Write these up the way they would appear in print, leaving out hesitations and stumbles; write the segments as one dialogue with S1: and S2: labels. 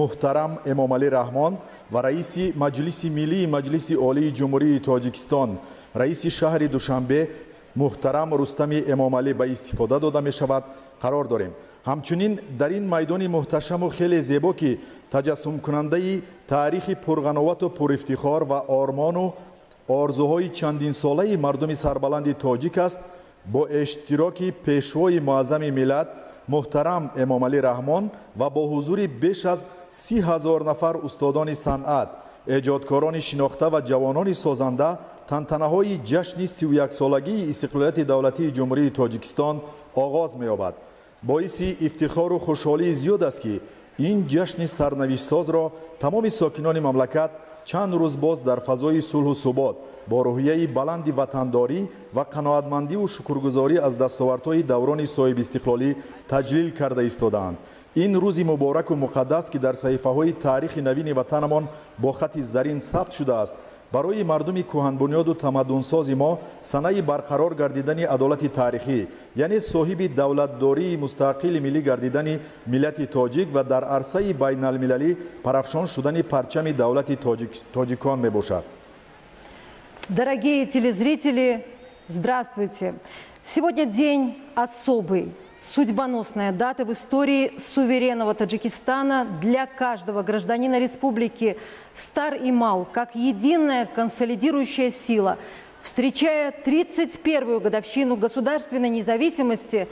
S1: Муҳтарам Эмомалӣ Раҳмон ва раиси Маҷлиси Миллии Маҷлиси Олии Ҷумҳурии Тоҷикистон, раиси шаҳри Душанбе муҳтарам Рустами Эмомалӣ ба истифода дода мешавад, қарор дорем. Ҳамчунин дар ин майдони муҳташаму хеле зебо, ки таҷассумкунандаи таърихи пурғановату пурифтихор ва ормону орзуҳои чандинсолаи мардуми сарбаланди тоҷик аст, бо иштироки Пешвои Муаззами миллат муҳтарам Эмомалӣ Раҳмон ва бо ҳузури беш аз 30 000 нафар устодони санъат, эҷодкорони шинохта ва ҷавонони созанда тантанаҳои ҷашни 31-солагии истиқлолияти давлатии Ҷумҳурии Тоҷикистон оғоз меёбад. Боиси ифтихору хушҳолии зиёд аст, ки ин ҷашни сарнавиштсозро тамоми сокинони мамлакат чанд рӯз боз дар фазои сулҳу субот, бо рӯҳияи баланди ватандорӣ ва қаноатмандиву шукргузорӣ аз дастовардҳои даврони соҳибистиқлолӣ таҷлил карда истодаанд. Ин рӯзи мубораку муқаддас, ки дар саҳифаҳои таърихи навини ватанамон бо хати зарин сабт шудааст, барои мардуми кӯҳанбунёду тамаддунсози мо санаи барқарор гардидани адолати таърихӣ, яъне соҳиби давлатдории мустақили миллӣ гардидани миллати тоҷик ва дар арсаи байналмилалӣ парафшон шудани парчами давлати тоҷикон мебошад.
S2: Дорогие телезрители, здравствуйте! Сегодня день особый, судьбоносная дата в истории суверенного Таджикистана для каждого гражданина республики, стар и мал, как единая консолидирующая сила. Встречая 31-ю годовщину государственной независимости,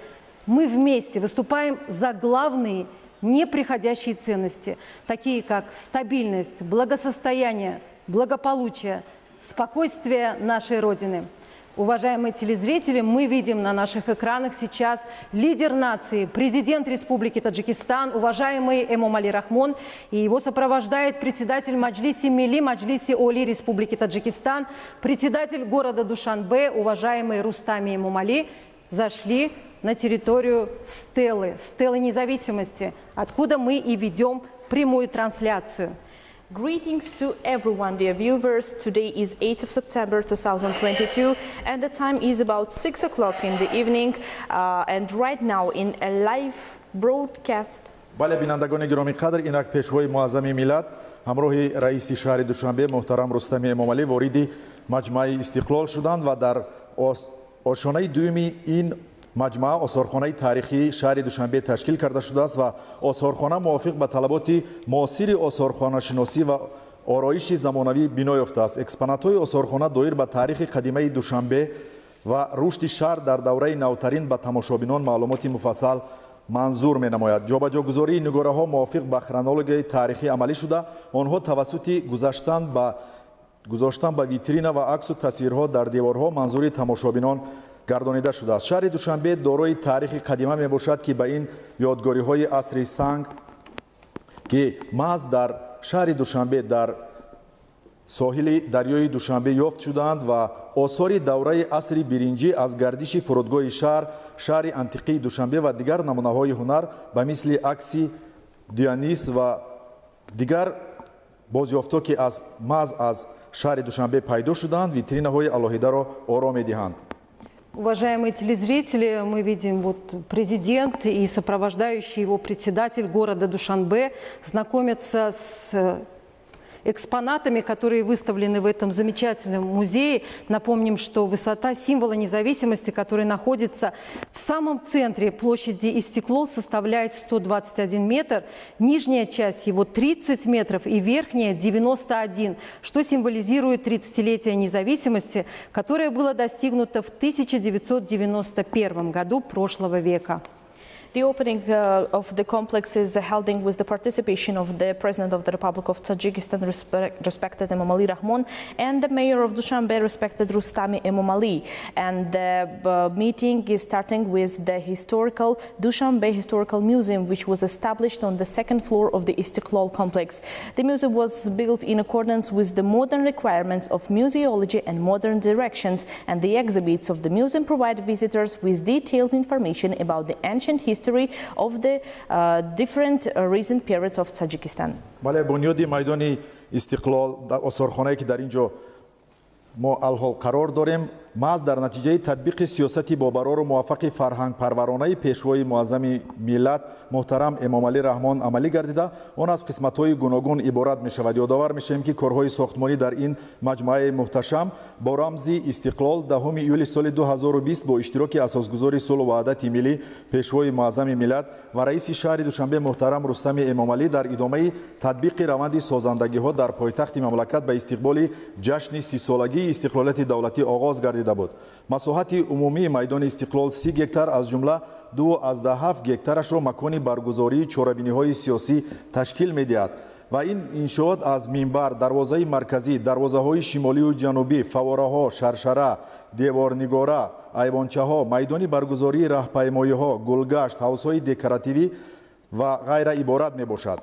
S2: мы вместе выступаем за главные непреходящие ценности, такие как стабильность, благосостояние, благополучие, спокойствие нашей Родины. Уважаемые телезрители, мы видим на наших экранах сейчас лидер нации, президент Республики Таджикистан, уважаемый Эмомали Рахмон, и его сопровождает председатель Маджлиси Милли, Маджлиси Оли Республики Таджикистан, председатель города Душанбе, уважаемый Рустами Эмомали, зашли на территорию Стелы, Стелы независимости, откуда мы и ведем прямую трансляцию.
S3: Greetings to everyone, dear viewers. Today is 8th of September 2022 and the time is about 6 o'clock in the evening. And right now in a live broadcast.
S1: Бале, бинандагони гиромӣ қадр, инак Пешвои Муаззами миллат ҳамроҳи раиси шаҳри Душанбе муҳтарам Рустами Эмомалӣ вориди маҷмӯаи Истиқлол шуданд ва дар ошонаи дуюми ин маҷмӯа осорхонаи таърихии шаҳри Душанбе ташкил карда шудааст ва осорхона мувофиқ ба талаботи муосири осорхонашиносӣ ва ороиши замонавӣ бино ёфтааст. Экспонатҳои осорхона доир ба таърихи қадимаи Душанбе ва рушди шаҳр дар давраи навтарин ба тамошобинон маълумоти муфассал манзур менамояд. Ҷобаҷогузории нигораҳо мувофиқ ба хронологияи таърихӣ амалӣ шуда, онҳо тавассути гузаштан ба гузоштан ба витрина ва аксу тасвирҳо дар деворҳо манзури тамошобинон гардонида шудааст. Шаҳри Душанбе дорои таърихи қадима мебошад, ки ба ин ёдгориҳои асри санг, ки маҳз дар шаҳри Душанбе, дар соҳили дарёи Душанбе ёфт шудаанд, ва осори давраи асри биринҷӣ аз гардиши фурудгоҳи шаҳр, шаҳри антиқии Душанбе ва дигар намунаҳои ҳунар ба мисли акси Дионис ва дигар бозёфтҳо, ки аз маҳз аз шаҳри Душанбе пайдо шудаанд, витринаҳои алоҳидаро оро медиҳанд.
S2: Уважаемые телезрители, мы видим, вот президент и сопровождающий его председатель города Душанбе знакомятся с экспонатами, которые выставлены в этом замечательном музее. Напомним, что высота символа независимости, который находится в самом центре площади Истиклол, составляет 121 метр. Нижняя часть его 30 метров и верхняя 91, что символизирует 30-летие независимости, которое было достигнуто в 1991 году прошлого века.
S3: The opening of the complex is held with the participation of the President of the Republic of Tajikistan, respected Emomali Rahmon, and the Mayor of Dushanbe, respected Rustami Emomali. And the meeting is starting with the historical Dushanbe Historical Museum, which was established on the second floor of the Istiqlal complex. The museum was built in accordance with the modern requirements of museology and modern directions, and the exhibits of the museum provide visitors with detailed information about the ancient history of the different recent periods of Tajikistan.
S1: Бале, бунёди майдони Истиқлол, осорхонае, ки дар ин ҷо мо алҳол қарор дорем. Маҳз дар натиҷаи татбиқи сиёсати бобарору муваффақи фарҳангпарваронаи пешвои муаззами миллат муҳтарам Эмомалӣ Раҳмон амалӣ гардида, он аз қисматҳои гуногун иборат мешавад. Ёдовар мешавем, ки корҳои сохтмонӣ дар ин маҷмӯаи муҳташам бо рамзи Истиқлол 10 июли соли 2020 бо иштироки асосгузори сулҳу ваҳдати миллӣ, пешвои муаззами миллат ва раиси шаҳри Душанбе муҳтарам Рустами Эмомалӣ дар идомаи татбиқи раванди созандагиҳо дар пойтахти мамлакат ба истиқболи ҷашни 30-солагии истиқлолияти давлатӣ оғоз гардида буд. Масоҳати умумии майдони Истиқлол 30 гектар, аз ҷумла 2,7 гектарашро макони баргузории чорабиниҳои сиёсӣ ташкил медиҳад ва ин иншоот аз минбар, дарвозаи марказӣ, дарвозаҳои шимолию ҷанубӣ, фавораҳо, шаршара, деворнигора, айвончаҳо, майдони баргузории раҳпаймоиҳо, гулгашт, ҳавзҳои декоративӣ ва ғайра иборат мебошад.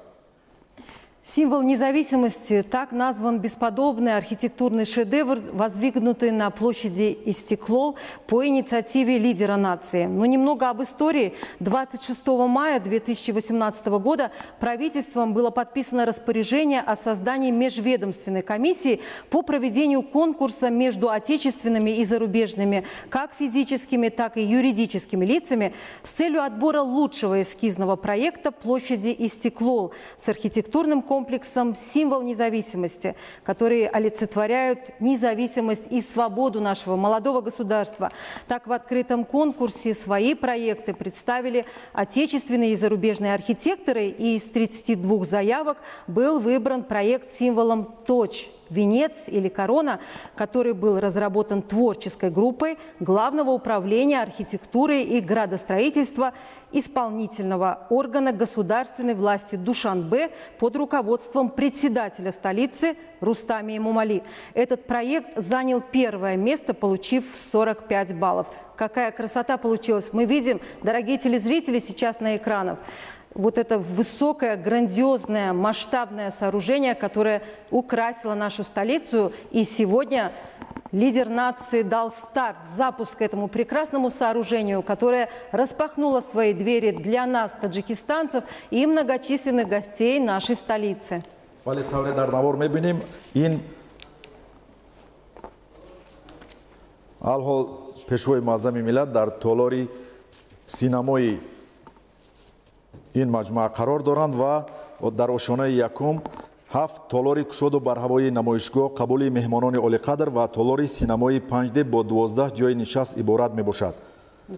S2: Символ независимости, так назван бесподобный архитектурный шедевр, воздвигнутый на площади Истиклол по инициативе лидера нации. Но немного об истории. 26 мая 2018 года правительством было подписано распоряжение о создании межведомственной комиссии по проведению конкурса между отечественными и зарубежными, как физическими, так и юридическими лицами с целью отбора лучшего эскизного проекта площади Истиклол с архитектурным комплексом «Символ независимости», которые олицетворяют независимость и свободу нашего молодого государства. Так, в открытом конкурсе свои проекты представили отечественные и зарубежные архитекторы, и из 32 заявок был выбран проект символом «Точ», венец или корона, который был разработан творческой группой Главного управления архитектуры и градостроительства исполнительного органа государственной власти Душанбе под руководством председателя столицы Рустами Эмомали. Этот проект занял первое место, получив 45 баллов. Какая красота получилась! Мы видим, дорогие телезрители, сейчас на экранах. Вот это высокое, грандиозное, масштабное сооружение, которое украсило нашу столицу. И сегодня лидер нации дал старт, запуск этому прекрасному сооружению, которое распахнуло свои двери для нас, таджикистанцев, и многочисленных гостей нашей столицы.
S1: Вале тавре дар навор мебинем, ин алҳол пешвои муаззами миллат дар толори синамои ин маҷмӯа қарор доранд ва дар ошёнаи якум 7 толори кушоду барҳавои намоишгоҳ, қабули меҳмонони олиқадр ва толори синамои 5D бо 12 ҷои нишаст иборат мебошад.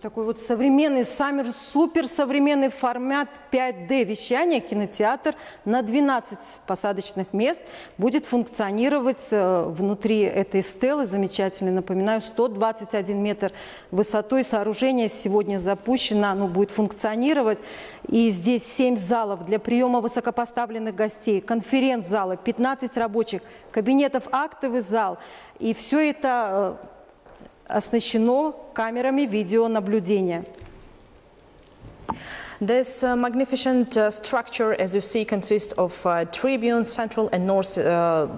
S2: Такой вот современный, суперсовременный формат 5D вещания, кинотеатр на 12 посадочных мест будет функционировать внутри этой стелы замечательной. Напоминаю, 121 метр высотой сооружение сегодня запущено, оно будет функционировать. И здесь 7 залов для приема высокопоставленных гостей, конференц-залы, 15 рабочих кабинетов, актовый зал. И все это оснащено камерами видеонаблюдения.
S3: This magnificent structure, as you see, consists of tribunes, central and north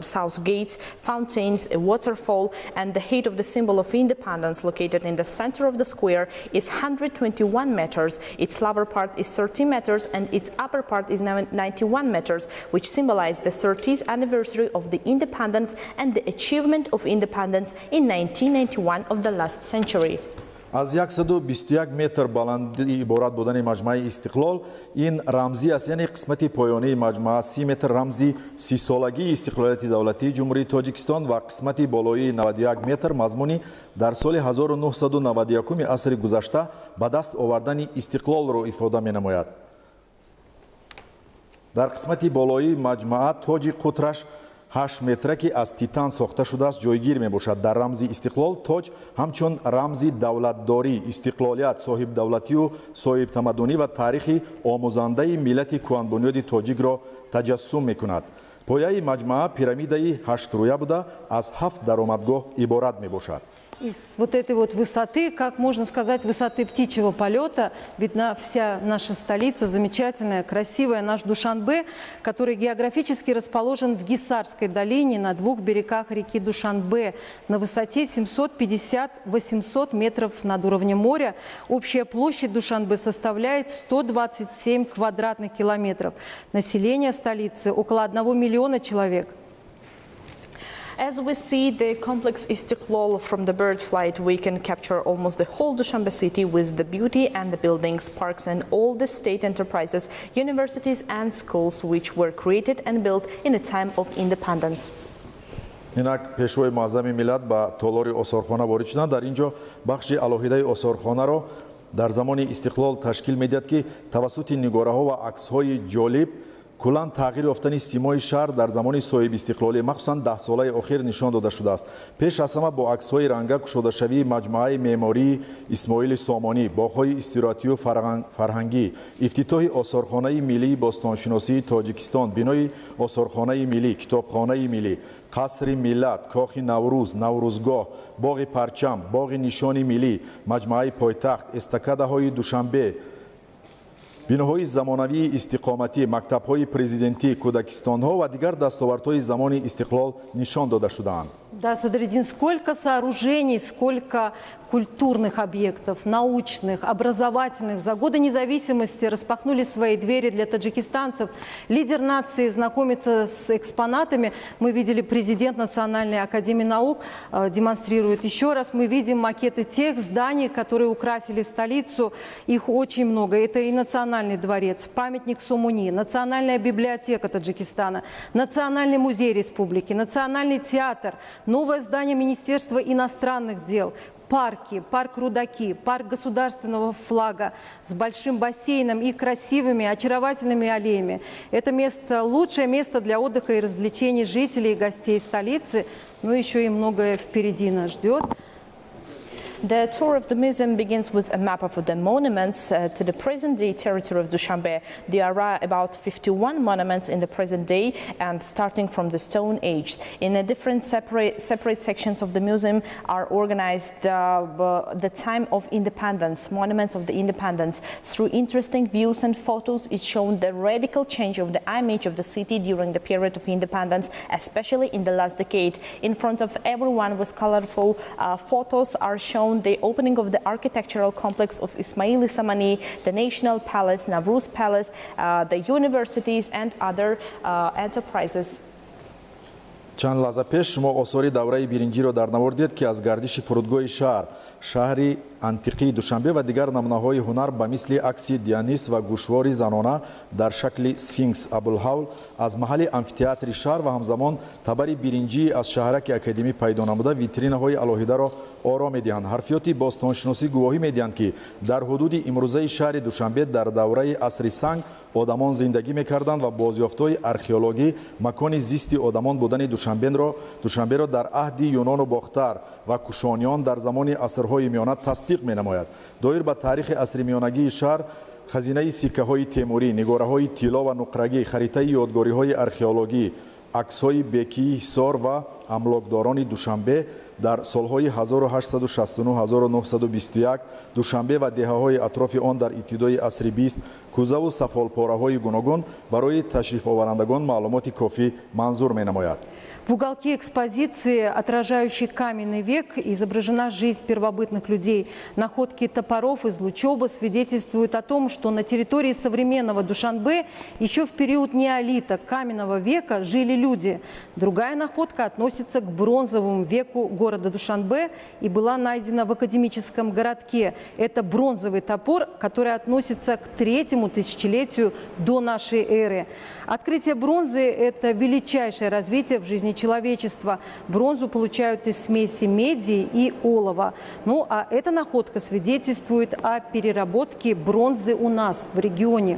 S3: south gates, fountains, a waterfall, and the height of the symbol of independence located in the center of the square is 121 meters. Its lower part is 30 meters and its upper part is 91 meters, which symbolize the 30th anniversary of the independence and the achievement of independence in 1991 of the last century.
S1: Аз 121 метр баландӣ иборат будани маҷмӯаи Истиқлол ин рамзӣ аст, яъне қисмати поёнии маҷмӯа 30 метр рамзи 30-солагии истиқлолияти давлатии Ҷумҳурии Тоҷикистон ва қисмати болоии 91 метр мазмуни дар соли 1991 асри гузашта ба даст овардани истиқлолро ифода менамояд. Дар қисмати болоии маҷмӯа тоҷи қутраш 8 метра ки аз титан сохта шудааст ҷойгир мебошад. Дар рамзи Истиқлол тоҷ ҳамчун рамзи давлатдорӣ, истиқлолият, соҳибдавлатию соҳибтамаддунӣ ва таърихи омӯзандаи миллати кӯҳанбунёди тоҷикро таҷассум мекунад. Пояи маҷмӯа пирамидаи ҳаштрӯя буда, аз 7 даромадгоҳ иборат мебошад.
S2: И с вот этой вот высоты, как можно сказать, высоты птичьего полета, видна вся наша столица, замечательная, красивая, наш Душанбе, который географически расположен в Гиссарской долине на двух берегах реки Душанбе на высоте 750-800 метров над уровнем моря. Общая площадь Душанбе составляет 127 квадратных километров. Население столицы около 1 миллиона человек.
S3: As we see the complex Istiqlol from the bird flight, we can capture almost the whole Dushanbe city with the beauty and the buildings, parks and all the state enterprises, universities and schools which were created and built in a time of independence.
S1: Инак Пешвои Муаззами миллат ба толори осорхона ворид шуданд. Дар ин ҷо бахши алоҳидаи осорхонаро дар замони истиқлол ташкил медиҳад, ки тавассути нигораҳо ва аксҳои ҷолиб куллан тағйир ёфтани симои шаҳр дар замони соҳибистиқлолӣ, махсусан 10-солаи охир, нишон дода шудааст. Пеш аз ҳама бо аксҳои ранга кушодашавии маҷмӯаи меъмории Исмоили Сомонӣ, боғҳои истироҳатию фарҳангӣ, ифтитоҳи осорхонаи миллии бостоншиносии Тоҷикистон, бинои осорхонаи миллӣ, китобхонаи миллӣ, қасри миллат, кохи Наврӯз, Наврӯзгоҳ, боғи парчам, боғи нишони миллӣ, маҷмӯаи пойтахт, эстакадаҳои Душанбе, биноҳои замонавии истиқоматӣ, мактабҳои президентӣ, кӯдакистонҳо ва дигар дастовардҳои замони истиқлол нишон дода шудаанд.
S2: Да, Садриддин, сколько сооружений, сколько культурных объектов, научных, образовательных за годы независимости распахнули свои двери для таджикистанцев. Лидер нации знакомится с экспонатами. Мы видели, президент Национальной академии наук демонстрирует еще раз. Мы видим макеты тех зданий, которые украсили столицу. Их очень много. Это и Национальный дворец, памятник Сомони, Национальная библиотека Таджикистана, Национальный музей республики, Национальный театр, новое здание Министерства иностранных дел, парки, парк Рудаки, парк государственного флага с большим бассейном и красивыми, очаровательными аллеями. Это место, лучшее место для отдыха и развлечений жителей и гостей столицы. Но еще и многое впереди нас ждет.
S3: The tour of the museum begins with a map of the monuments to the present-day territory of Dushanbe. There are about 51 monuments in the present day and starting from the Stone Age. In a different separate sections of the museum are organized the time of independence, monuments of the independence. Through interesting views and photos is shown the radical change of the image of the city during the period of independence, especially in the last decade. In front of everyone with colorful photos are shown the opening of the architectural complex of Ismaili Samani, the National Palace, Navruz Palace, the universities and other enterprises.
S1: Чанд лаҳза пеш шумо осори давраи биринҷиро дар навор дид, ки аз гардиши фурудгоҳи шаҳр, шаҳри антиқии Душанбе ва дигар намунаҳои ҳунар ба мисли акси Дионис ва гӯшвори занона дар шакли сфинкс Абулҳавл аз маҳалли амфитеатри шаҳр ва ҳамзамон табари биринҷии аз шаҳраки академӣ пайдо намуда витринаҳои алоҳидаро оро медиҳанд. Ҳарфиёти бостоншиносӣ гувоҳӣ медиҳанд, ки дар ҳудуди имрӯзаи шаҳри Душанбе дар давраи асри санг одамон зиндагӣ мекарданд ва бозёфтҳои археологӣ макони зисти одамон будани Душанберо дар аҳди Юнону Бохтар ва Кушониён дар замони асрҳои миёна тасдиқ менамояд. Доир ба таърихи асри миёнагии шаҳр хазинаи сиккаҳои темурӣ, нигораҳои тилло ва нуқрагӣ, харитаи ёдгориҳои археологӣ, аксҳои бекии Ҳисор ва амлокдорони Душанбе дар солҳои 1869-1921, Душанбе ва деҳаҳои атрофи он дар ибтидои асри 20, кӯзаву сафолпораҳои гуногун барои ташрифоварандагон маълумоти кофӣ манзур менамояд.
S2: В уголке экспозиции, отражающей каменный век, изображена жизнь первобытных людей. Находки топоров из Лучоба свидетельствуют о том, что на территории современного Душанбе еще в период неолита, каменного века, жили люди. Другая находка относится к бронзовому веку города Душанбе и была найдена в академическом городке. Это бронзовый топор, который относится к третьему тысячелетию до нашей эры. Открытие бронзы – это величайшее развитие в жизни человечества. Бронзу получают из смеси меди и олова. Ну, а эта находка свидетельствует о переработке бронзы у нас в регионе.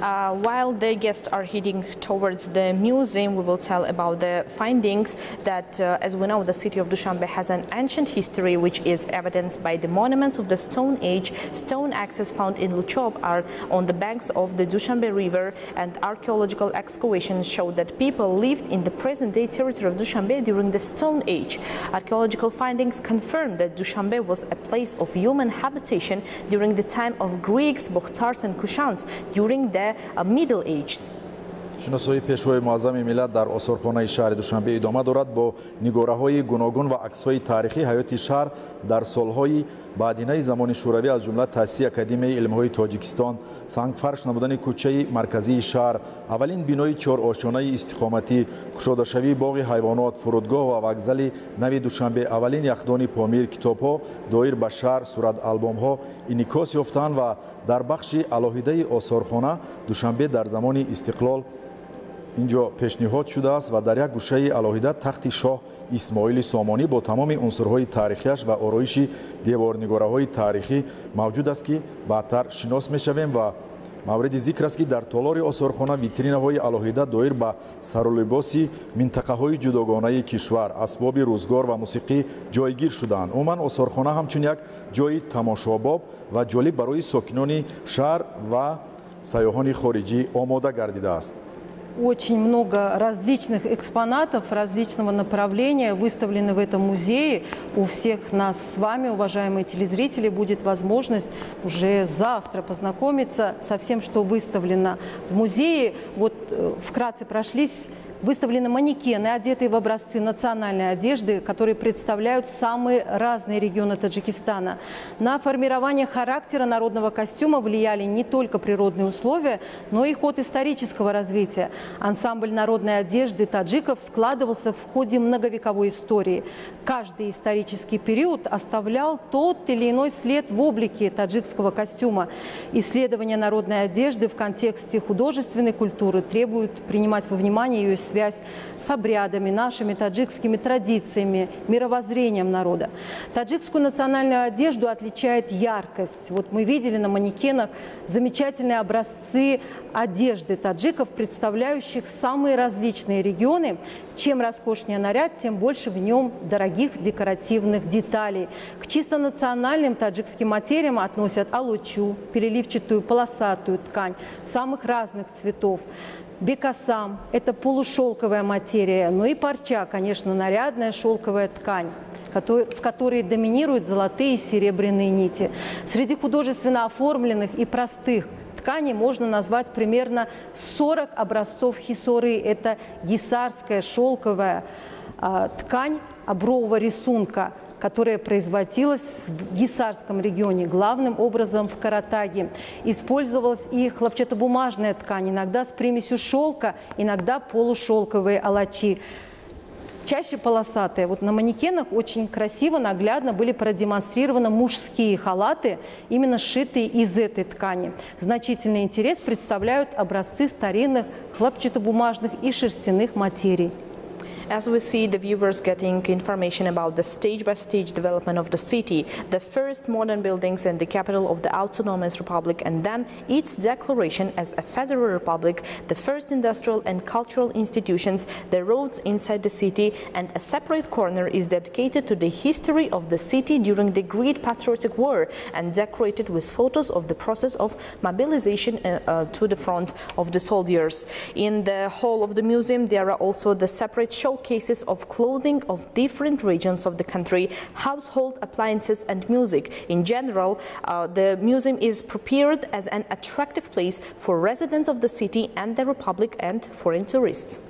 S3: While the guests are heading towards the museum, we will tell about the findings that, as we know, the city of Dushanbe has an ancient history, which is evidenced by the monuments of the Stone Age. Stone axes found in Luchob are on the banks of the Dushanbe River, and archaeological excavations show that people lived in the present-day territory of Dushanbe during the Stone Age. Archaeological findings confirm that Dushanbe was a place of human habitation during the time of Greeks, Bokhtars, and Kushans during the Middle Ages.
S1: Шиносоии Пешвои Муаззами миллат дар осорхонаи шаҳри Душанбе идома дорад бо нигораҳои гуногун ва аксҳои таърихии ҳаёти шаҳр дар солҳои баъдинаи замони Шӯравӣ, аз ҷумла таъсиси Академияи илмҳои Тоҷикистон, сангфарш намудани кӯчаи марказии шаҳр, аввалин бинои чорошёнаи истиқоматӣ, кушодашавии боғи ҳайвонот, фурудгоҳ ва вокзали нави Душанбе, аввалин яхдони Помир, китобҳо доир ба шаҳр, сураталбомҳо инъикос ёфтаанд ва дар бахши алоҳидаи осорхона Душанбе дар замони истиқлол инҷо пешниҳод шудааст ва дар як гӯшаи алоҳида тахти шоҳ Исмоили Сомонӣ бо тамоми унсурҳои таърихиаш ва ороиши деворнигораҳои таърихӣ мавҷуд аст, ки баъдтар шинос мешавем. Ва мавриди зикр аст, ки дар толори осорхона витринаҳои алоҳида доир ба сарулибоси минтақаҳои ҷудогонаи кишвар, асбоби рӯзгор ва мусиқӣ ҷойгир шудаанд. Умуман, осорхона ҳамчун як ҷои тамошобоб ва ҷолиб барои сокинони шаҳр ва сайёҳони хориҷӣ омода гардидааст.
S2: Очень много различных экспонатов различного направления выставлены в этом музее. У всех нас с вами, уважаемые телезрители, будет возможность уже завтра познакомиться со всем, что выставлено в музее. Вот вкратце прошлись. Выставлены манекены, одетые в образцы национальной одежды, которые представляют самые разные регионы Таджикистана. На формирование характера народного костюма влияли не только природные условия, но и ход исторического развития. Ансамбль народной одежды таджиков складывался в ходе многовековой истории. Каждый исторический период оставлял тот или иной след в облике таджикского костюма. Исследования народной одежды в контексте художественной культуры требуют принимать во внимание ее связь с обрядами, нашими таджикскими традициями, мировоззрением народа. Таджикскую национальную одежду отличает яркость. Вот мы видели на манекенах замечательные образцы одежды таджиков, представляющих самые различные регионы. Чем роскошнее наряд, тем больше в нем дорогих декоративных деталей. К чисто национальным таджикским материям относят алучу, переливчатую полосатую ткань самых разных цветов. Бекасам – это полушелковая материя, ну и парча, конечно, нарядная шелковая ткань, в которой доминируют золотые и серебряные нити. Среди художественно оформленных и простых тканей можно назвать примерно 40 образцов хисоры. Это гисарская шелковая ткань обрового рисунка, которая производилась в Гисарском регионе, главным образом в Каратаге. Использовалась и хлопчатобумажная ткань, иногда с примесью шелка, иногда полушелковые алачи. Чаще полосатые. Вот на манекенах очень красиво, наглядно были продемонстрированы мужские халаты, именно сшитые из этой ткани. Значительный интерес представляют образцы старинных хлопчатобумажных и шерстяных материй.
S3: As we see the viewers getting information about the stage-by-stage development of the city, the first modern buildings in the capital of the Autonomous Republic, and then its declaration as a federal republic, the first industrial and cultural institutions, the roads inside the city, and a separate corner is dedicated to the history of the city during the Great Patriotic War and decorated with photos of the process of mobilization to the front of the soldiers. In the hall of the museum, there are also the separate showcases of clothing of different regions of the country, household appliances and music. In general, the museum is prepared as an attractive place for residents of the city and the republic and foreign tourists.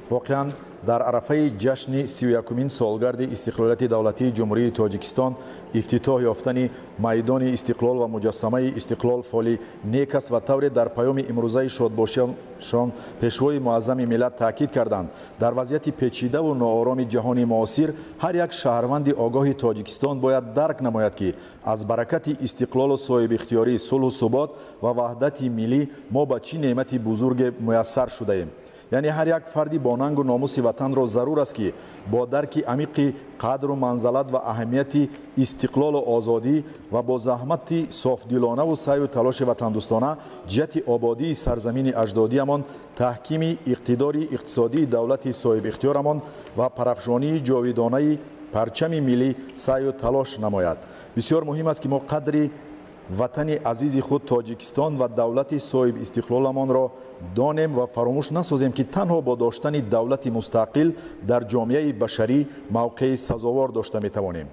S1: Воқеан, дар арафаи ҷашни 31-умин солгарди истиқлолияти давлатии Ҷумҳурии Тоҷикистон ифтитоҳ ёфтани майдони Истиқлол ва муҷассамаи Истиқлол фоли нек аст ва тавре дар паёми имрӯзаи шодбошиашон Пешвои Муаззами миллат таъкид карданд, дар вазъияти печидаву ноороми ҷаҳони муосир ҳар як шаҳрванди огоҳи Тоҷикистон бояд дарк намояд, ки аз баракати истиқлолу соҳибихтиёрӣ, сулҳу субот ва ваҳдати миллӣ мо ба чӣ неъмати бузурге муяссар шудаем. Яъне ҳар як фарди бо нангу номуси ватанро зарур аст, ки бо дарки амиқи қадру манзалат ва аҳамияти истиқлолу озодӣ ва бо заҳмати софдилонаву саъю талоши ватандӯстона ҷиҳати ободии сарзамини аҷдодиамон, таҳкими иқтидори иқтисодии давлати соҳибихтиёрамон ва парафшонии ҷовидонаи парчами миллӣ саъю талош намояд. Бисёр муҳим аст, ки мо қадри ватани азизи худ Тоҷикистон ва давлати соҳибистиқлоламонро донем ва фаромӯш насозем, ки танҳо бо доштани давлати мустақил дар ҷомеаи башарӣ мавқеи сазовор дошта метавонем.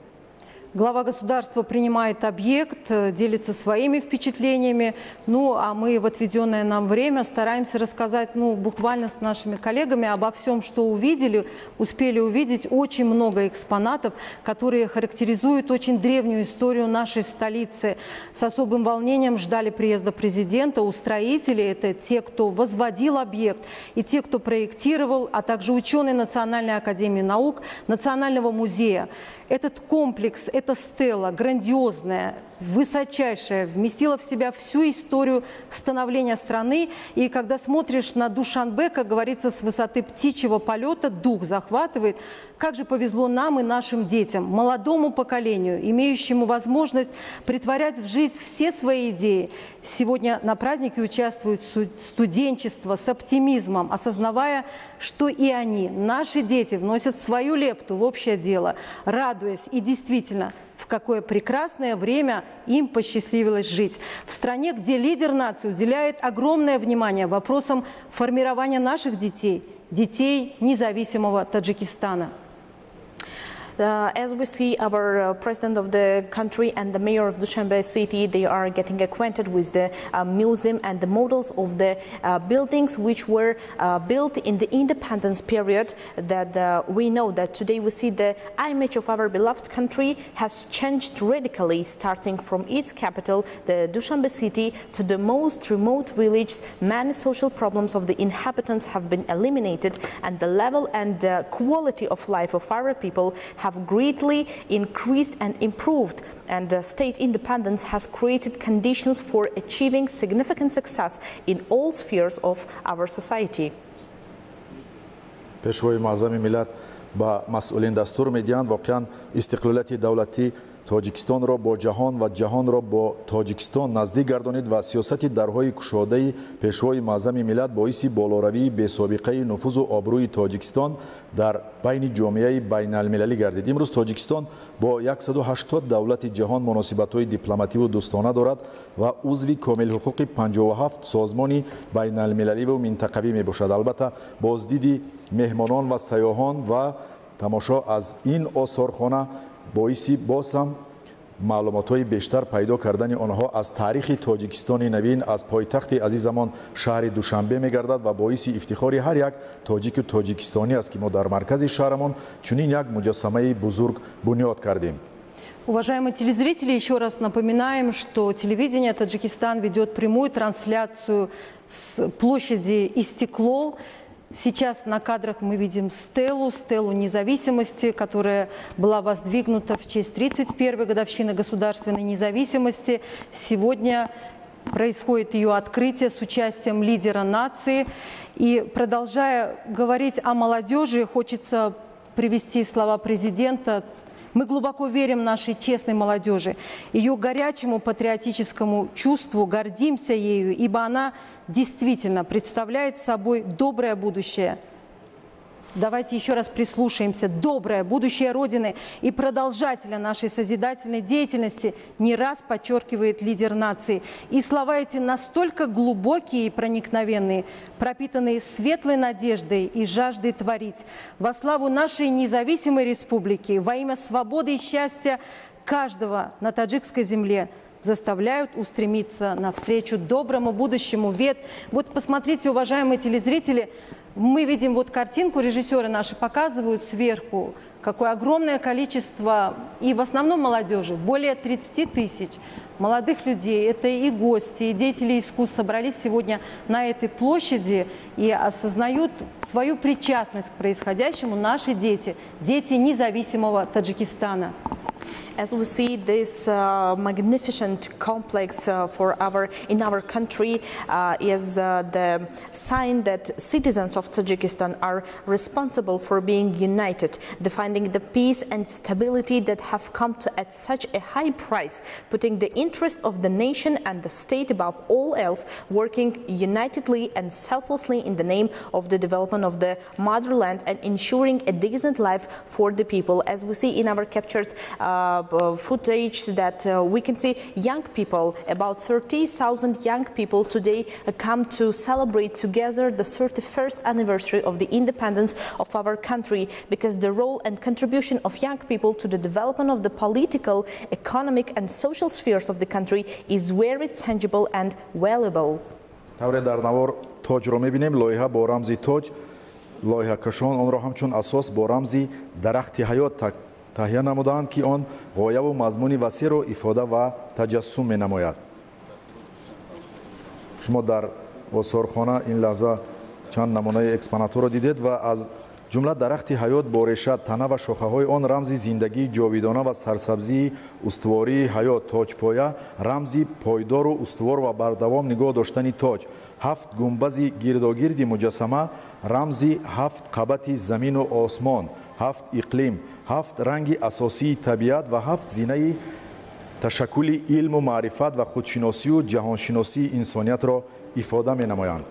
S2: Глава государства принимает объект, делится своими впечатлениями. Ну, а мы в отведенное нам время стараемся рассказать, ну, буквально с нашими коллегами обо всем, что увидели, успели увидеть. Очень много экспонатов, которые характеризуют очень древнюю историю нашей столицы. С особым волнением ждали приезда президента. У строителей, это те, кто возводил объект, и те, кто проектировал, а также ученые Национальной академии наук, Национального музея. Этот комплекс, эта стела грандиозная, высочайшая, вместила в себя всю историю становления страны. И когда смотришь на Душанбе, как говорится, с высоты птичьего полета, дух захватывает. Как же повезло нам и нашим детям, молодому поколению, имеющему возможность претворять в жизнь все свои идеи. Сегодня на празднике участвует студенчество с оптимизмом, осознавая, что и они, наши дети, вносят свою лепту в общее дело, радуясь и действительно, в какое прекрасное время им посчастливилось жить. В стране, где лидер нации уделяет огромное внимание вопросам формирования наших детей, детей независимого Таджикистана.
S3: As we see, our president of the country and the mayor of Dushanbe city, they are getting acquainted with the museum and the models of the buildings which were built in the independence period. That we know that today we see the image of our beloved country has changed radically, starting from its capital, the Dushanbe city, to the most remote village. Many social problems of the inhabitants have been eliminated, and the level and quality of life of our people have greatly increased and improved, and state independence has created conditions for achieving significant success in all spheres of our society.
S1: Пешвои муаззами миллат ба масъулин дастур медиҳанд. Воқеан, истиқлолияти давлатӣ Тоҷикистонро бо ҷаҳон ва ҷаҳонро бо Тоҷикистон наздик гардонид ва сиёсати дарҳои кушодаи пешвои муаззами миллат боиси болоравии бесобиқаи нуфузу обрӯи Тоҷикистон дар байни ҷомеаи байналмилалӣ гардид. Имрӯз Тоҷикистон бо 180 давлати ҷаҳон муносибатҳои дипломативу дӯстона дорад ва узви комилҳуқуқи 57 созмони байналмилаливу минтақавӣ мебошад. Албатта, боздиди меҳмонон ва сайёҳон ва тамошо аз ин осорхона боиси боз ҳам маълумотҳои бештар пайдо кардани онҳо аз таърихи Тоҷикистони навин, аз пойтахти азизамон шаҳри Душанбе мегардад ва боиси ифтихори ҳар як тоҷику тоҷикистонӣ аст, ки мо дар маркази шаҳрамон чунин як муҷассамаи бузург бунёд кардем.
S2: Уважаемые телезрители, еще раз напоминаем, что телевидение Таджикистан ведет прямую трансляцию с площади Истиклол. Сейчас на кадрах мы видим стелу, стелу независимости, которая была воздвигнута в честь 31-й годовщины государственной независимости. Сегодня происходит ее открытие с участием лидера нации. И, продолжая говорить о молодежи, хочется привести слова президента. Мы глубоко верим нашей честной молодежи, ее горячему патриотическому чувству, гордимся ею, ибо она действительно представляет собой доброе будущее. Давайте еще раз прислушаемся. Доброе будущее Родины и продолжателя нашей созидательной деятельности, не раз подчеркивает лидер нации. И слова эти настолько глубокие и проникновенные, пропитанные светлой надеждой и жаждой творить. Во славу нашей независимой республики, во имя свободы и счастья каждого на таджикской земле заставляют устремиться навстречу доброму будущему. Вет. Вот посмотрите, уважаемые телезрители, мы видим вот картинку, режиссеры наши показывают сверху, какое огромное количество, и в основном молодежи, более 30 тысяч молодых людей, это и гости, и деятели искусств собрались сегодня на этой площади и осознают свою причастность к происходящему наши дети, дети независимого Таджикистана.
S3: As we see this magnificent complex for our in our country is the sign that citizens of Tajikistan are responsible for being united, defending the peace and stability that have come to at such a high price, putting the interest of the nation and the state above all else, working unitedly and selflessly in the name of the development of the motherland and ensuring a decent life for the people. As we see in our captured footage that we can see young people, about 30,000 young people today come to celebrate together the 31st anniversary of the independence of our country, because the role and contribution of young people to the development of the political, economic and social spheres of the country is very tangible and valuable.
S1: Тавре дар навор тоҷро мебинем, лоиҳа бо рамзи тоҷ, лоиҳакашон онро ҳамчун асос бо рамзи дарахти ҳаёт таҳия намудаанд, ки он ғояву мазмуни васеъро ифода ва таҷассум менамояд. Шумо дар осорхона ин лаҳза чанд намунаи экспонатҳоро дидед ва аз ҷумла дарахти ҳаёт бо реша, тана ва шохаҳои он рамзи зиндагии ҷовидона ва сарсабзии устувории ҳаёт, тоҷпоя рамзи пойдору устувор ва бардавом нигоҳ доштани тоҷ, ҳафт гумбази гирдогирди муҷассама рамзи ҳафт қабати замину осмон, ҳафт иқлим, ҳафт ранги асосии табиат ва ҳафт зинаи ташаккули илму маърифат ва худшиносию ҷаҳоншиносии инсониятро ифода менамоянд.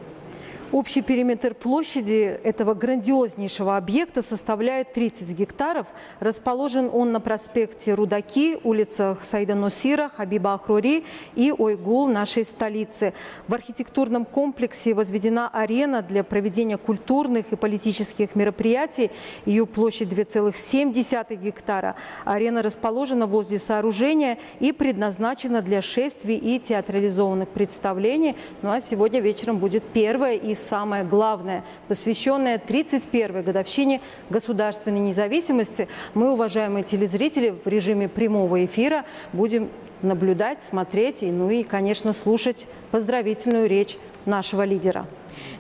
S2: Общий периметр площади этого грандиознейшего объекта составляет 30 гектаров. Расположен он на проспекте Рудаки, улицах Саида Носира, Хабиба Ахрори и Ойгул нашей столицы. В архитектурном комплексе возведена арена для проведения культурных и политических мероприятий. Ее площадь 2,7 гектара. Арена расположена возле сооружения и предназначена для шествий и театрализованных представлений. Ну а сегодня вечером будет первое и самое главное, посвященное 31-й годовщине государственной независимости. Мы, уважаемые телезрители, в режиме прямого эфира будем наблюдать, смотреть и, ну и, конечно, слушать поздравительную речь нашего лидера.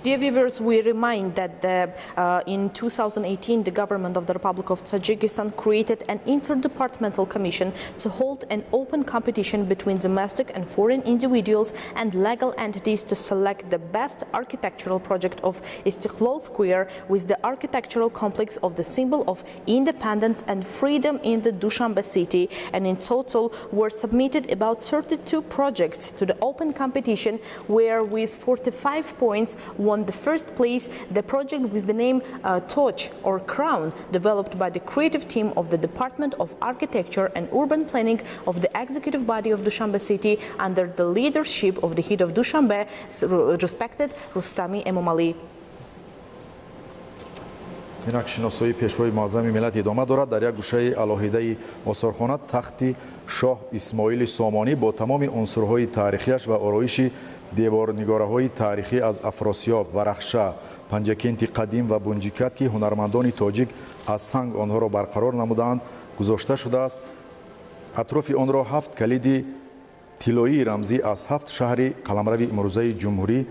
S3: Dear viewers, we remind that in 2018, the government of the Republic of Tajikistan created an interdepartmental commission to hold an open competition between domestic and foreign individuals and legal entities to select the best architectural project of Istiqlol Square with the architectural complex of the symbol of independence and freedom in the Dushanbe city. And in total were submitted about 32 projects to the open competition, where with 45 points won the first place the project with the name Toj or Crown, developed by the creative team of the Department of Architecture and Urban Planning of the executive body of Dushanbe city under the leadership of the head of Dushanbe, respected Rustami Emomali.
S1: Инак шиносоии пешвои муаззами миллат идома дорад. Дар як гӯшаи алоҳидаи осорхона тахти шоҳ Исмоили Сомонӣ бо тамоми унсурҳои таърихиаш ва ороиши деворнигораҳои таърихӣ аз Афросиёб, Варахша, Панҷакенти қадим ва Бунҷикат, ки ҳунармандони тоҷик аз санг онҳоро барқарор намудаанд, гузошта шудааст. Атрофи онро ҳафт калиди тиллоии рамзӣ аз ҳафт шаҳри қаламрави имрӯзаи ҷумҳурӣ.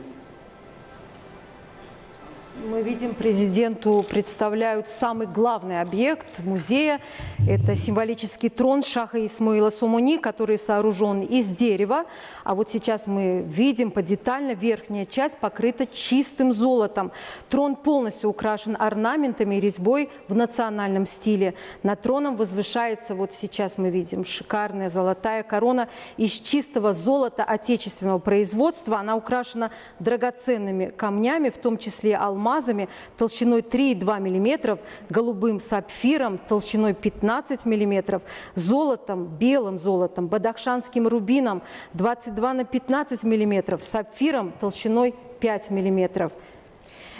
S2: Мы видим, президенту представляют самый главный объект музея. Это символический трон шаха Исмаила Сомони, который сооружен из дерева. А вот сейчас мы видим подетально, верхняя часть покрыта чистым золотом. Трон полностью украшен орнаментами и резьбой в национальном стиле. Над троном возвышается, вот сейчас мы видим, шикарная золотая корона из чистого золота отечественного производства. Она украшена драгоценными камнями, в том числе алмазами толщиной 3,2 мм, голубым сапфиром толщиной 15 мм, золотом, белым золотом, бадахшанским рубином 22 на 15 мм, сапфиром толщиной 5 мм.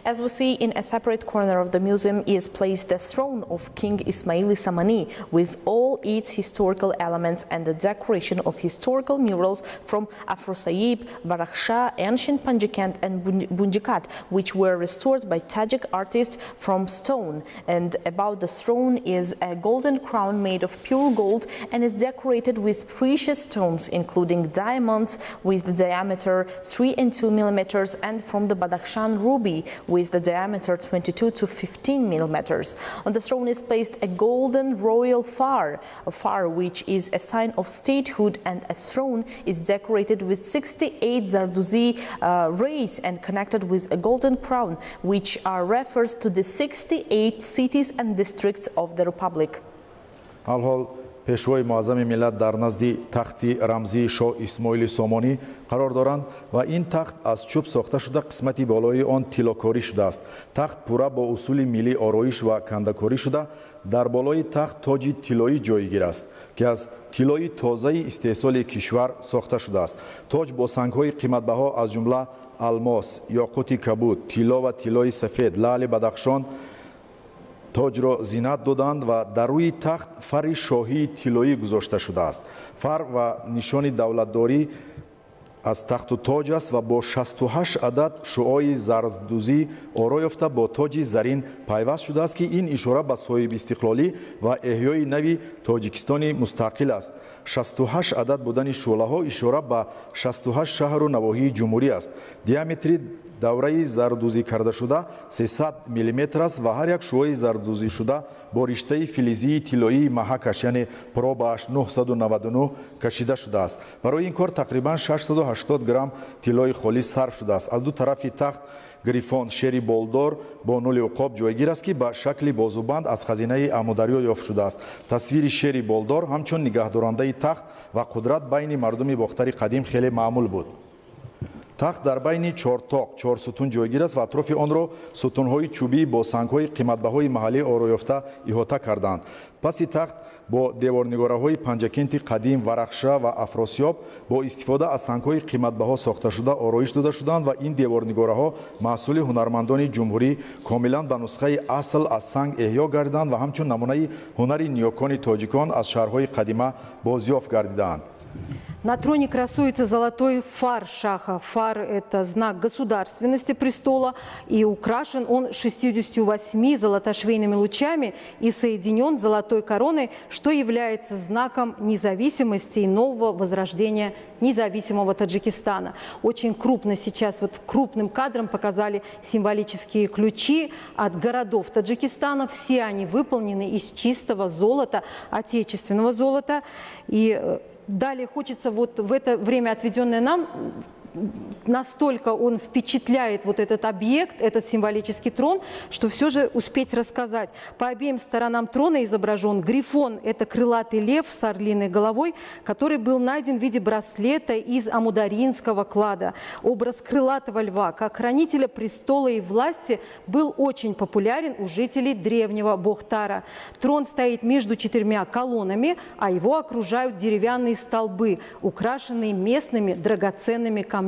S3: As we see, in a separate corner of the museum is placed the throne of King Ismaili Samani with all its historical elements and the decoration of historical murals from Afrosayib, Varakhsha, ancient Panjikent and Bunjikat, which were restored by Tajik artists from stone. And about the throne is a golden crown made of pure gold and is decorated with precious stones, including diamonds with the diameter 3 and 2 millimeters and from the Badakhshan ruby with the diameter 22 to 15 millimeters. On the throne is placed a golden royal far, a far which is a sign of statehood, and a throne is decorated with 68 Zarduzi rays and connected with a golden crown, which are refers to the 68 cities and districts of the Republic.
S1: Ҳол Пешвои муаззами миллат дар назди тахти рамзии шоҳ Исмоили Сомонӣ қарор доранд ва ин тахт аз чӯб сохта шуда, қисмати болои он тиллокорӣ шудааст. Тахт пурра бо усули миллӣ ороиш ва кандакорӣ шуда, дар болои тахт тоҷи тиллоӣ ҷойгир аст, ки аз тиллои тозаи истеҳсоли кишвар сохта шудааст. Тоҷ бо сангҳои қиматбаҳо, аз ҷумла алмос, ёқути кабуд, тилло ва тиллои сафед, лаъли Бадахшон тоҷро зинат доданд ва дар рӯи тахт фарри шоҳии тиллоӣ гузошта шудааст. Фар ва нишони давлатдорӣ аз тахту тоҷ аст ва бо 68 адад шуои зардӯзӣ оро ёфта, бо тоҷи зарин пайваст шудааст, ки ин ишора ба соҳибистиқлолӣ ва эҳёи нави Тоҷикистони мустақил аст. 68 адад будани шӯълаҳо ишора ба 68 шаҳру навоҳии ҷумҳурӣ аст. Диаметри давраи зардӯзӣ кардашуда 300 миллиметр аст ва ҳар як шуои зардӯзишуда бо риштаи филизии тиллоии маҳакаш, яъне пробааш 999 кашида шудааст. Барои ин кор тақрибан 680 грамм тиллои холис сарф шудааст. Аз ду тарафи тахт грифон, шери болдор бо нули уқоб ҷойгир аст, ки ба шакли бозубанд аз хазинаи Амударё ёфт шудааст. Тасвири шери болдор ҳамчун нигаҳдорандаи тахт ва қудрат байни мардуми Бохтари қадим хеле маъмул буд. Тахт дар байни чортоқ, чор сутун ҷойгир аст ва атрофи онро сутунҳои чӯбӣ бо сангҳои қиматбаҳои маҳаллӣ ороёфта иҳота кардаанд. Паси тахт бо деворнигораҳои Панҷакенти қадим, Варахша ва Афросиёб бо истифода аз сангҳои қиматбаҳо сохташуда ороиш дода шуданд ва ин деворнигораҳо маҳсули ҳунармандони ҷумҳурӣ комилан ба нусхаи асл аз санг эҳё гардиданд ва ҳамчун намунаи ҳунари ниёкони тоҷикон аз шаҳрҳои қадима бозёфт гардидаанд.
S2: На троне красуется золотой фар шаха. Фар – это знак государственности престола, и украшен он 68 золотошвейными лучами и соединен золотой короной, что является знаком независимости и нового возрождения независимого Таджикистана. Очень крупно сейчас, вот крупным кадром показали символические ключи от городов Таджикистана. Все они выполнены из чистого золота, отечественного золота. И далее хочется вот в это время, отведенное нам, настолько он впечатляет вот этот объект, этот символический трон, что все же успеть рассказать. По обеим сторонам трона изображен грифон, это крылатый лев с орлиной головой, который был найден в виде браслета из амударьинского клада. Образ крылатого льва, как хранителя престола и власти, был очень популярен у жителей древнего Бохтара. Трон стоит между четырьмя колоннами, а его окружают деревянные столбы, украшенные местными драгоценными камнями.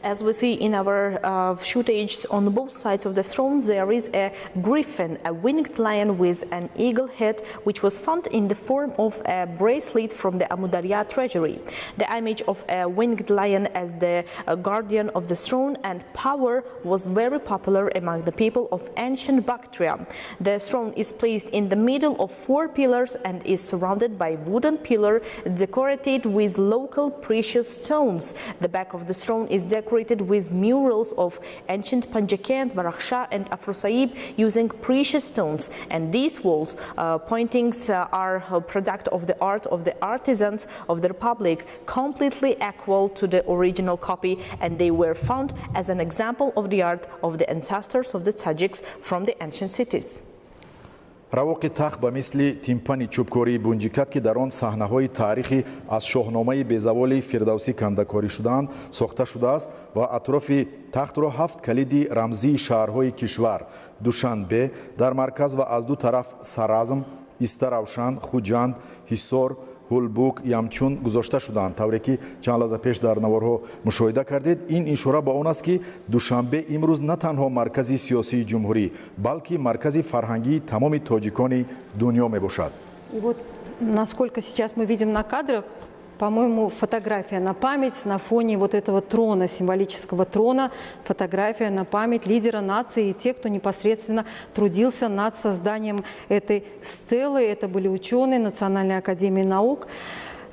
S3: As we see in our footage, on both sides of the throne there is a griffin, a winged lion with an eagle head, which was found in the form of a bracelet from the Amudarya treasury. The image of a winged lion as the guardian of the throne and power was very popular among the people of ancient Bactria. The throne is placed in the middle of four pillars and is surrounded by wooden pillar decorated with local precious stones. The back of the throne is decorated with murals of ancient Panjakent, Varakhsha and Afrosayib using precious stones. And these walls paintings are a product of the art of the artisans of the Republic, completely equal to the original copy, and they were found as an example of the art of the ancestors of the Tajiks from the ancient cities.
S1: Равоқи тахт ба мисли тимпани чӯбкории Бунҷикат, ки дар он саҳнаҳои таърихӣ аз шоҳномаи безаволи Фирдавсӣ кандакорӣ шудаанд, сохта шудааст ва атрофи тахтро ҳафт калиди рамзии шаҳрҳои кишвар: Душанбе дар марказ ва аз ду тараф Саразм, Истаравшан, Хуҷанд, Ҳисор, Ҳулбук, Ямчун гузошта шудаанд. Тавре ки чанд лаҳза пеш дар наворҳо мушоҳида кардед, ин ишора ба он аст, ки Душанбе имрӯз на танҳо маркази сиёсии ҷумҳурӣ, балки маркази фарҳангии тамоми тоҷикони дунё мебошад.
S2: И вот, насколько сейчас мы видим на кадрах, по-моему, фотография на память на фоне вот этого трона, символического трона, фотография на память лидера нации и тех, кто непосредственно трудился над созданием этой стелы. Это были ученые Национальной академии наук.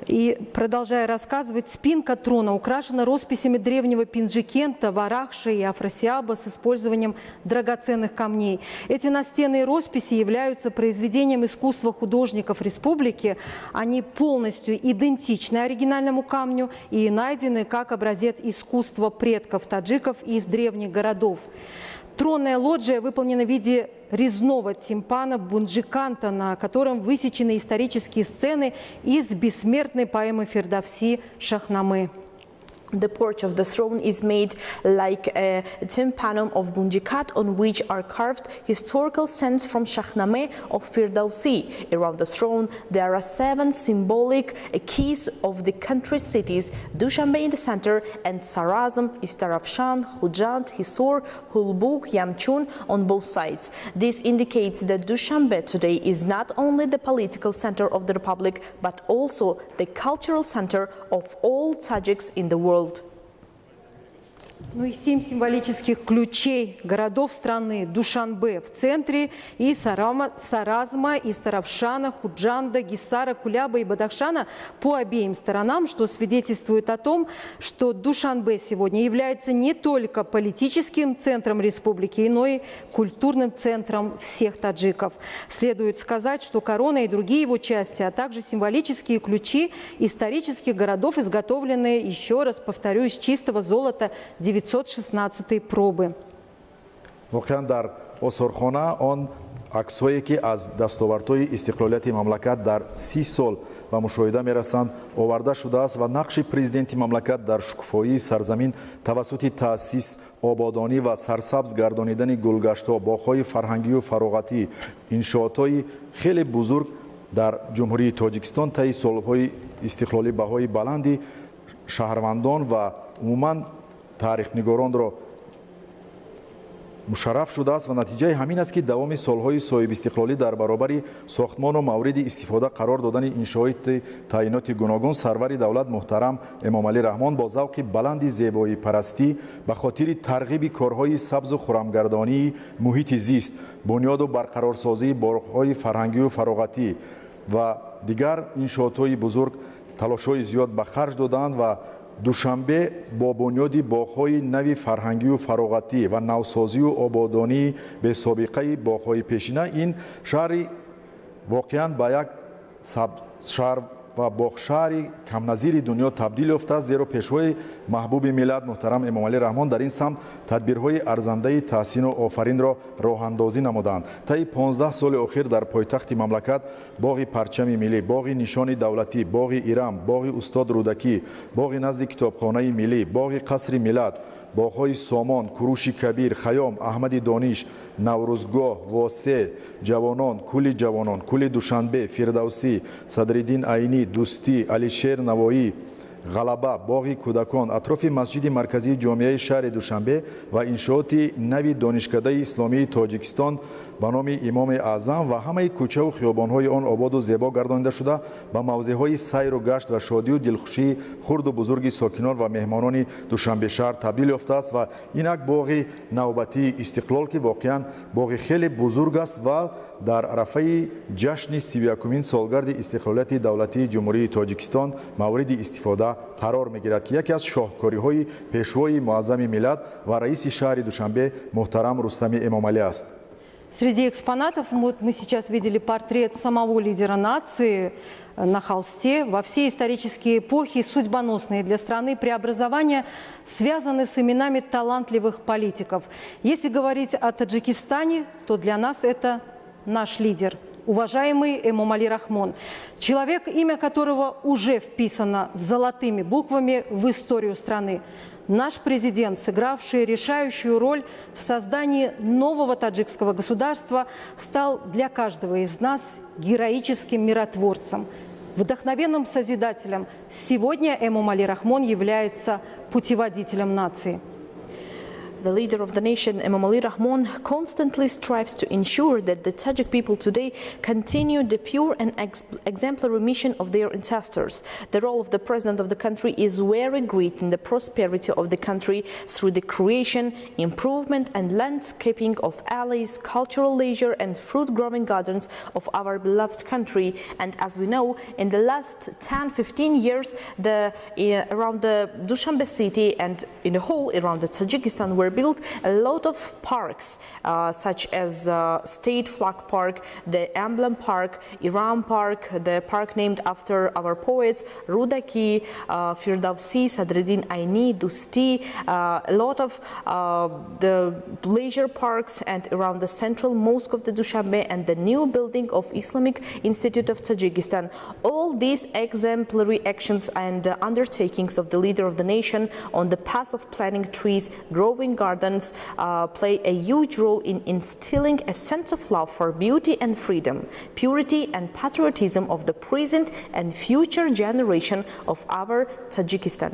S2: И, продолжая рассказывать, спинка трона украшена росписями древнего Пинджикента, Варахши и Афросиаба с использованием драгоценных камней. Эти настенные росписи являются произведением искусства художников республики. Они полностью идентичны оригинальному камню и найдены как образец искусства предков таджиков из древних городов. Тронная лоджия выполнена в виде резного тимпана Бунджиканта, на котором высечены исторические сцены из бессмертной поэмы Фирдавси «Шахнаме».
S3: The porch of the throne is made like a tympanum of Bunjikat, on which are carved historical scenes from Shahnameh of Firdausi. Around the throne, there are seven symbolic keys of the country cities, Dushanbe in the center and Sarazm, Istaravshan, Khujand, Hisor, Hulbuk, Yamchun on both sides. This indicates that Dushanbe today is not only the political center of the republic, but also the cultural center of all Tajiks in the world.
S2: Ну и семь символических ключей городов страны: Душанбе в центре и Саразма, Истаравшана, Худжанда, Гисара, Куляба и Бадахшана по обеим сторонам, что свидетельствует о том, что Душанбе сегодня является не только политическим центром республики, но и культурным центром всех таджиков. Следует сказать, что корона и другие его части, а также символические ключи исторических городов изготовлены, еще раз повторю, из чистого золота 916 пробы.
S1: Воқеан, дар осорхона он аксҳое, ки аз дастовардҳои истиқлолияти мамлакат дар 30 сол ба мушоҳида мерасанд, оварда шудааст ва нақши президенти мамлакат дар шукуфоии сарзамин тавассути таъсис, ободонӣ ва сарсабз гардонидани гулгаштҳо, боғҳои фарҳангию фароғатӣ, иншоотҳои хеле бузург дар Ҷумҳурии Тоҷикистон таи солҳои истиқлолӣ баҳои баланди шаҳрвандон ва умуман таърихнигоронро мушарраф шудааст. Ва натиҷаи ҳамин аст, ки давоми солҳои соҳибистиқлолӣ дар баробари сохтмону мавриди истифода қарор додани иншооти таъиноти гуногун, сарвари давлат муҳтарам Эмомалӣ Раҳмон бо завқи баланди зебоипарастӣ ба хотири тарғиби корҳои сабзу хурамгардонии муҳити зист, бунёду барқарорсозии боғҳои фарҳангию фароғатӣ ва дигар иншоотҳои бузург талошҳои зиёд ба харҷ додаанд. Ва Душанбе бо бунёди боғҳои нави фарҳангию фароғатӣ ва навсозию ободонии бесобиқаи боғҳои пешина, ин шаҳри воқеан ба як шаҳр ва боғшаҳри камназири дунё табдил ёфтааст, зеро пешвои маҳбуби миллат муҳтарам Эмомалӣ Раҳмон дар ин самт тадбирҳои арзандаи таҳсину офаринро роҳандозӣ намуданд. Таи 15 соли охир дар пойтахти мамлакат боғи Парчами миллӣ, боғи Нишони давлатӣ, боғи Ирам, боғи Устод Рӯдакӣ, боғи назди Китобхонаи миллӣ, боғи Қасри Миллат, боғҳои Сомон, Куруши Кабир, Хаём, Аҳмади Дониш, Наврӯзгоҳ, Восе, Ҷавонон, Кӯли Ҷавонон, Кӯли Душанбе, Фирдавсӣ, Садриддин Айнӣ, Дӯстӣ, Алишер Навоӣ, Ғалаба, боғи кӯдакон атрофи масҷиди марказии ҷомеаи шаҳри Душанбе ва иншооти нави Донишкадаи исломии Тоҷикистон ба номи Имоми Аъзам ва ҳамаи кӯчаву хиёбонҳои он ободу зебо гардонида шуда, ба мавзеъҳои сайру гашт ва шодию дилхушии хурду бузурги сокинон ва меҳмонони Душанбешаҳр табдил ёфтааст. Ва инак боғи навбатии Истиқлол, ки воқеан боғи хеле бузург аст ва дар арафаи ҷашни 31-умин солгарди истиқлолияти давлатии Ҷумҳурии Тоҷикистон мавриди истифода қарор мегирад, ки яке аз шоҳкориҳои пешвои муаззами миллат ва раиси шаҳри Душанбе муҳтарам Рустами Эмомалӣ аст.
S2: Среди экспонатов вот мы сейчас видели портрет самого лидера нации на холсте. Во все исторические эпохи судьбоносные для страны преобразования связаны с именами талантливых политиков. Если говорить о Таджикистане, то для нас это наш лидер, уважаемый Эмомали Рахмон. Человек, имя которого уже вписано золотыми буквами в историю страны. Наш президент, сыгравший решающую роль в создании нового таджикского государства, стал для каждого из нас героическим миротворцем, вдохновенным созидателем. Сегодня Эмомали Рахмон является путеводителем нации.
S3: The leader of the nation, Emomali Rahmon, constantly strives to ensure that the Tajik people today continue the pure and exemplary mission of their ancestors. The role of the president of the country is very great in the prosperity of the country through the creation, improvement and landscaping of alleys, cultural leisure and fruit-growing gardens of our beloved country. And as we know, in the last 10-15 years, around the Dushanbe city and in the whole around the Tajikistan were were built a lot of parks, such as State Flag Park, the Emblem Park, Iran Park, the park named after our poets, Rudaki, Firdavsi, Sadreddin Aini, Dusti, a lot of the leisure parks, and around the central mosque of the Dushanbe and the new building of Islamic Institute of Tajikistan. All these exemplary actions and undertakings of the leader of the nation on the path of planting trees, growing gardens, play a huge role in instilling a sense of love for beauty and freedom, purity and patriotism of the present and future generation of our Tajikistan.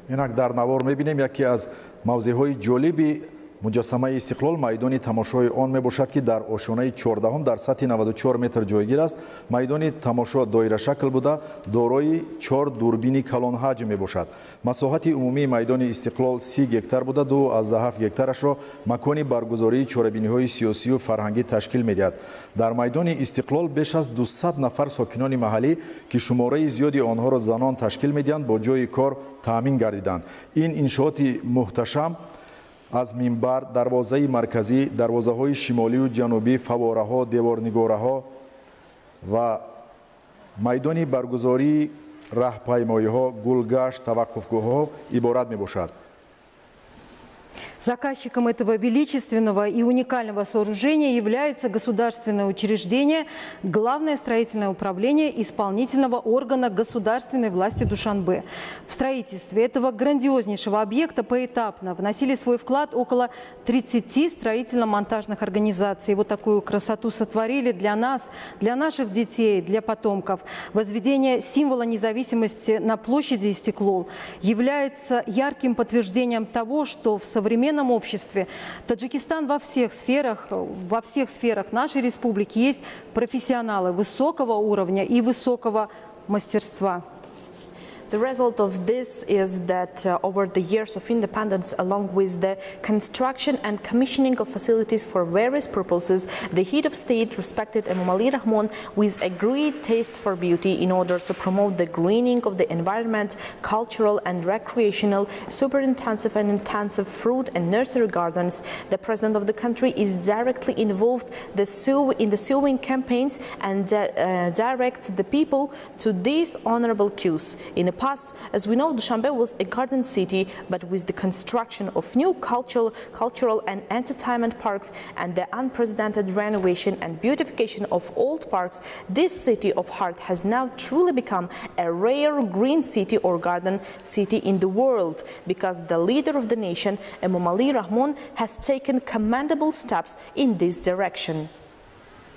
S1: Инак дар навор мебинем яке аз мавзеъҳои ҷолиби муҷассамаи Истиқлол майдони тамошои он мебошад, ки дар ошёнаи 14 дар сатҳи 94 метр ҷойгир аст. Майдони тамошо доирашакл буда, дорои 4 дурбини калонҳаҷм мебошад. Масоҳати умумии майдони Истиқлол 30 гектар буда, 2,7 гектарашро макони баргузории чорабиниҳои сиёсию фарҳангӣ ташкил медиҳад. Дар майдони Истиқлол беш аз 200 нафар сокинони маҳаллӣ, ки шумораи зиёди онҳоро занон ташкил медиҳанд, бо ҷойи кор таъмин гардиданд. Ин иншооти муҳташам аз минбар, дарвозаи марказӣ, дарвозаҳои шимолию ҷанубӣ, фавораҳо, деворнигораҳо ва майдони баргузории раҳпаймоиҳо, гулгашт, таваққуфгоҳҳо иборат мебошад.
S2: Заказчиком этого величественного и уникального сооружения является государственное учреждение Главное строительное управление исполнительного органа государственной власти Душанбе. В строительстве этого грандиознейшего объекта поэтапно вносили свой вклад около 30 строительно-монтажных организаций. Вот такую красоту сотворили для нас, для наших детей, для потомков. Возведение символа независимости на площади Истиклол является ярким подтверждением того, что в современном обществе Таджикистан во всех сферах нашей республики есть профессионалы высокого уровня и высокого мастерства.
S3: The result of this is that over the years of independence, along with the construction and commissioning of facilities for various purposes, the head of state respected Emomali Rahmon with a great taste for beauty in order to promote the greening of the environment, cultural and recreational, super intensive and intensive fruit and nursery gardens. The president of the country is directly involved in the sowing campaigns and directs the people to these honorable cues. In the past, as we know, Dushanbe was a garden city, but with the construction of new cultural and entertainment parks and the unprecedented renovation and beautification of old parks, this city of heart has now truly become a rare green city or garden city in the world, because the leader of the nation, Emomali Rahmon, has taken commendable steps in this direction.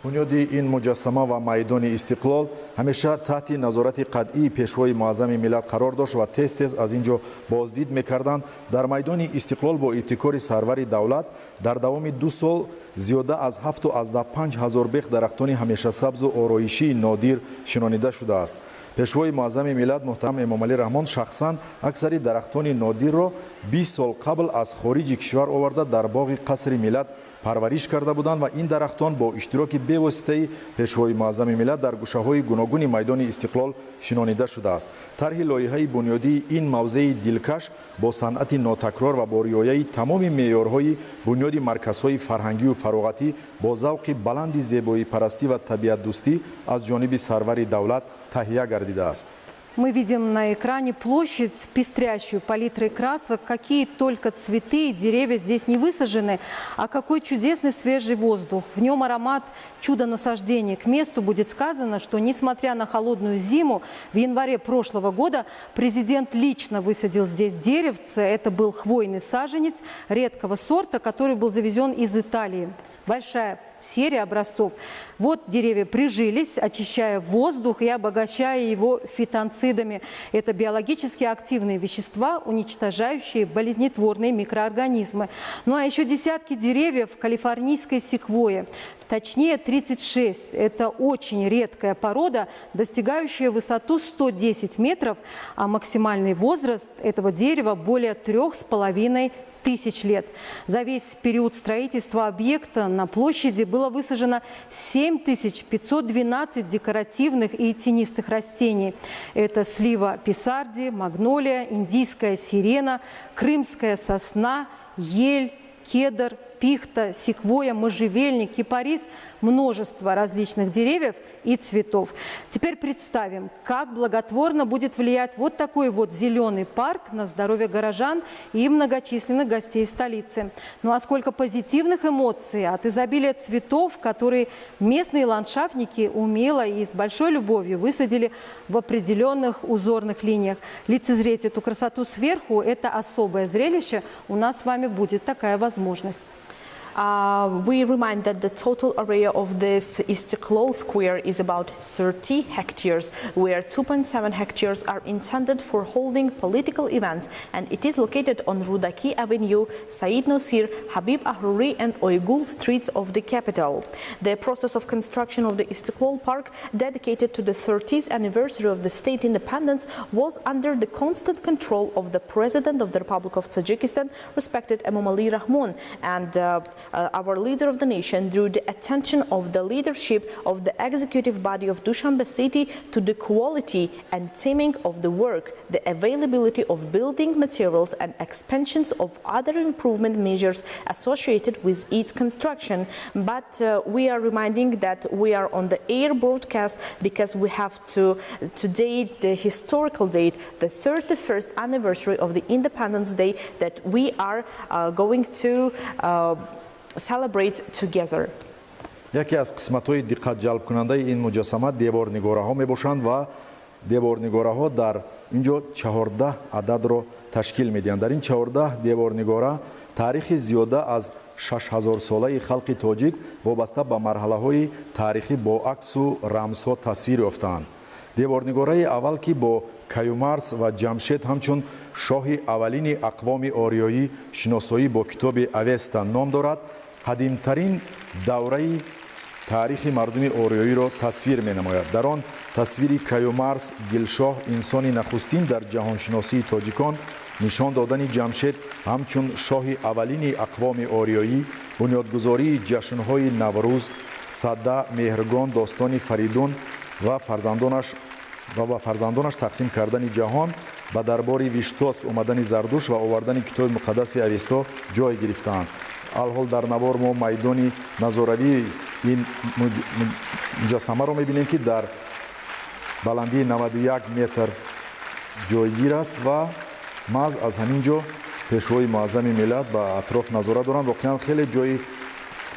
S1: Бунёди ин муҷассама ва майдони Истиқлол ҳамеша таҳти назорати қатъии пешвои муаззами миллат қарор дошт ва тез-тез аз ин ҷо боздид мекарданд. Дар майдони Истиқлол бо ибтикори сарвари давлат дар давоми 2 сол зиёда аз 7,5 ҳазор бех дарахтони ҳамешасабзу ороишии нодир шинонида шудааст. Пешвои муаззами миллат муҳтарам Эмомалӣ Раҳмон шахсан аксари дарахтони нодирро 20 сол қабл аз хориҷи кишвар оварда дар боғи қасри миллат парвариш карда буданд ва ин дарахтон бо иштироки бевоситаи пешвои муаззами миллат дар гӯшаҳои гуногуни майдони Истиқлол шинонида шудааст. Тарҳи лоиҳаи бунёдии ин мавзеи дилкаш бо санъати нотакрор ва бо риояи тамоми меъёрҳои бунёди марказҳои фарҳангию фароғатӣ бо завқи баланди зебоипарастӣ ва табиатдӯстӣ аз ҷониби сарвари давлат таҳия гардидааст.
S2: Мы видим на экране площадь, пестрящую палитрой красок. Какие только цветы и деревья здесь не высажены, а какой чудесный свежий воздух. В нем аромат чудо-насаждений. К месту будет сказано, что, несмотря на холодную зиму, в январе прошлого года президент лично высадил здесь деревце. Это был хвойный саженец редкого сорта, который был завезен из Италии. Большая серия образцов. Вот деревья прижились, очищая воздух и обогащая его фитонцидами. Это биологически активные вещества, уничтожающие болезнетворные микроорганизмы. Ну а еще десятки деревьев калифорнийской секвойи. Точнее, 36. Это очень редкая порода, достигающая высоту 110 метров, а максимальный возраст этого дерева более 3,5 тысяч лет. За весь период строительства объекта на площади было высажено 7512 декоративных и тенистых растений. Это слива писарди, магнолия, индийская сирена, крымская сосна, ель, кедр, пихта, секвойя, можжевельник, кипарис, множество различных деревьев и цветов. Теперь представим, как благотворно будет влиять вот такой вот зеленый парк на здоровье горожан и многочисленных гостей столицы. Ну а сколько позитивных эмоций от изобилия цветов, которые местные ландшафтники умело и с большой любовью высадили в определенных узорных линиях. Лицезреть эту красоту сверху – это особое зрелище. У нас с вами будет такая возможность.
S3: We remind that the total area of this Istiqlol Square is about 30 hectares, where 2.7 hectares are intended for holding political events, and it is located on Rudaki Avenue, Said Nosir, Habib Ahruri and Oygul streets of the capital. The process of construction of the Istiqlol Park, dedicated to the 30th anniversary of the state independence, was under the constant control of the President of the Republic of Tajikistan, respected Emomali Rahmon, and our leader of the nation drew the attention of the leadership of the executive body of Dushanbe city to the quality and timing of the work, the availability of building materials and expansions of other improvement measures associated with its construction. But we are reminding that we are on the air broadcast because we have to today the historical date, the 31st anniversary of the Independence Day, that we are going to celebrate together.
S1: Яке аз қисматҳои диққатҷалбкунандаи ин муҷассама деворнигораҳо мебошанд ва деворнигораҳо дар ин ҷо 14 ададро ташкил медиҳанд. Дар ин 14 деворнигора таърихи зиёда аз 6000-солаи халқи тоҷик вобаста ба марҳалаҳои таърихӣ бо аксу рамзҳо тасвир ёфтаанд. Деворнигораи аввал, ки бо Каюмарс ва Ҷамшед ҳамчун шоҳи аввалини ақвоми ориёӣ шиносоӣ бо китоби Авеста ном дорад, қадимтарин давраи таърихи мардуми ориёиро тасвир менамояд. Дар он тасвири Каюмарс Гилшоҳ, инсони нахустин дар ҷаҳоншиносии тоҷикон, нишон додани Ҷамшед ҳамчун шоҳи аввалини ақвоми ориёӣ, бунёдгузории ҷашнҳои Наврӯз, Сада, Меҳргон, достони Фаридун ва фарзандонаш ва ба фарзандонаш тақсим кардани ҷаҳон, ба дарбори Виштосп омадани Зардуш ва овардани китоби муқаддаси Авесто ҷой гирифтаанд. Алҳол дар навор мо майдони назоравии ин муҷассамаро мебинем, ки дар баландии 91 метр ҷойгир аст ва маҳз аз ҳамин ҷо пешвои муаззами миллат ба атроф назора доранд. Воқеан хеле ҷои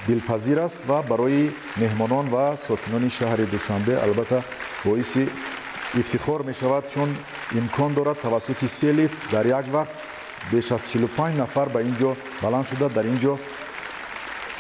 S1: дилпазир аст ва барои меҳмонон ва сокинони шаҳри Душанбе албатта боиси ифтихор мешавад, чун имкон дорад тавассути се лифт дар як вақт беш аз 45 нафар ба ин ҷо баланд шуда, дар ин ҷо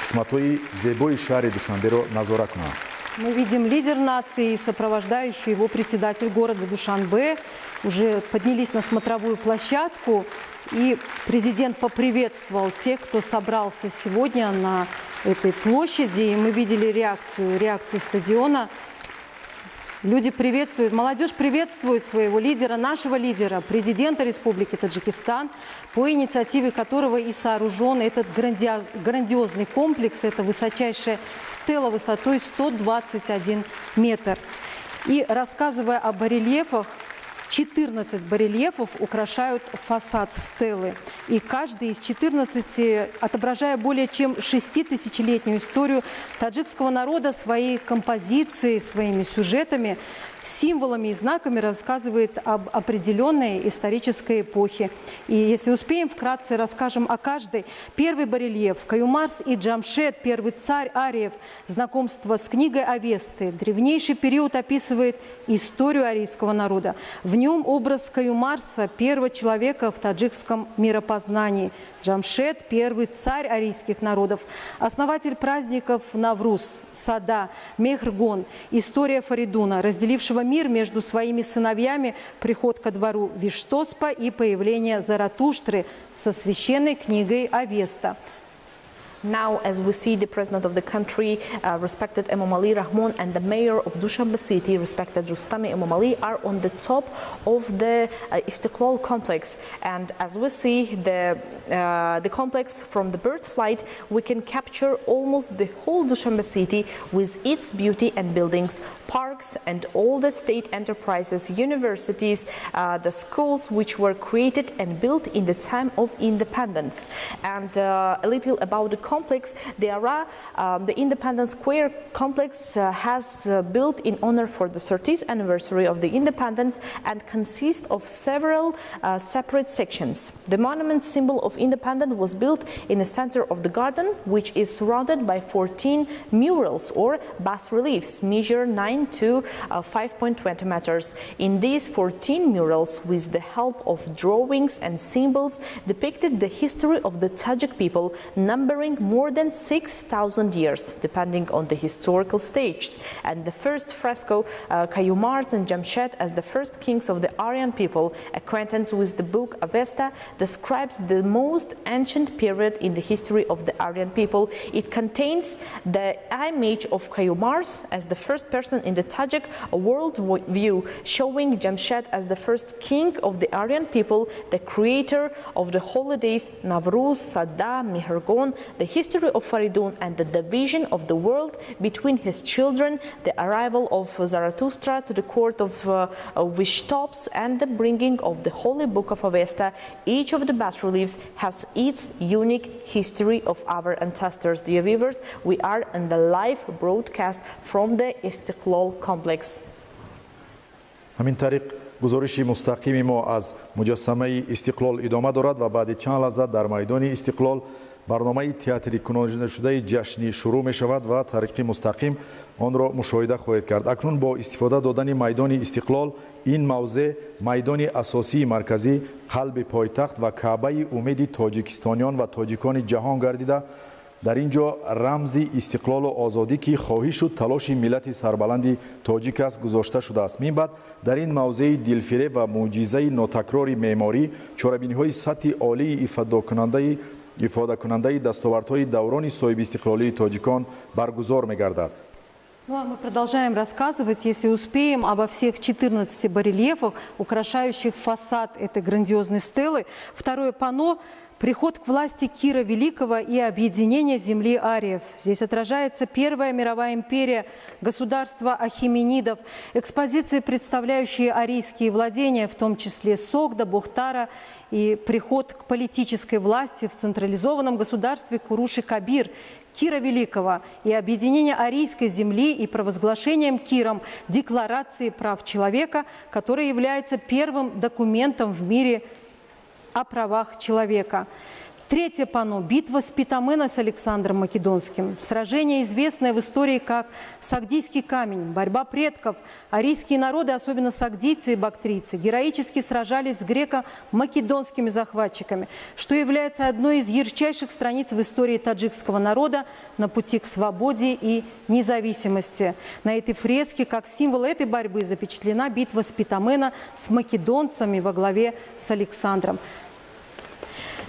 S1: қисматҳои зебои шаҳри Душанберо назора кунанд.
S2: Мы видим, лидер нации и сопровождающий его председатель города Душанбе уже поднялись на смотровую площадку, и президент поприветствовал тех, кто собрался сегодня на этой площади. И мы видели реакцию стадиона. Люди приветствуют, молодежь приветствует своего лидера, нашего лидера, президента Республики Таджикистан, по инициативе которого и сооружен этот грандиозный комплекс. Это высочайшая стела высотой 121 метр. И рассказывая о барельефах, 14 барельефов украшают фасад стелы. И каждый из 14, отображая более чем 6000-летнюю историю таджикского народа, своей композицией, своими сюжетами, символами и знаками рассказывает об определенной исторической эпохе. И если успеем, вкратце расскажем о каждой. Первый барельеф – Каюмарс и Джамшед, первый царь ариев. Знакомство с книгой Авесты. Древнейший период описывает историю арийского народа. В нем образ Каюмарса, первого человека в таджикском миропознании. Джамшед – первый царь арийских народов, основатель праздников Навруз, Сада, Мехргон, история Фаридуна, разделившего мир между своими сыновьями, приход ко двору Виштоспа и появление Заратуштры со священной книгой Авеста.
S3: Now, as we see, the president of the country, respected Emomali Rahmon, and the mayor of Dushanbe city, respected Rustami Emomali, are on the top of the Istiqlol complex. And as we see the complex from the bird flight, we can capture almost the whole Dushanbe city with its beauty and buildings, parks, and all the state enterprises, universities, the schools which were created and built in the time of independence. And a little about the complex, the Independence Square complex has built in honor for the 30th anniversary of the independence and consists of several separate sections. The monument symbol of independence was built in the center of the garden, which is surrounded by 14 murals or bas reliefs, measure 9 to 5.20 meters. In these 14 murals, with the help of drawings and symbols, depicted the history of the Tajik people, numbering more than 6,000 years, depending on the historical stages. And the first fresco, Kayumars and Jamshed as the first kings of the Aryan people, acquaintance with the book Avesta, describes the most ancient period in the history of the Aryan people. It contains the image of Kayumars as the first person in the Tajik world view, showing Jamshed as the first king of the Aryan people, the creator of the holidays Navruz, Sada, Mihrgon, the history of Faridun and the division of the world between his children, the arrival of Zarathustra to the court of Vishtops, and the bringing of the holy book of Avesta. Each of the bas reliefs has its unique history of our ancestors. Dear viewers, we are in the live broadcast from the Istiqlol complex.
S1: Ҳамин тариқ, гузориши мустақими мо аз муҷассамаи Истиқлол идома дорад ва баъди чанд лаҳза дар майдони Истиқлол барномаи театрикунонидашудаи ҷашнӣ шурӯъ мешавад ва тариқи мустақим онро мушоҳида хоҳед кард. Акнун бо истифода додани майдони Истиқлол, ин мавзеъ майдони асосии марказӣ, қалби пойтахт ва Каъбаи умеди тоҷикистониён ва тоҷикони ҷаҳон гардида, дар ин ҷо рамзи истиқлолу озодӣ, ки хоҳишу талоши миллати сарбаланди тоҷик аст, гузошта шудааст. Мин баъд дар ин мавзеи дилфиреб ва мӯъҷизаи нотакрори меъморӣ чорабиниҳои сатҳи олии ифодакунандаи дастовардҳои даврони соҳибистиқлолии тоҷикон баргузор мегардад.
S2: Ну, а мы продолжаем рассказывать, если успеем, обо всех 14 барельефах, украшающих фасад этой грандиозной стелы. Второе панно – приход к власти Кира Великого и объединение земли ариев. Здесь отражается Первая мировая империя, государство Ахименидов, экспозиции, представляющие арийские владения, в том числе Согда, Бухтара, и приход к политической власти в централизованном государстве Куруши Кабир, Кира Великого, и объединение арийской земли и провозглашением Киром Декларации прав человека, которая является первым документом в мире о правах человека. Третье панно – битва Спитамена с Александром Македонским. Сражение, известное в истории как Сагдийский камень, борьба предков. Арийские народы, особенно сагдийцы и бактрийцы, героически сражались с греко-македонскими захватчиками, что является одной из ярчайших страниц в истории таджикского народа на пути к свободе и независимости. На этой фреске, как символ этой борьбы, запечатлена битва Спитамена с македонцами во главе с Александром.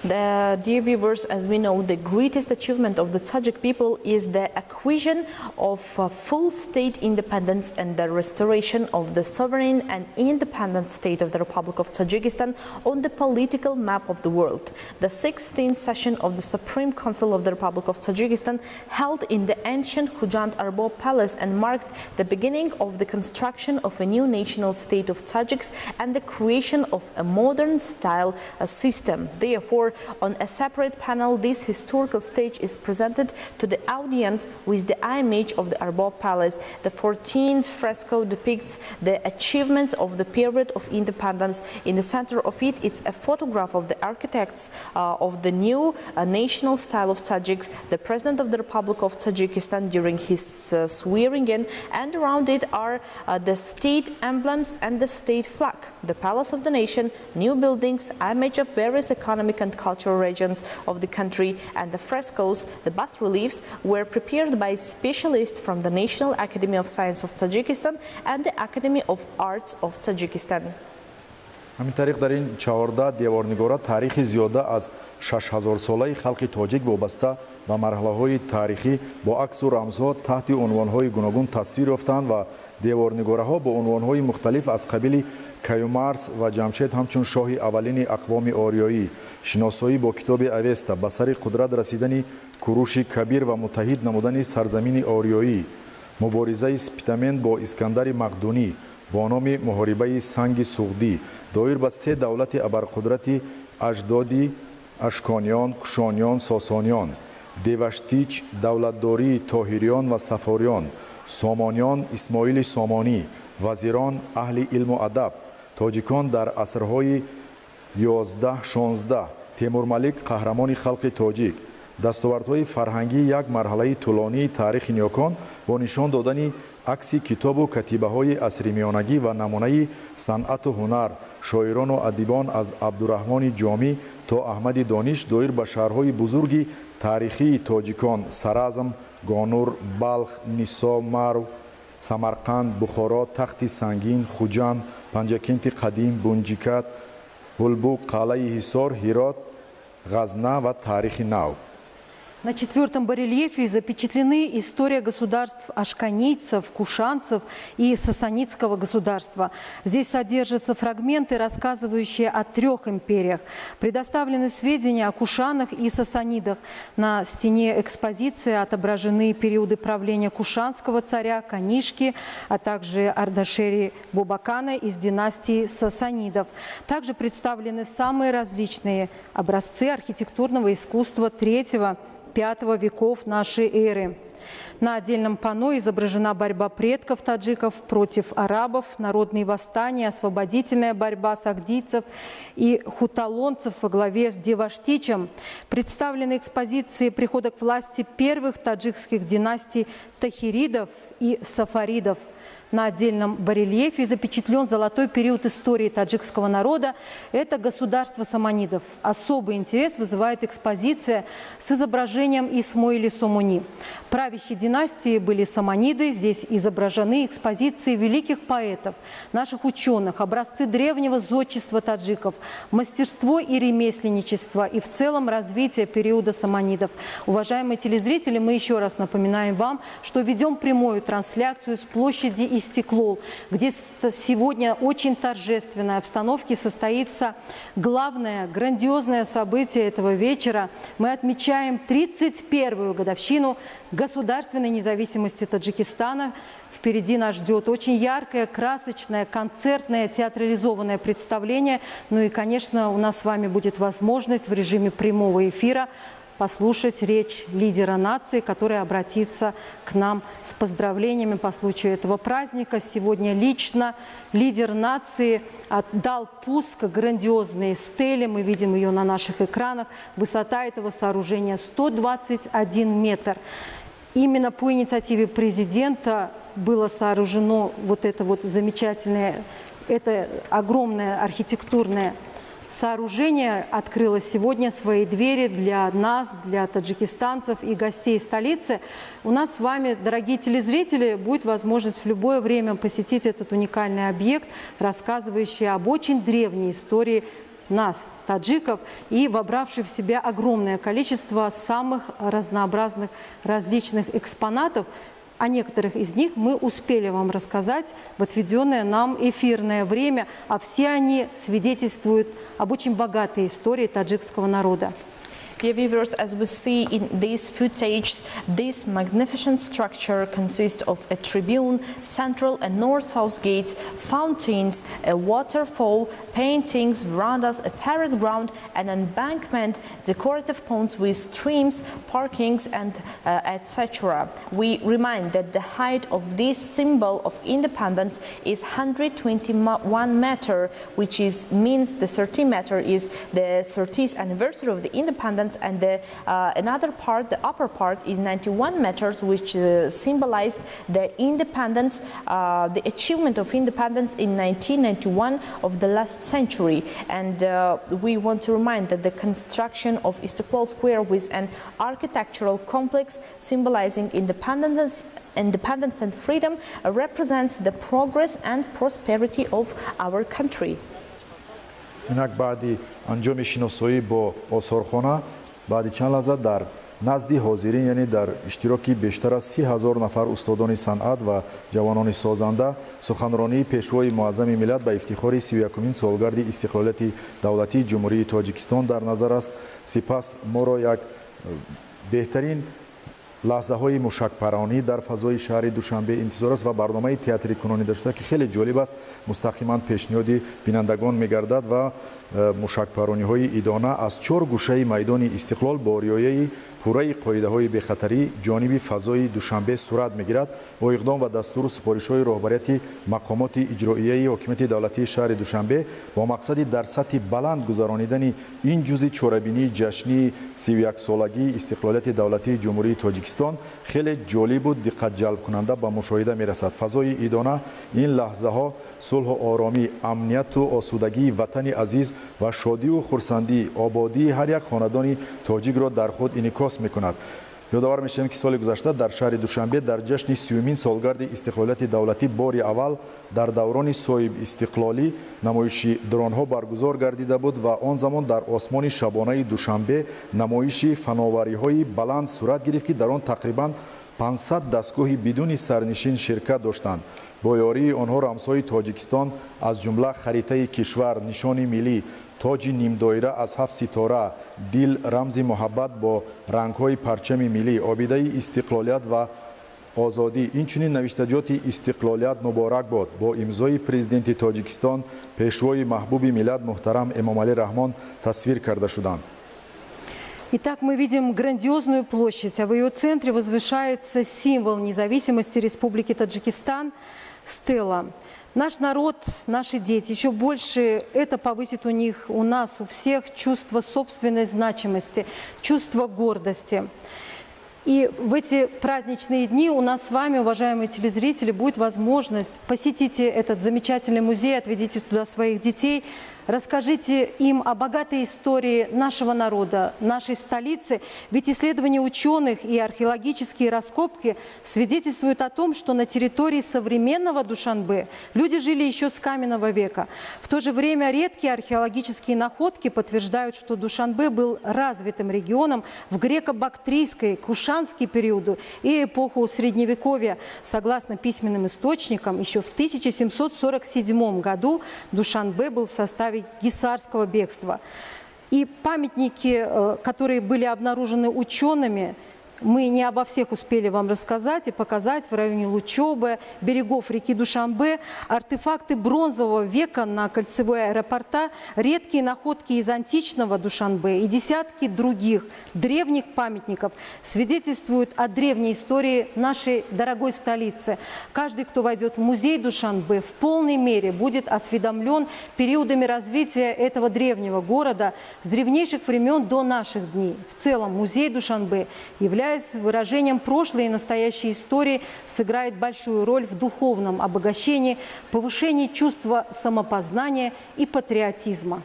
S3: Dear viewers, as we know, the greatest achievement of the Tajik people is the acquisition of full state independence and the restoration of the sovereign and independent state of the Republic of Tajikistan on the political map of the world. The 16th session of the Supreme Council of the Republic of Tajikistan held in the ancient Khujand Arbob Palace and marked the beginning of the construction of a new national state of Tajiks and the creation of a modern style system. Therefore, on a separate panel, this historical stage is presented to the audience with the image of the Arbob Palace. The 14th fresco depicts the achievements of the period of independence. In the center of it, it's a photograph of the architects of the new national style of Tajiks, the President of the Republic of Tajikistan during his swearing in, and around it are the state emblems and the state flag, the Palace of the Nation, new buildings, image of various economic and cultural regions of the country, and the frescoes, the bas reliefs, were prepared by specialists from the National Academy of Science of Tajikistan and the Academy of Arts of Tajikistan.
S1: Ҳамин тариқ, дар ин 14 деворнигора таърихи зиёда аз 6000-солаи халқи тоҷик вобаста ба марҳилаҳои таърихӣ бо аксу рамзҳо таҳти унвонҳои гуногун тасвир ёфтанд ва деворнигораҳо бо унвонҳои мухталиф аз қабили Каюмарс ва Ҷамшед ҳамчун шоҳи аввалини ақвоми ориёӣ, шиносоӣ бо китоби Авеста, ба сари қудрат расидани Куруши Кабир ва муттаҳид намудани сарзамини ориёӣ, муборизаи Спитамен бо Искандари Мақдунӣ бо номи муҳорибаи Санги Суғдӣ, доир ба се давлати абарқудрати аҷдодӣ Ашкониён, Кушониён, Сосониён, Деваштич, давлатдории Тоҳириён ва Сафориён, Сомониён, Исмоили Сомонӣ, вазирон, аҳли илму адаб, тоҷикон дар асрҳои 11-16, Темурмалик, қаҳрамони халқи тоҷик, дастовардҳои фарҳангии як марҳилаи тӯлонии таърихи ниёкон бо нишон додани акси китобу катибаҳои асри миёнагӣ ва намунаи санъату ҳунар, шоирону адибон аз Абдураҳмони Ҷомӣ то Аҳмади Дониш, доир ба шаҳрҳои бузурги таърихии тоҷикон Саразм, Гонур, Балх, Нисо, Марв, Самарқанд, Бухоро, Тахти Сангин, Хуҷанд, Панҷакенти қадим, Бунҷикат, Ҳулбук, Қалъаи Ҳисор, Ҳирот, Ғазна ва таърихи нав.
S2: На четвертом барельефе запечатлены история государств ашканийцев, кушанцев и сасанидского государства. Здесь содержатся фрагменты, рассказывающие о трех империях. Предоставлены сведения о кушанах и сасанидах. На стене экспозиции отображены периоды правления кушанского царя Канишки, а также Ардашери Бобакана из династии сасанидов. Также представлены самые различные образцы архитектурного искусства III-V веков нашей эры. На отдельном панно изображена борьба предков таджиков против арабов, народные восстания, освободительная борьба сагдийцев и хуталонцев во главе с Деваштичем. Представлены экспозиции прихода к власти первых таджикских династий тахиридов и сафаридов. На отдельном барельефе запечатлен золотой период истории таджикского народа. Это государство саманидов. Особый интерес вызывает экспозиция с изображением Исмоили Сомони. Правящей династии были саманиды. Здесь изображены экспозиции великих поэтов, наших ученых, образцы древнего зодчества таджиков, мастерство и ремесленничество и в целом развитие периода саманидов. Уважаемые телезрители, мы еще раз напоминаем вам, что ведем прямую трансляцию с площади Истиклол, где сегодня очень торжественной обстановке состоится главное грандиозное событие этого вечера. Мы отмечаем 31-ю годовщину государственной независимости Таджикистана. Впереди нас ждет очень яркое, красочное, концертное, театрализованное представление. Ну и, конечно, у нас с вами будет возможность в режиме прямого эфира послушать речь лидера нации, который обратится к нам с поздравлениями по случаю этого праздника. Сегодня лично лидер нации отдал пуск грандиозной стеле. Мы видим ее на наших экранах. Высота этого сооружения 121 метр. Именно по инициативе президента было сооружено вот это вот замечательное, это огромное архитектурное сооружение открыло сегодня свои двери для нас, для таджикистанцев и гостей столицы. У нас с вами, дорогие телезрители, будет возможность в любое время посетить этот уникальный объект, рассказывающий об очень древней истории нас, таджиков, и вобравший в себя огромное количество самых разнообразных различных экспонатов. О некоторых из них мы успели вам рассказать в отведенное нам эфирное время, а все они свидетельствуют об очень богатой истории таджикского народа.
S3: Dear viewers, as we see in this footage, this magnificent structure consists of a tribune, central and north-south gates, fountains, a waterfall, paintings, verandas, a parade ground, an embankment, decorative ponds with streams, parkings, and etc. We remind that the height of this symbol of independence is 121 meter, which is means the 13 meter is the 30th anniversary of the independence, and the another part, the upper part, is 91 meters, which symbolized the independence, the achievement of independence in 1991 of the last century. And we want to remind that the construction of Istiqlal Square with an architectural complex symbolizing independence and freedom represents the progress and prosperity of our country.
S1: Инак баъди анҷоми шиносоӣ бо осорхона, баъди чанд лаҳза дар назди ҳозирин, яъне дар иштироки бештар аз 30 000 нафар устодони санъат ва ҷавонони созанда, суханронии Пешвои муаззами миллат ба ифтихори 31-умин солгарди истиқлолияти давлатии Ҷумҳурии Тоҷикистон дар назар аст. Сипас моро як беҳтарин лаҳзаҳои мушакпаронӣ дар фазои шаҳри Душанбе интизор аст ва барномаи театри кунонидашуда, ки хеле ҷолиб аст, мустақиман пешниҳоди бинандагон мегардад ва мушакпарониҳои идона аз чор гӯшаи майдони Истиқлол бо риояи пурраи қоидаҳои бехатарӣ ҷониби фазои Душанбе сурат мегирад. Бо иқдом ва дастуру супоришҳои роҳбарияти мақомоти иҷроияи ҳокимияти давлатии шаҳри Душанбе бо мақсади дар сатҳи баланд гузаронидани ин ҷузъи чорабинии ҷашнии 31-солагии истиқлолияти давлатии Ҷумҳурии Тоҷикистон хеле ҷолибу диққатҷалбкунанда ба мушоҳида мерасад. Фазои идона ин лаҳзаҳо сулҳу оромӣ, амнияту осудагии ватани азиз ва шодию хурсандӣ, ободии ҳар як хонадони тоҷикро дар худ инъикос мекунад. Ёдовар мешавем, ки соли гузашта дар шаҳри Душанбе дар ҷашни 30-умин солгарди истиқлолияти давлатӣ бори аввал дар даврони соҳибистиқлолӣ намоиши дронҳо баргузор гардида буд ва он замон дар осмони шабонаи Душанбе намоиши фановариҳои баланд сурат гирифт, ки дар он тақрибан 500 дастгоҳи бидуни сарнишин ширкат доштанд. Бо ёрии онҳо рамзҳои Тоҷикистон, аз ҷумла харитаи кишвар, нишони миллӣ, тоҷи нимдоира аз ҳафт ситора, дил, рамзи муҳаббат бо рангҳои парчами миллӣ, обидаи истиқлолият ва озодӣ, инчунин навиштаҷоти «Истиқлолият муборак бод» бо имзои Президенти Тоҷикистон, Пешвои маҳбуби миллат муҳтарам Эмомалӣ Раҳмон тасвир карда шуданд.
S2: Итак, мы видим грандиозную площадь, а в ее центре возвышается символ независимости Республики Таджикистан – стела. Наш народ, наши дети, еще больше это повысит у них, у нас, у всех чувство собственной значимости, чувство гордости. И в эти праздничные дни у нас с вами, уважаемые телезрители, будет возможность посетите этот замечательный музей, отведите туда своих детей, расскажите им о богатой истории нашего народа, нашей столицы. Ведь исследования ученых и археологические раскопки свидетельствуют о том, что на территории современного Душанбе люди жили еще с каменного века. В то же время редкие археологические находки подтверждают, что Душанбе был развитым регионом в греко-бактрийской, кушанский периоду и эпоху Средневековья. Согласно письменным источникам, еще в 1747 году Душанбе был в составе Гиссарского бегства. И памятники, которые были обнаружены учеными, мы не обо всех успели вам рассказать и показать в районе Лучобы, берегов реки Душанбе, артефакты бронзового века на кольцевой аэропорта, редкие находки из античного Душанбе и десятки других древних памятников свидетельствуют о древней истории нашей дорогой столицы. Каждый, кто войдет в музей Душанбе, в полной мере будет осведомлен периодами развития этого древнего города с древнейших времен до наших дней. В целом музей Душанбе, являясь выражением прошлой и настоящей истории, сыграет большую роль в духовном обогащении, повышении чувства самопознания и патриотизма.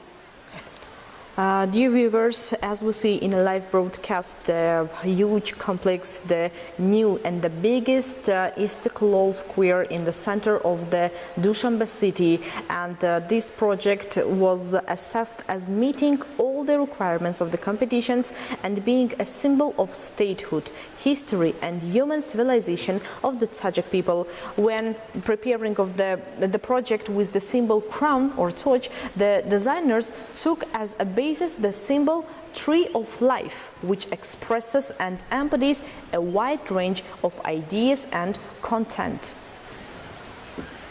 S3: Dear viewers, as we see in a live broadcast, the huge complex, the new and the biggest Istiqlal Square in the center of the Dushanbe city. And this project was assessed as meeting all the requirements of the competitions and being a symbol of statehood, history and human civilization of the Tajik people. When preparing of the project with the symbol crown or torch, the designers took as a basis the symbol tree of life, which expresses and embodies a wide range of ideas and content.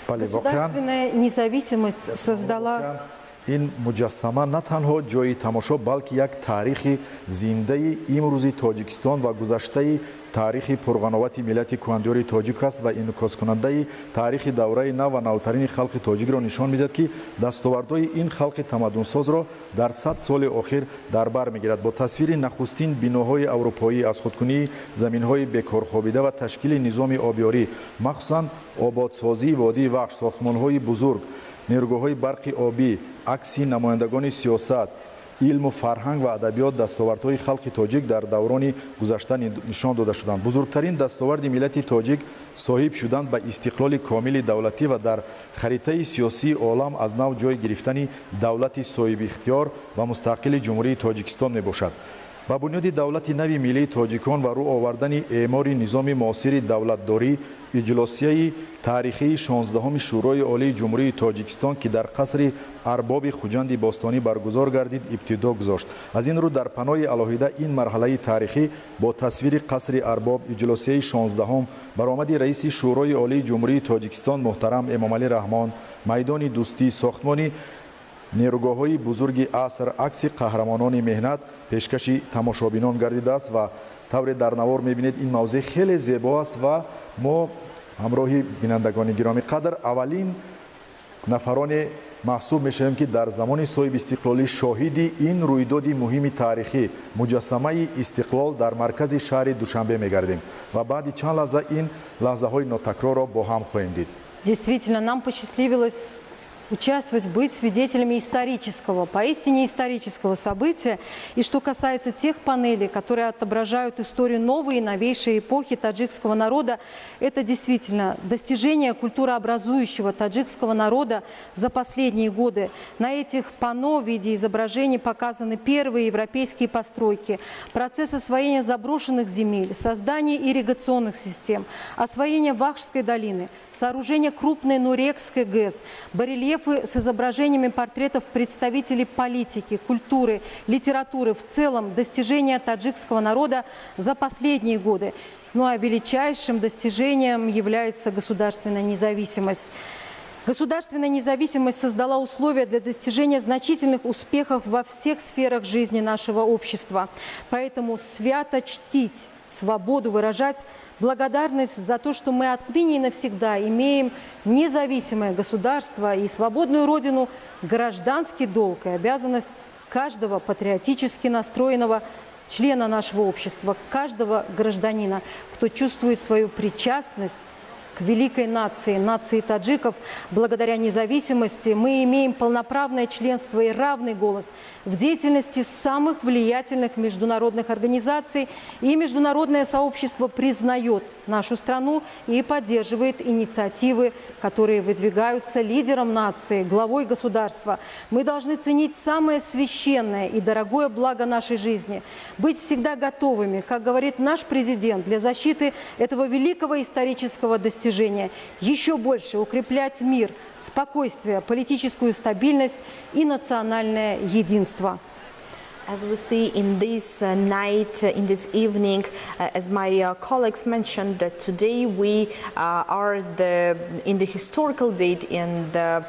S2: Государственная независимость создала
S1: Ин муҷассама на танҳо ҷои тамошо, балки як таърихи зиндаи имрӯзи Тоҷикистон ва гузаштаи таърихи пурғановати миллати кӯҳандиёри тоҷик аст ва инъикоскунандаи таърихи давраи нав ва навтарини халқи тоҷикро нишон медиҳад, ки дастовардҳои ин халқи тамаддунсозро дар 100 соли охир дар бар мегирад. Бо тасвири нахустин биноҳои аврупоӣ, аз худкунии заминҳои бекорхобида ва ташкили низоми обёрӣ, махсусан ободсозии водии Вахш, сохтмонҳои бузург, нерӯгоҳҳои барқи обӣ, акси намояндагони сиёсат, Илму фарҳанг ва адабиёт дастовардҳои халқи тоҷик дар даврони гузашта нишон дода шуданд. Бузургтарин дастоварди миллати тоҷик соҳиб шудан ба истиқлоли комили давлатӣ ва дар харитаи сиёсии олам аз нав ҷой гирифтани давлати соҳибихтиёр ва мустақили Ҷумҳурии Тоҷикистон мебошад. Ба бунёди давлати нави миллии тоҷикон ва рӯ овардани эъмори низоми муосири давлатдорӣ иҷлосияи таърихии 16-уми Шӯрои Олии Ҷумҳурии Тоҷикистон, ки дар қасри Арбоби Хуҷанди бостонӣ баргузор гардид, ибтидо гузошт. Аз ин рӯ дар панои алоҳида ин марҳалаи таърихӣ бо тасвири қасри Арбоб, иҷлосияи 16-ум, баромади раиси Шӯрои Олии Ҷумҳурии Тоҷикистон муҳтарам Эмомалӣ Раҳмон, майдони дӯстӣ, сохтмони нерӯгоҳҳои бузурги аср, акси қаҳрамонони меҳнат пешкаши тамошобинон гардидааст. Ва тавре дар навор мебинед, ин мавзеъ хеле зебо аст ва мо ҳамроҳи бинандагони гиромӣ қадр аввалин нафароне маҳсуб мешавем, ки дар замони соҳибистиқлолӣ шоҳиди ин рӯйдоди муҳими таърихӣ, муҷассамаи Истиқлол дар маркази шаҳри Душанбе мегардем ва баъди чанд лаҳза ин лаҳзаҳои нотакрорро бо ҳам хоҳем дид.
S2: Действительно, нам посчастливилось участвовать, быть свидетелями исторического, поистине исторического события. И что касается тех панелей, которые отображают историю новой и новейшей эпохи таджикского народа, это действительно достижение культурообразующего таджикского народа за последние годы. На этих панно в виде изображений показаны первые европейские постройки, процесс освоения заброшенных земель, создание ирригационных систем, освоение Вахшской долины, сооружение крупной Нурекской ГЭС, барельеф с изображениями портретов представителей политики, культуры, литературы, в целом достижения таджикского народа за последние годы. Ну а величайшим достижением является государственная независимость. Государственная независимость создала условия для достижения значительных успехов во всех сферах жизни нашего общества. Поэтому свято чтить свободу, выражать благодарность за то, что мы отныне и навсегда имеем независимое государство и свободную родину, гражданский долг и обязанность каждого патриотически настроенного члена нашего общества, каждого гражданина, кто чувствует свою причастность к великой нации, нации таджиков. Благодаря независимости мы имеем полноправное членство и равный голос в деятельности самых влиятельных международных организаций. И международное сообщество признает нашу страну и поддерживает инициативы, которые выдвигаются лидером нации, главой государства. Мы должны ценить самое священное и дорогое благо нашей жизни, быть всегда готовыми, как говорит наш президент, для защиты этого великого исторического достижения, еще больше укреплять мир, спокойствие, политическую стабильность и национальное единство.
S3: As we see in this night, in this evening, as my colleagues mentioned, that today we are in the historical date in the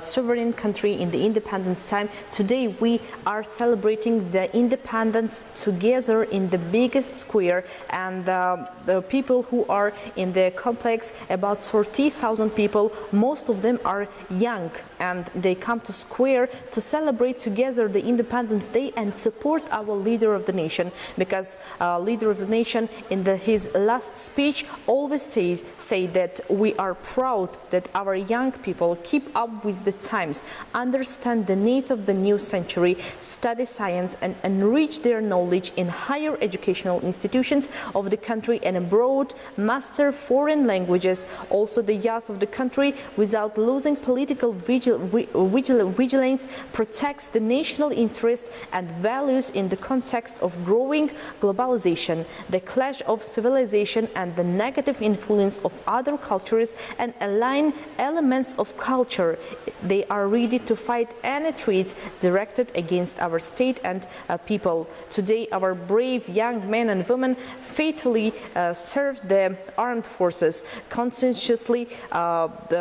S3: sovereign country in the independence time. Today we are celebrating the independence together in the biggest square, and the people who are in the complex, about 30,000 people, most of them are young, and they come to square to celebrate together the Independence Day and support our leader of the nation, because leader of the nation in his last speech always say that we are proud that our young people keep up with the times, understand the needs of the new century, study science and enrich their knowledge in higher educational institutions of the country and abroad, master foreign languages, also the youth of the country without losing political vigilance, protects the national interest and values in the context of growing globalization, the clash of civilization and the negative influence of other cultures and align elements of culture. They are ready to fight any threats directed against our state and people. Today, our brave young men and women faithfully serve the armed forces, conscientiously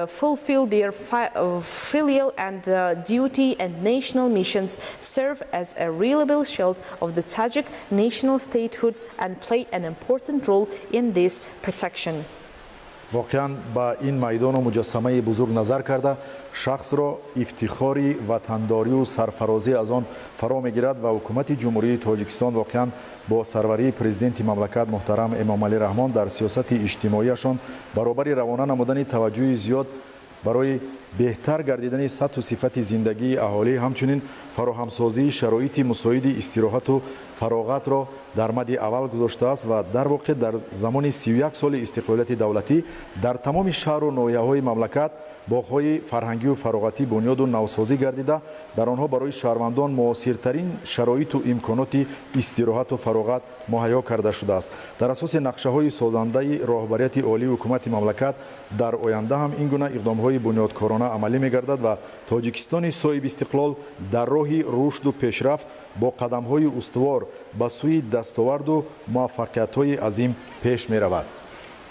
S3: fulfill their filial and duty and national missions, serve as a reliable shield of the Tajik national statehood and play an important role in this protection.
S1: Воқеан ба ин майдону муҷассамаи бузург назар карда шахсро ифтихори ватандорию сарфарозӣ аз он фаро мегирад ва ҳукумати Ҷумҳурии Тоҷикистон воқеан бо сарварии президенти мамлакат муҳтарам Эмомалӣ Раҳмон дар сиёсати иҷтимоияшон баробари равона намудани таваҷҷӯҳи зиёд барои беҳтар гардидани сатҳу сифати зиндагии аҳолӣ, ҳамчунин фароҳамсозии шароити мусоиди истироҳату фароғатро дар мади аввал гузоштааст ва дар воқеъ дар замони 31 соли истиқлолияти давлатӣ дар тамоми шаҳру ноҳияҳои мамлакат боғҳои фарҳангию фароғатӣ бунёду навсозӣ гардида, дар онҳо барои шаҳрвандон муосиртарин шароиту имконоти истироҳату фароғат муҳайё карда шудааст. Дар асоси нақшаҳои созандаи роҳбарияти олии ҳукумати мамлакат дар оянда ҳам ин гуна иқдомҳои бунёдкорона амалӣ мегардад ва Тоҷикистони соҳибистиқлол дар роҳи рушду пешрафт бо қадамҳои устувор ба сӯи дастоварду муваффақиятҳои азим пеш меравад.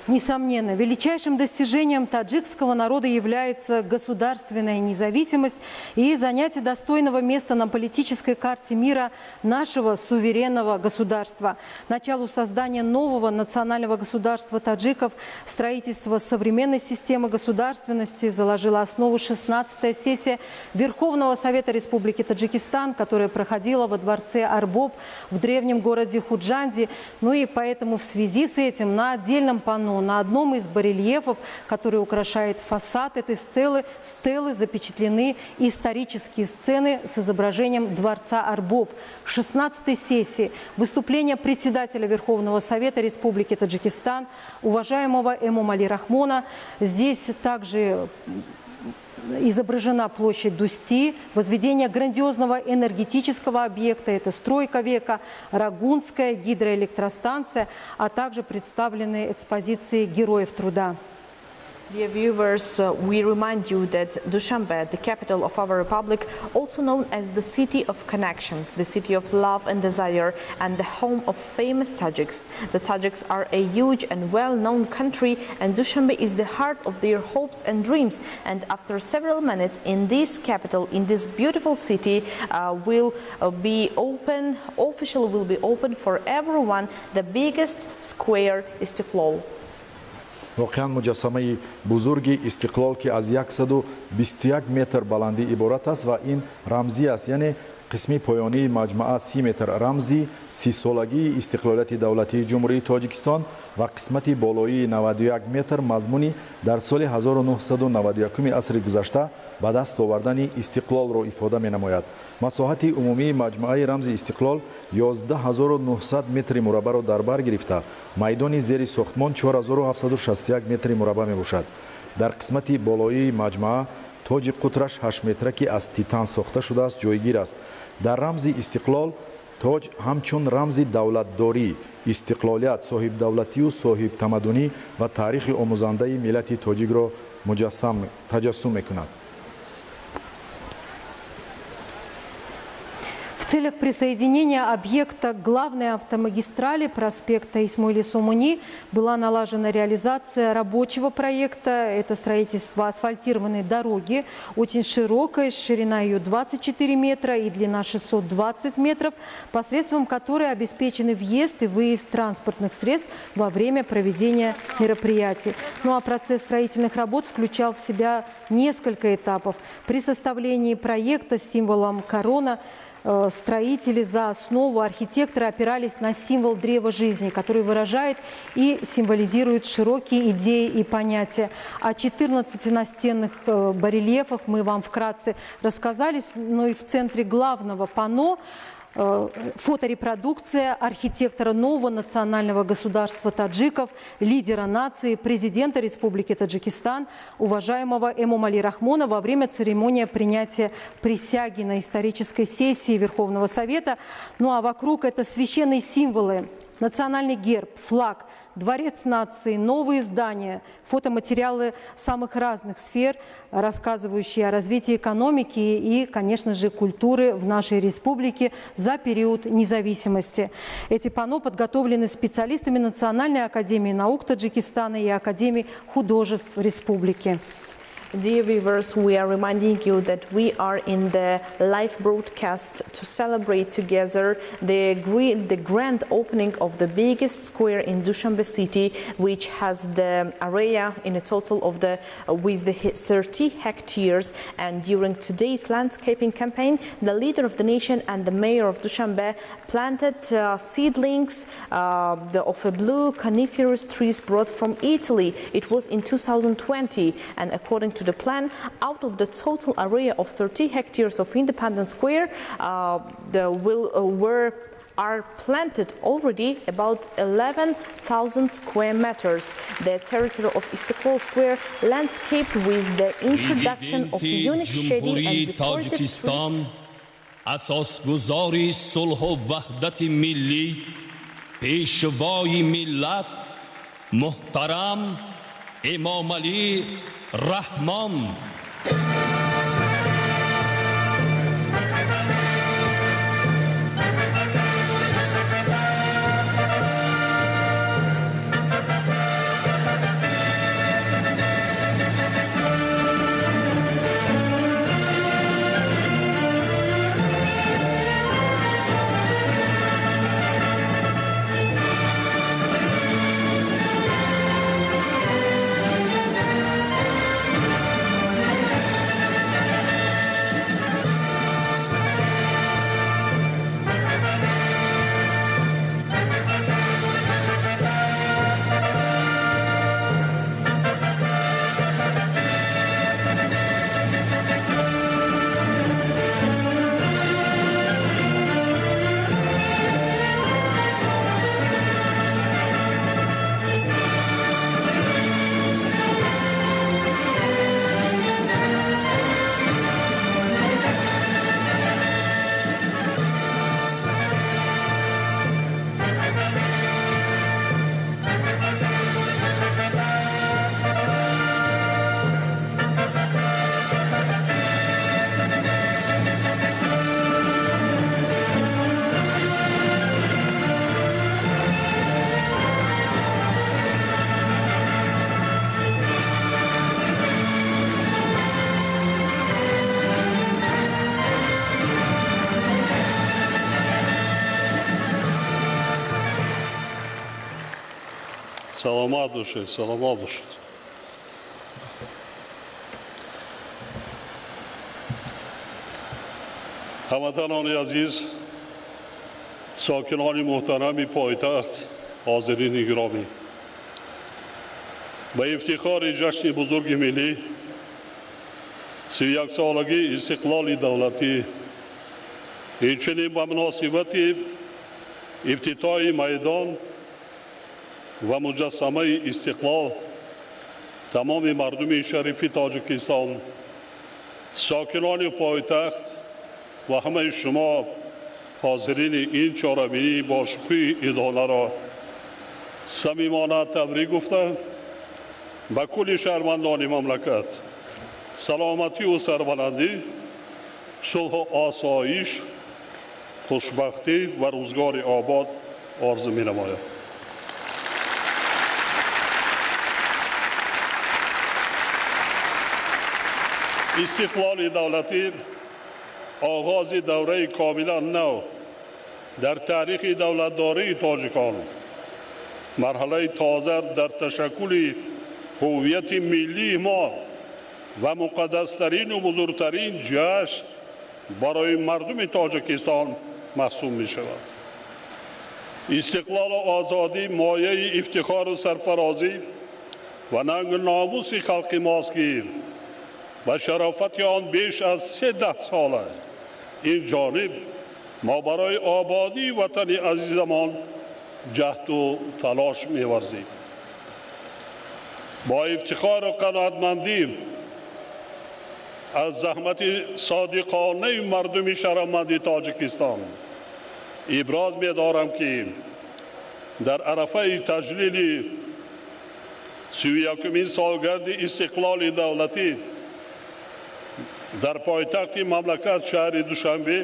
S2: Несомненно, величайшим достижением таджикского народа является государственная независимость и занятие достойного места на политической карте мира нашего суверенного государства. Началу создания нового национального государства таджиков, строительство современной системы государственности заложила основу 16-я сессия Верховного Совета Республики Таджикистан, которая проходила во дворце Арбоб в древнем городе Худжанде. Ну и поэтому в связи с этим на отдельном панно, на одном из барельефов, который украшает фасад этой стелы запечатлены исторические сцены с изображением дворца Арбоб. 16-й сессии выступление председателя Верховного Совета Республики Таджикистан, уважаемого Эмомали Рахмона. Здесь также изображена площадь Дусти, возведение грандиозного энергетического объекта, это стройка века, Рогунская гидроэлектростанция, а также представлены экспозиции героев труда.
S3: Dear viewers, we remind you that Dushanbe, the capital of our republic, also known as the city of connections, the city of love and desire, and the home of famous Tajiks. The Tajiks are a huge and well-known country, and Dushanbe is the heart of their hopes and dreams. And after several minutes in this capital, in this beautiful city, will be open, officially will be open for everyone, the biggest square Istiqlol.
S1: Воқеан муҷассамаи бузурги Истиқлол, ки аз 121 метр баландӣ иборат аст ва ин рамзӣ аст, яъне қисми поёнии маҷмаа 30 метр рамзи 30-солагии истиқлолияти давлатии Ҷумҳурии Тоҷикистон ва қисмати болоии 91 метр мазмуни дар соли 1991 асри гузашта ба даст овардани истиқлолро ифода менамояд. Масоҳати умумии маҷмӯаи рамзи Истиқлол 11900 метри мураббаро дар бар гирифта, майдони зери сохтмон 4761 метри мурабба мебошад. Дар қисмати болоии маҷмӯа тоҷи қутраш 8 метра, ки аз титан сохта шудааст, ҷойгир аст. Дар рамзи Истиқлол тоҷ ҳамчун рамзи давлатдорӣ, истиқлолият, соҳибдавлатию соҳибтамаддунӣ ва таърихи омӯзандаи миллати тоҷикро таҷассум мекунад.
S2: В целях присоединения объекта к главной автомагистрали проспекта Исмоили Сомони была налажена реализация рабочего проекта. Это строительство асфальтированной дороги, очень широкой, ширина ее 24 метра и длина 620 метров, посредством которой обеспечены въезд и выезд транспортных средств во время проведения мероприятий. Ну а процесс строительных работ включал в себя несколько этапов. При составлении проекта с символом корона строители за основу, архитекторы опирались на символ древа жизни, который выражает и символизирует широкие идеи и понятия. О 14 настенных барельефах мы вам вкратце рассказали, но и в центре главного панно фоторепродукция архитектора нового национального государства таджиков, лидера нации, президента Республики Таджикистан, уважаемого Эмомали Рахмона во время церемонии принятия присяги на исторической сессии Верховного Совета. Ну а вокруг это священные символы: национальный герб, флаг, дворец нации, новые здания, фотоматериалы самых разных сфер, рассказывающие о развитии экономики и, конечно же, культуры в нашей республике за период независимости. Эти панно подготовлены специалистами Национальной академии наук Таджикистана и Академии художеств республики.
S3: Dear viewers, we are reminding you that we are in the live broadcast to celebrate together the grand opening of the biggest square in Dushanbe city, which has the area in a total of with the 30 hectares. And during today's landscaping campaign, the leader of the nation and the mayor of Dushanbe planted seedlings of a blue coniferous trees brought from Italy. It was in 2020, and according to the plan, out of the total area of 30 hectares of Independence Square, are planted already about 11,000 square meters. The territory of Istiqlol Square landscaped with the introduction of unique shading and decorative trees.
S4: Асосгузори сулҳу ваҳдати миллӣ, пешвои миллат, муҳтарам Эмомалӣ Раҳмон.
S5: Саломат бошед, саломат бошед. Ҳамватанони азиз, сокинони муҳтарами пойтахт, ҳозирини гиромӣ, ба ифтихори ҷашни бузурги миллӣ, 31-солагии истиқлоли давлатӣ, инчунин ба муносибати ифтитоҳи майдон ва муҷассамаи истиқлол тамоми мардуми шарифи Тоҷикистон, сокинони пойтахт ва ҳамаи шумо ҳозирини ин чорабинии бошукӯҳи идонаро самимона табрик гуфта, ба кулли шаҳрвандони мамлакат саломатию сарбаландӣ, сулҳу осоиш, хушбахтӣ ва рӯзгори обод орзу менамоям. Истиқлоли давлатӣ оғози давраи комилан нав дар таърихи давлатдории тоҷикон, марҳалаи тоза дар ташаккули ҳуввияти миллии мо ва муқаддастарину бузургтарин ҷашн барои мардуми Тоҷикистон маҳсуб мешавад. Истиқлолу озодӣ мояи ифтихору сарфарозӣ ва нангу номуси халқи мост, ки ба шарофати он беш аз 3 сола ин ҷониб мо барои ободии ватани азизамон ҷаҳду талош меварзем. Бо ифтихору қаноатмандӣ аз заҳмати содиқонаи мардуми шарафманди Тоҷикистон иброз медорам, ки дар арафаи таҷлили 31-умин солгарди истиқлоли давлатӣ дар пойтахти мамлакат шаҳри Душанбе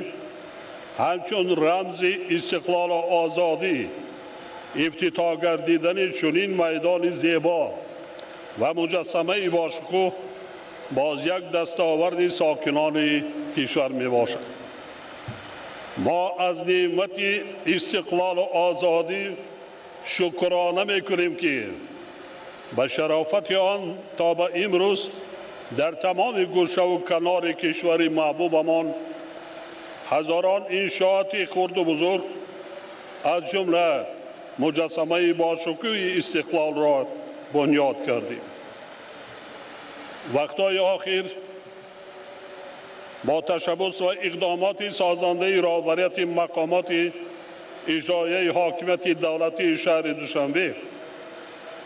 S5: ҳамчун рамзи истиқлолу озодӣ ифтитоҳ гардидани чунин майдони зебо ва муҷассамаи бошукӯҳ боз як дастоварди сокинони кишвар мебошад. Мо аз неъмати истиқлолу озодӣ шукрона мекунем, ки ба шарофати он то ба имрӯз дар тамоми гӯшаву канори кишвари маҳбубамон ҳазорон иншооти хурду бузург, аз ҷумла муҷассамаи бошукӯҳи истиқлолро бунёд кардем. Вақтҳои охир бо ташаббус ва иқдомоти созандаи роҳбарияти мақомоти иҷроияи ҳокимияти давлатии шаҳри Душанбе,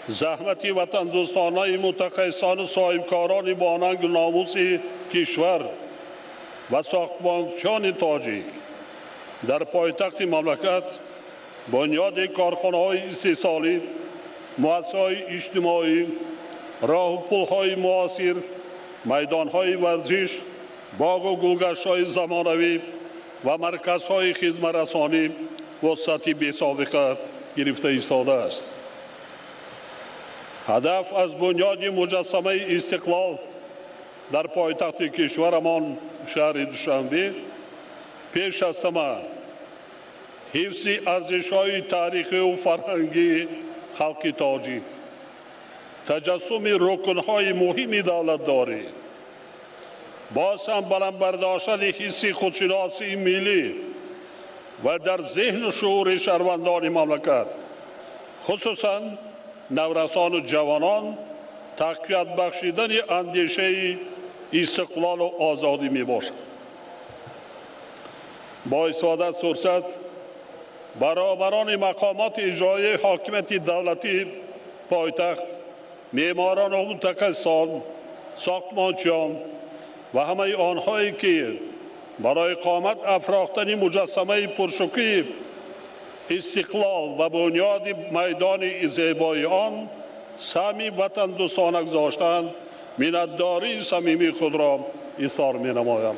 S5: заҳмати ватандӯстонаи мутахассисону соҳибкорони бонангу номуси кишвар ва сохтмончиёни тоҷик дар пойтахти мамлакат бунёди корхонаҳои истеҳсолӣ, муассисаҳои иҷтимоӣ, роҳу пулҳои муосир, майдонҳои варзиш, боғу гулгаштҳои замонавӣ ва марказҳои хизматрасонӣ вусъати бесобиқа гирифта истодааст. Ҳадаф аз бунёди муҷассамаи истиқлол дар пойтахти кишварамон шаҳри Душанбе пеш аз ҳама ҳифзи арзишҳои таърихию фарҳангии халқи тоҷик, таҷассуми рукнҳои муҳими давлатдорӣ, боз ҳам баланд бардоштани ҳисси худшиносии миллӣ ва дар зеҳну шуури шаҳрвандони мамлакат, хусусан наврасону ҷавонон, тақвият бахшидани андешаи истиқлолу озодӣ мебошад. Бо истифода аз фурсат баробарони мақомоти иҷроияи ҳокимияти давлатии пойтахт, меъморону мутахассисон, сохтмончиён ва ҳамаи онҳое ки барои қомат афрохтани муҷассамаи пуршукӯҳи истиқлол ва бунёди майдони зебои он саҳми ватандӯстона гузоштанд, миннатдории самимии худро изҳор менамоям.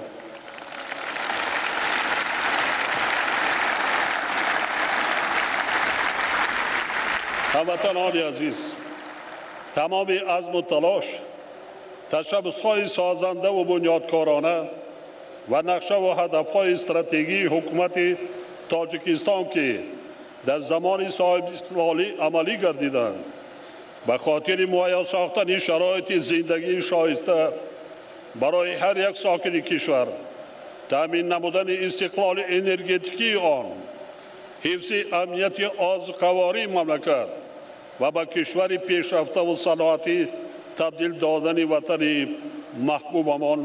S5: Ҳамватанони азиз, тамоми азму талош, ташаббусҳои созандаву бунёдкорона ва нақшаву ҳадафҳои стратегии ҳукумати Тоҷикистон, ки дар замони соҳибистиқлолӣ амалӣ гардиданд, ба хотири муҳайё сохтани шароити зиндагии шоиста барои ҳар як сокини кишвар, таъмин намудани истиқлоли энергетикии он, ҳифзи амнияти озуқавории мамлакат ва ба кишвари пешрафтаву саноатӣ табдил додани ватани маҳбубамон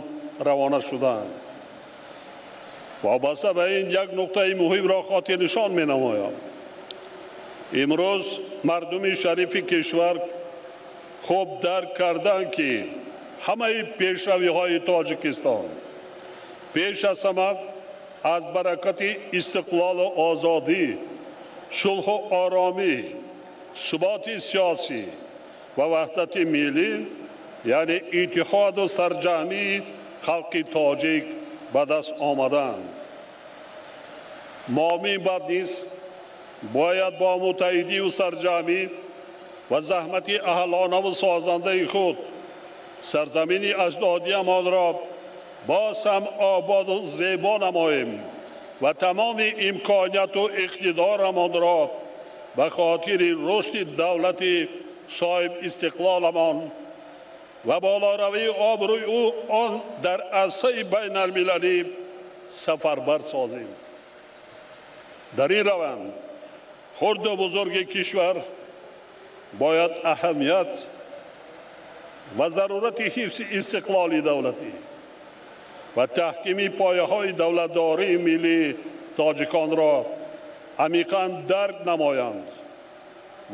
S5: равона шуданд. Вобаста ба ин як нуқтаи муҳимро хотирнишон менамоям. Имрӯз мардуми шарифи кишвар хуб дарк карданд, ки ҳамаи пешравиҳои Тоҷикистон пеш аз ҳама аз баракати истиқлолу озодӣ, сулҳу оромӣ, суботи сиёсӣ ва ваҳдати миллӣ, яъне иттиҳоду сарҷамъии халқи тоҷик ба даст омаданд. Мо минбаъд низ бояд бо муттаҳидию сарҷамъӣ ва заҳмати аҳлонаву созандаи худ сарзамини аҷдодиамонро боз ҳам ободу зебо намоем ва тамоми имконияту иқтидорамонро ба хотири рушди давлати соҳибистиқлоламон ва болоравии обрӯи ӯ он дар арсаи байналмилалӣ сафарбар созем. Дар ин раванд хурду бузурги кишвар бояд аҳамият ва зарурати ҳифзи истиқлоли давлатӣ ва таҳкими пояҳои давлатдории миллии тоҷиконро амиқан дарк намоянд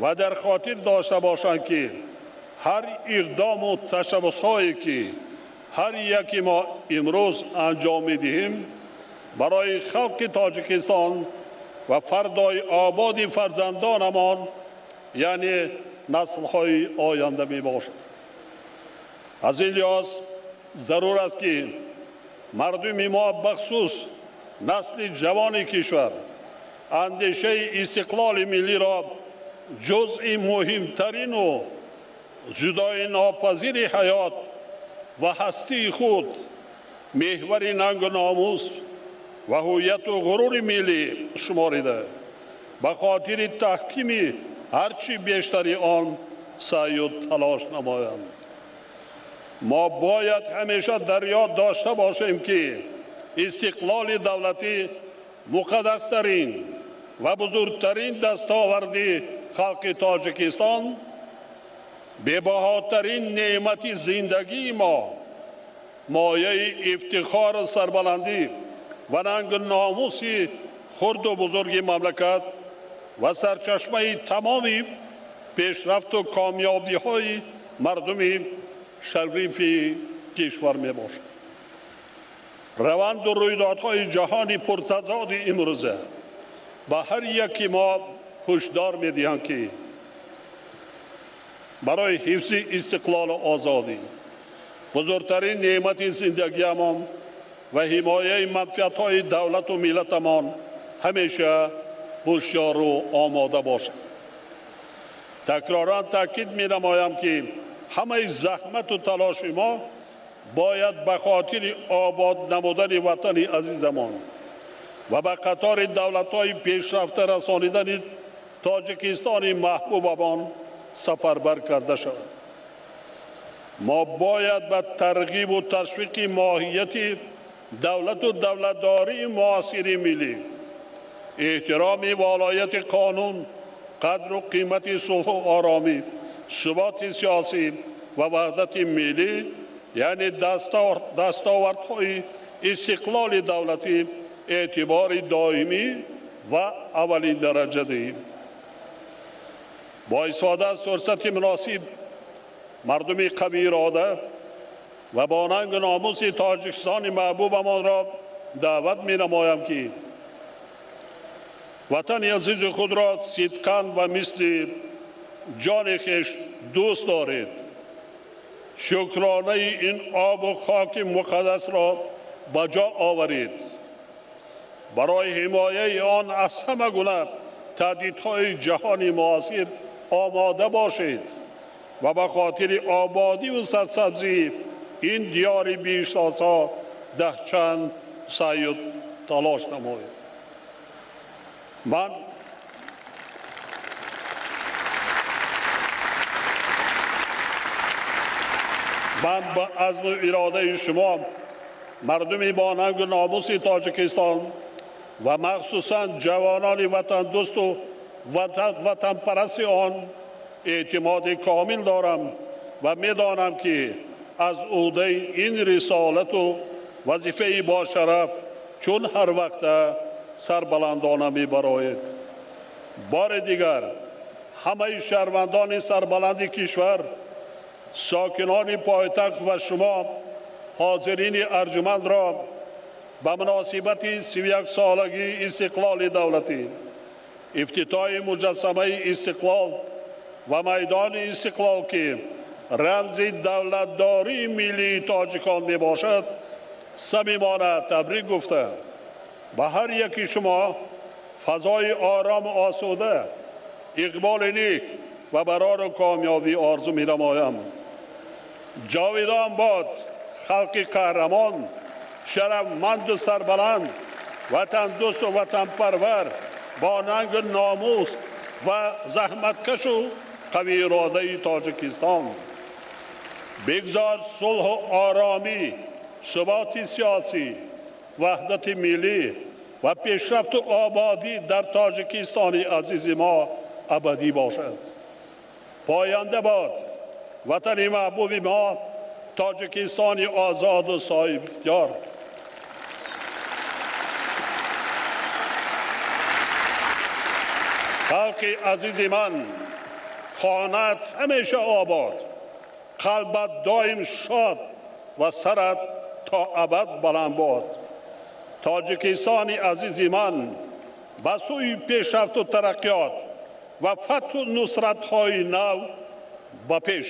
S5: ва дар хотир дошта бошанд, ки ҳар иқдому ташаббусҳое ки ҳар яки мо имрӯз анҷом медиҳем барои халқи Тоҷикистон ва фардои ободи фарзандонамон, яъне наслҳои оянда мебошад. Аз ин лиҳоз зарур аст, ки мардуми мо, бахусус насли ҷавони кишвар, андешаи истиқлоли миллиро ҷузъи муҳимтарину ҷудои нопазири ҳаёт ва ҳастии худ, меҳвари нангу номус ва ҳувияту ғурури миллӣ шуморида, ба хотири таҳкими ҳарчи бештари он саъю талош намоянд. Мо бояд ҳамеша дар ёд дошта бошем, ки истиқлоли давлатӣ муқаддастарин ва бузургтарин дастоварди халқи Тоҷикистон Бебаҳотарин неъмати зиндагии мо, мояи ифтихору сарбаландӣ ва нангу номуси хурду бузурги мамлакат ва сарчашмаи тамоми пешрафту комёбиҳои мардуми шарифи кишвар мебошад. Раванду рӯйдодҳои ҷаҳони пуртазоди имрӯза ба ҳар яки мо ҳушдор медиҳанд, ки барои ҳифзи истиқлолу озодӣ, бузургтарин неъмати зиндагиамон ва ҳимояи манфиатҳои давлату миллатамон ҳамеша ҳушёру омода бошад. Такроран таъкид менамоям, ки ҳамаи заҳмату талоши мо бояд ба хотири обод намудани ватани азизамон ва ба қатори давлатҳои пешрафта расонидани Тоҷикистони маҳбубамон сафарбар карда шавад. Мо бояд ба тарғибу ташвиқи моҳияти давлату давлатдории муосири миллӣ, эҳтироми волояти қонун, қадру қимати сулҳу оромӣ, суботи сиёсӣ ва ваҳдати миллӣ, яъне дастовардҳои истиқлоли давлатӣ эътибори доимӣ ва аввалин дараҷа диҳем. Бо истифода аз фурсати муносиб мардуми қавиирода ва бо нангу номуси Тоҷикистони маҳбубамонро даъват менамоям, ки ватани азизи худро сидқан ва мисли ҷони хеш дӯст доред, шукронаи ин обу хоки муқаддасро ба ҷо оваред, барои ҳимояи он аз ҳама гуна таҳдидҳои ҷаҳони муосир омода бошед ва ба хотири ободиву сарсабзии ин диёри биҳиштосо даҳчанд саъю талош намоед. Ман ба азму иродаи шумо, мардуми бо нангу номуси Тоҷикистон ва махсусан ҷавонони ватандӯсту ватанпарасти он эътимоди комил дорам ва медонам, ки аз ӯҳдаи ин рисолату вазифаи бошараф чун ҳар вақта сарбаландона мебароед. Бори дигар ҳамаи шаҳрвандони сарбаланди кишвар, сокинони пойтахт ва шумо ҳозирини арҷумандро ба муносибати 31-солагии истиқлоли давлатӣ, ифтитоҳи муҷассамаи истиқлол ва майдони истиқлол, ки рамзи давлатдории миллии тоҷикон мебошад, самимона табрик гуфта, ба ҳар яки шумо фазои орому осуда, иқболи нек ва барору комёбӣ орзу менамоям. Ҷовидон бод халқи қаҳрамон, шарафманду сарбаланд, ватандӯсту ватанпарвар, бо нангу номус ва заҳматкашу қавииродаи Тоҷикистон. Бигзор сулҳу оромӣ, суботи сиёсӣ, ваҳдати миллӣ ва пешрафту ободӣ дар Тоҷикистони азизи мо абадӣ бошад. Поянда бод ватани маҳбуби мо, Тоҷикистони озоду соҳибихтиёр. Халқи азизи ман, хонаат ҳамеша обод, қалбат доим шод ва сарат то абад баланд бод. Тоҷикистони азизи ман ба сӯи пешрафту тараққиёт ва фатҳу нусратҳои нав ба пеш.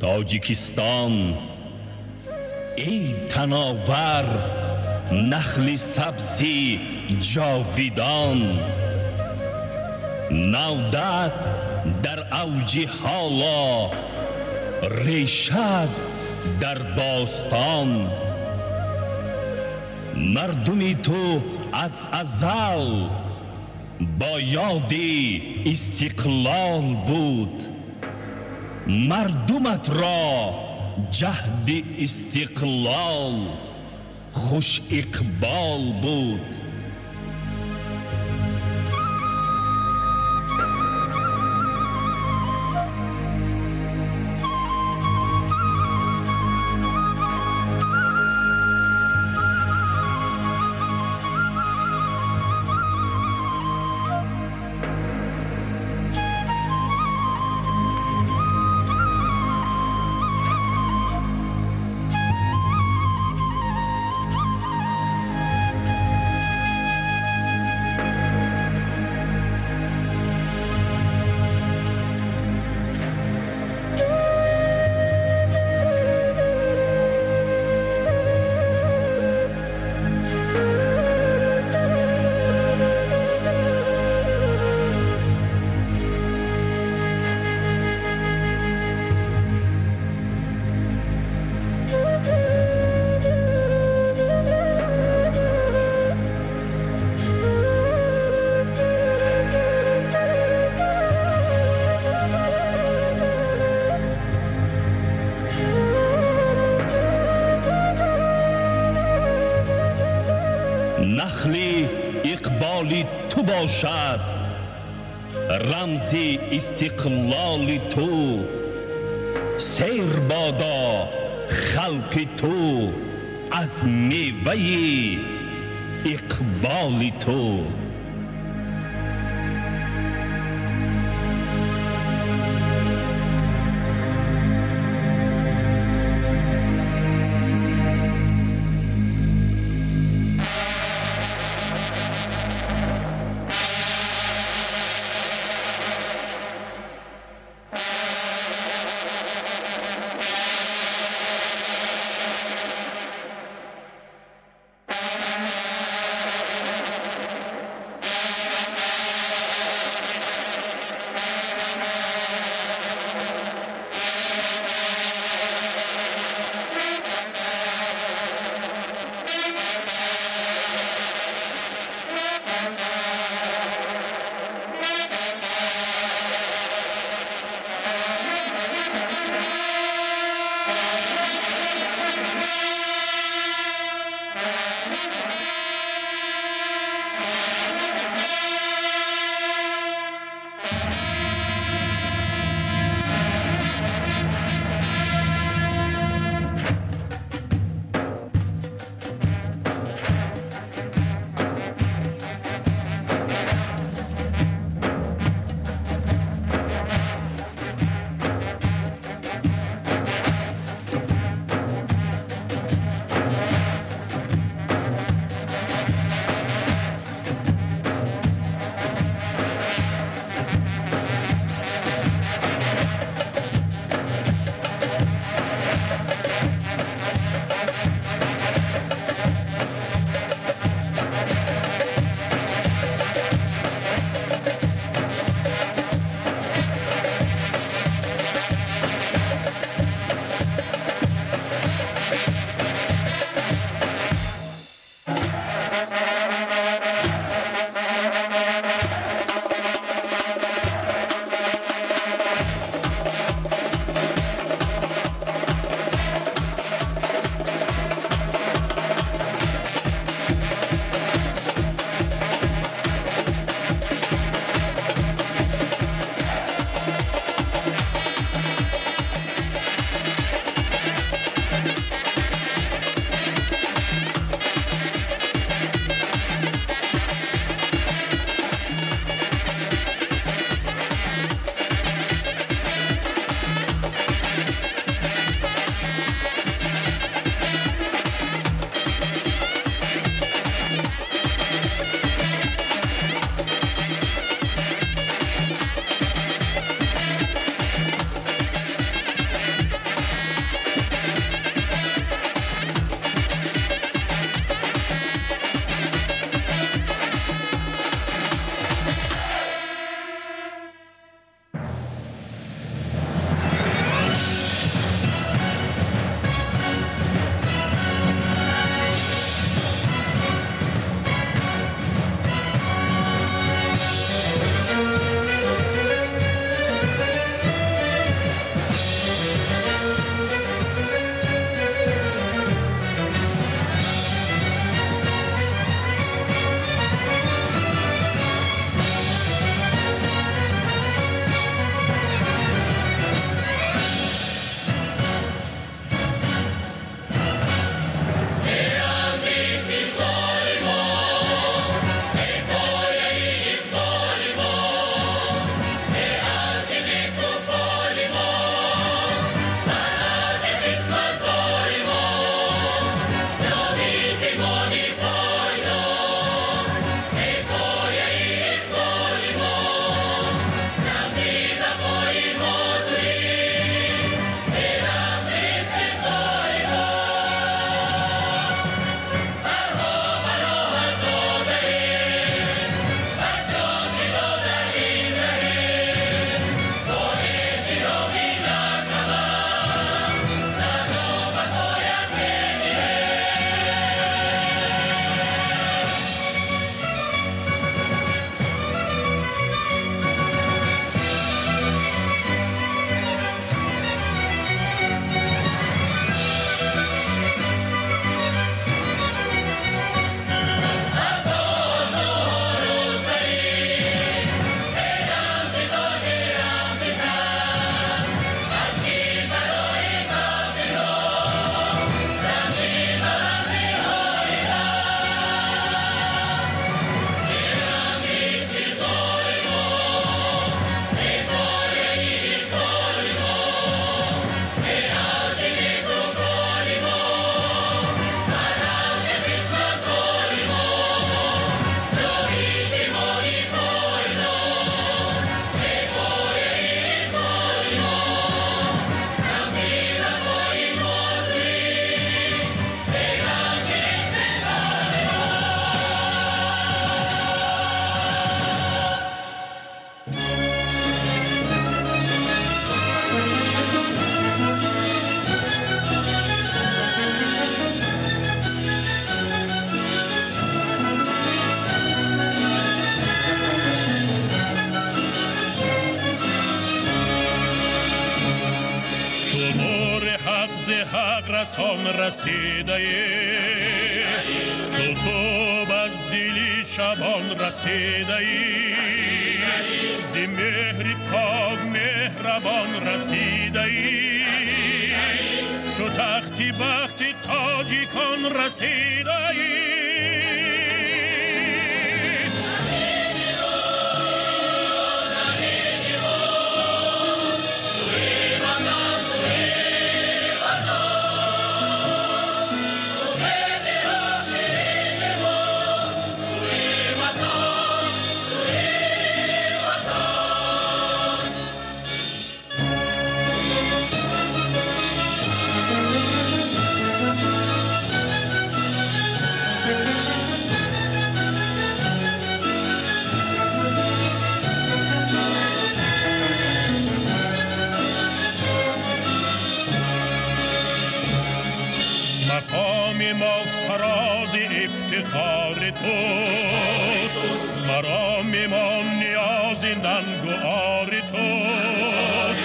S4: Тоҷикистон, эй тановар нахли сабзи ҷовидон, навдат дар авҷи ҳоло, решад дар бостон. Мардуми ту аз азал бо ёди истиқлол буд, мардуматро ҷаҳди истиқлол хуш иқбол буд. Нахли иқболи ту бошад, рамзи истиқлоли ту, сер бодо халқи ту аз меваи иқболи ту. расон расидаӣ, чу субҳ аз дили шабон расидаӣ, зи меҳри пок меҳрабон расидаӣ, чу тахти бахти тоҷикон расидаӣ. افتخار توست، مرام ما نیاز ننگ و عار توست،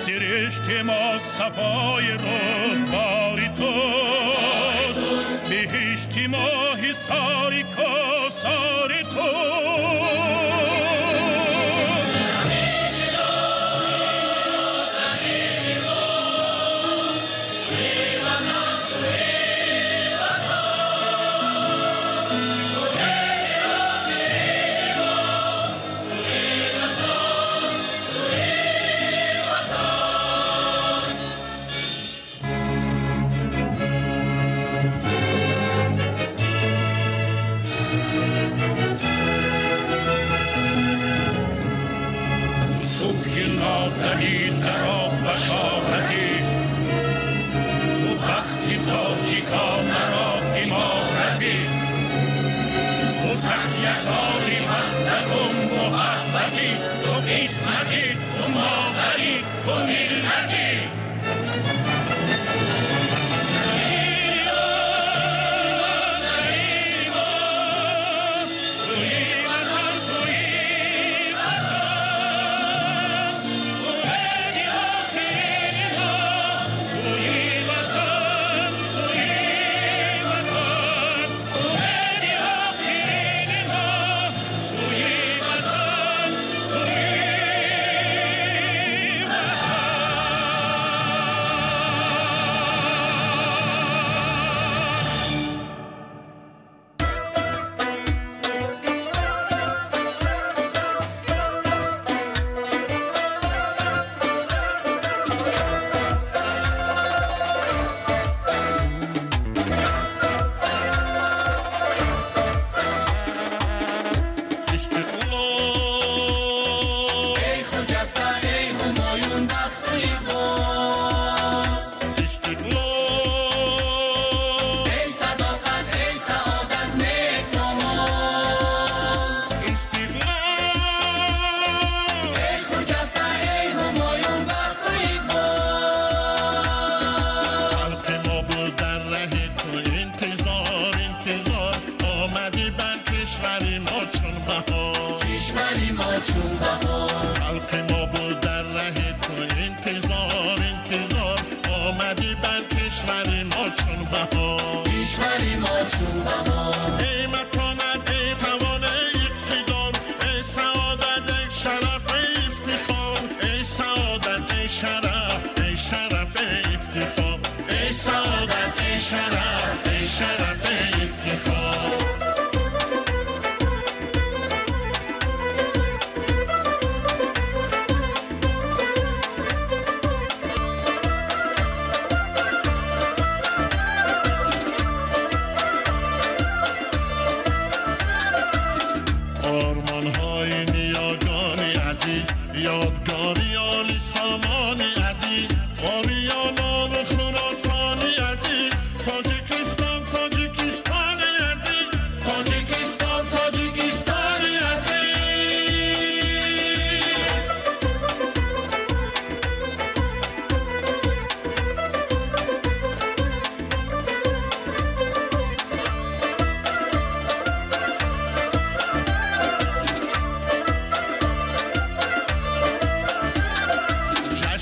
S4: سرشت ما صفای رودبار توست، بهشت ما حصار کوثر توست.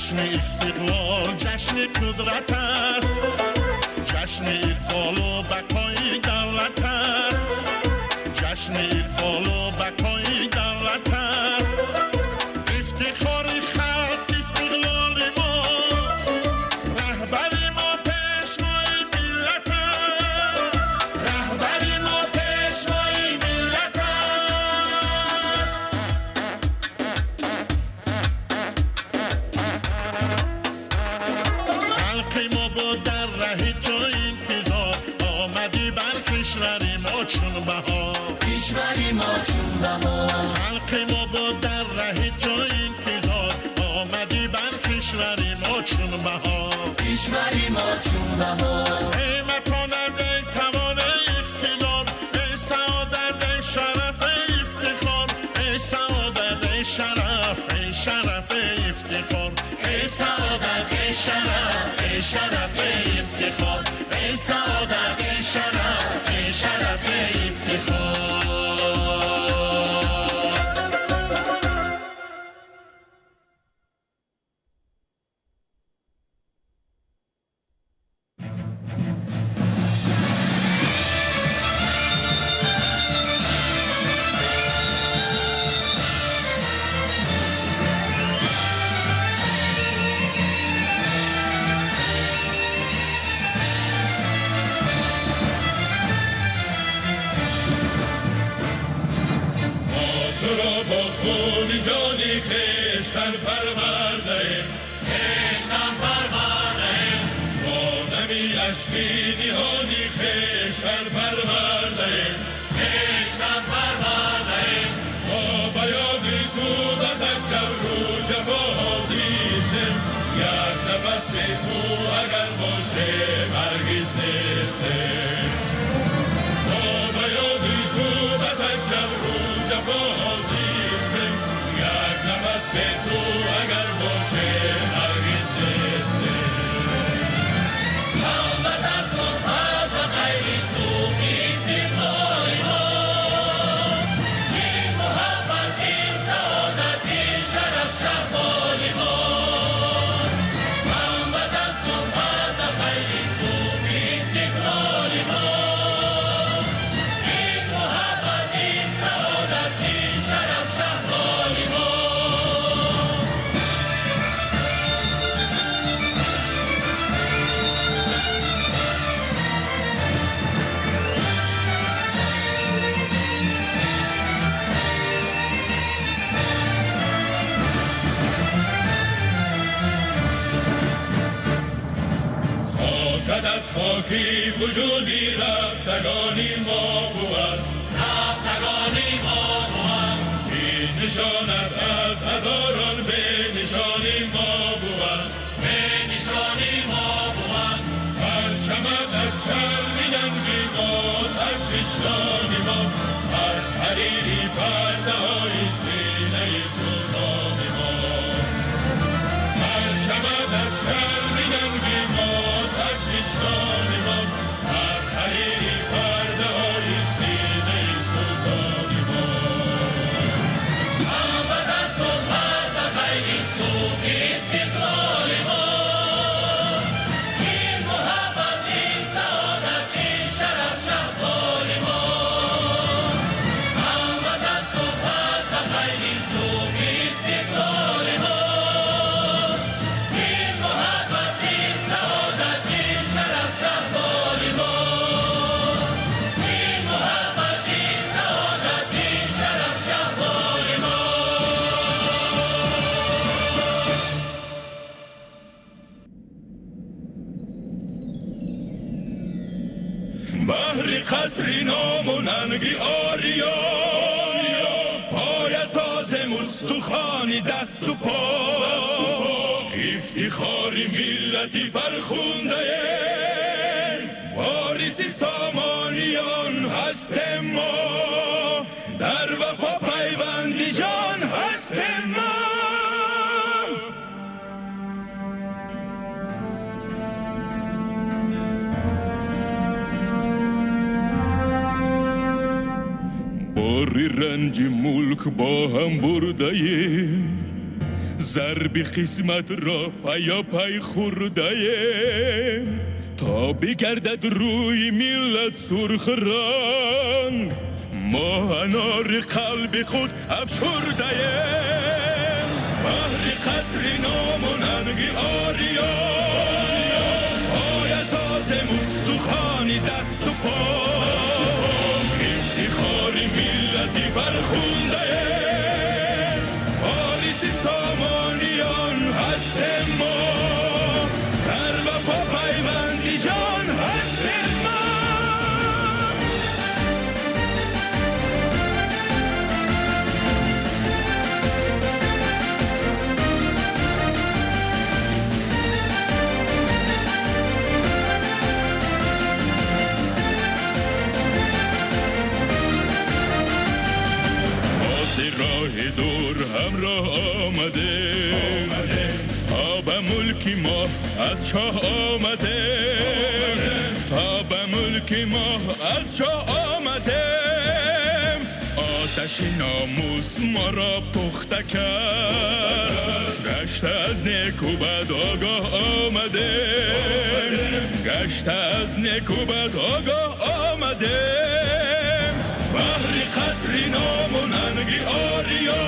S5: جشن استقلال جشن قدرت است.
S4: Ҷашни иқболу бақои давлат аст, ҷашни иқболу бақои давлат аст. Ифтихори халқ истиқлоли мост, раҳбари мо пешвои миллат аст, раҳбари мо пешвои миллат аст. Халқи мо буд дар раҳи ту интизор, омадӣ бар кишвари мо чун баҳор,
S6: кишвари мо чун баҳор.
S4: Халқи мо буд дар раҳи ту интизор, омадӣ бар кишвари мо чун баҳор,
S6: кишвари мо чун баҳор.
S4: Эй маконат, эй тавон, эй иқтидор, эй саодат, эй шараф, эй ифтихор, эй саодат, эй шараф, эй шараф, эй ифтихор, эй саодат, эй шараф, эй шараф, эй ифтихор, эй саодат, эй шараф, эй шараф, эй ифтихор.
S7: خاکی وجودی رفتگانی ما بود،
S6: رفتگانی ما بود.
S7: این نشانت از هزاران به نشانی ما بود،
S6: به نشانی ما بود.
S7: پرچمت از شرمی ننگی ماست، از وجدانی ماست، از حریری پرده های سینه سوزانی ماست. پرچمت از شرمی ننگی ماست، از وجدانی ماست، از حریری پرده های سینه سوزانی ماست.
S6: هموطن صحبت بخیری صبح استقلال ماست، این محبت، این سعادت، این شرف شهبال ماست. هموطن صحبت بخیری صبح استقلال ماست، این محبت، این سعادت، این شرف شهبال ماست. این محبت، این سعادت، این شرف شهبال ماست.
S7: بهر قصر نام و ننگی آریان، پای ساز مستخوانی دست و پا، افتخار ملتی فرخونده، وارث سامانیان هستیم ما، در وفا پیوندی جان هستیم ما. باری رنج ملک با هم برده، ضرب قسمت را پیا پی خورده، تا بگردد روی ملت سرخ رنگ. ما انار قلب خود افشرده ایم، بهر قصر نام و ننگ آریا. پای ساز مستخوانی دست و پا، افتخار ملتی فرخنده ایم. پاریس سامانیان هست ما، در وفا پیوندی جان هست ما. راه دور همراه آمده، تا به ملک ما از چاه آمده، تا به ملک ما از چاه آمده. آتش ناموس ما را پخته کرد، گشت از نیک و بد آگاه آمده، گشت از نیک و بد آگاه آمده. بهر قصر نام و ننگ آریا،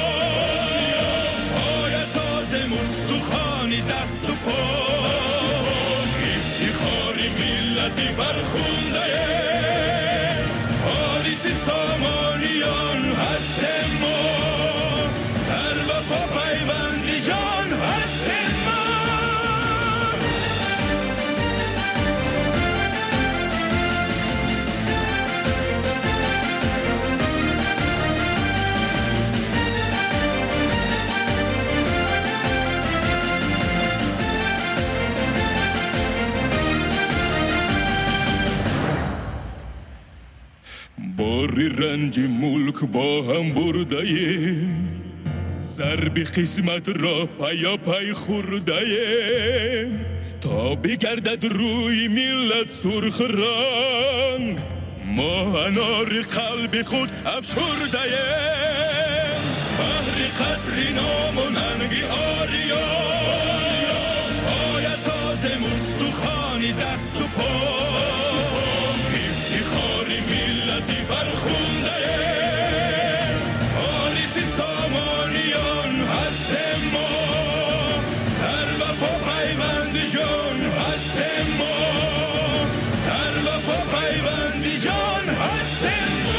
S7: پای ساز مستخوانی دست و پا، افتخار ملتی فرخنده ایم. پاریس سامانیان هست ما، در وفا پیوندی جان هست ما. باری رنج ملک با هم برده ایم، ضرب قسمت را پیا پی خورده ایم. تا بگردد روی ملت سرخ رنگ، ما انار قلب خود افشرده ایم. بهر قصر نام و ننگ آریا، پای ساز مستخوانی دست و پا، افتخار ملتی فرخنده ایم. پاریس سامانیان هست ما، در وفا پیوند جان هست ما، در وفا پیوند جان هست ما.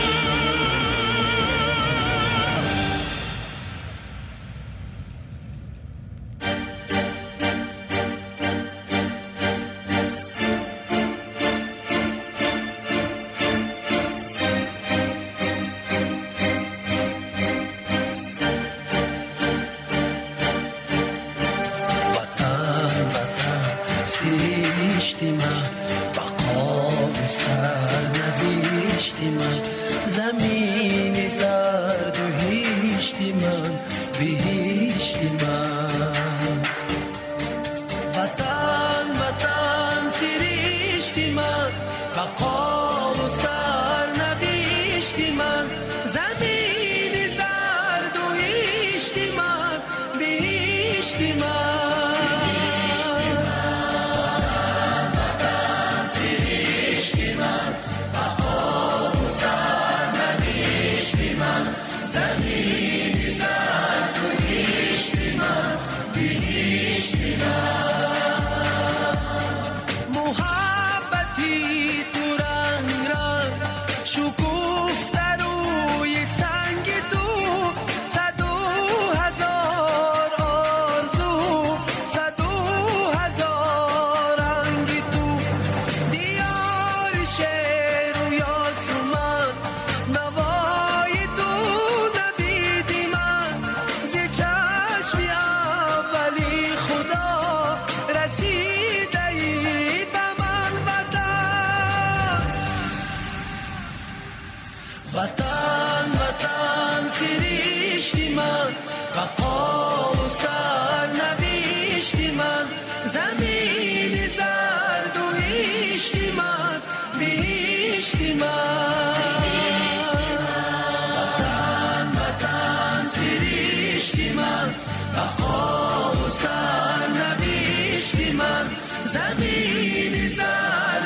S8: زمین زرد و هیشت من، بهشت من. وطن وطن سرشت من، بقا و سرنوشت من. زمین زرد و هیشت من، بهشت من. وطن سرشت من، بقا و سرنوشت من. زمین زرد و هیشت من، بهشت من. محبتی تو رنگ رنگ شکوفته روی سنگ تو، صد و هزار آرزو، صد و هزار رنگ تو. دیار شعر و یاسومن، نوای تو نوید من. ز چشم اولی خدا رسیده ای به من وطن. وطن وطن سرشت من، بقا و سرنوشت من. زمین زرد و هیشت من، بهشت من. وطن وطن سرشت من، بقا و سرنوشت من. زمین زرد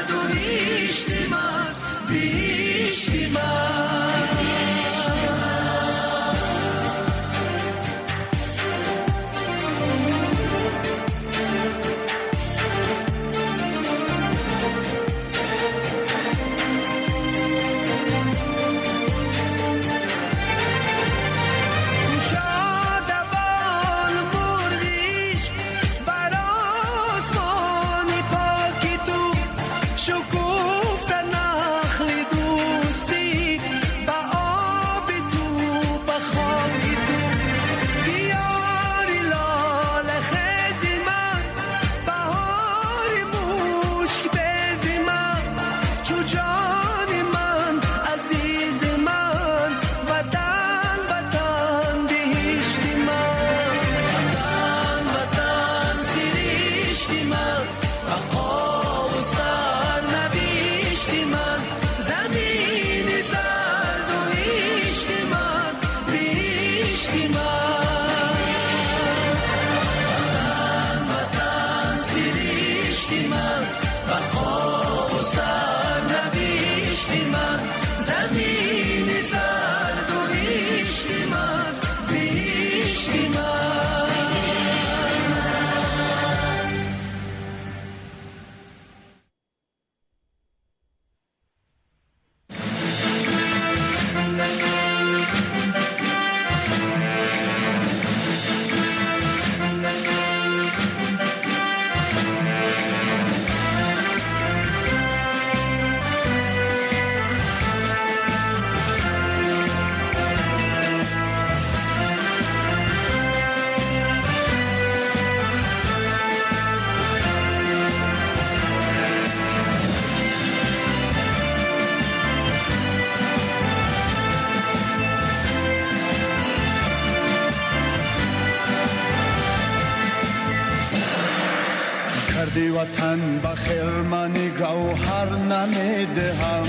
S9: ватан ба хирмани гавҳар намедиҳам.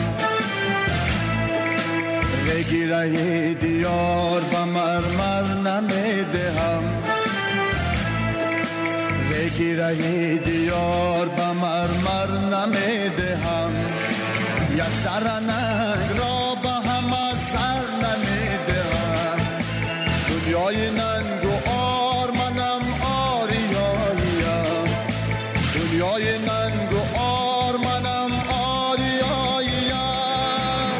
S9: Реги раҳи диёр ба мармар намедиҳам. Реги раҳи диёр ба мармар намедиҳам. Як зарра нанг ро ба ҳама сар намедиҳам. Дунёи нангу ор манам ориёиям. Дунёи нангу ор манам ориёиям.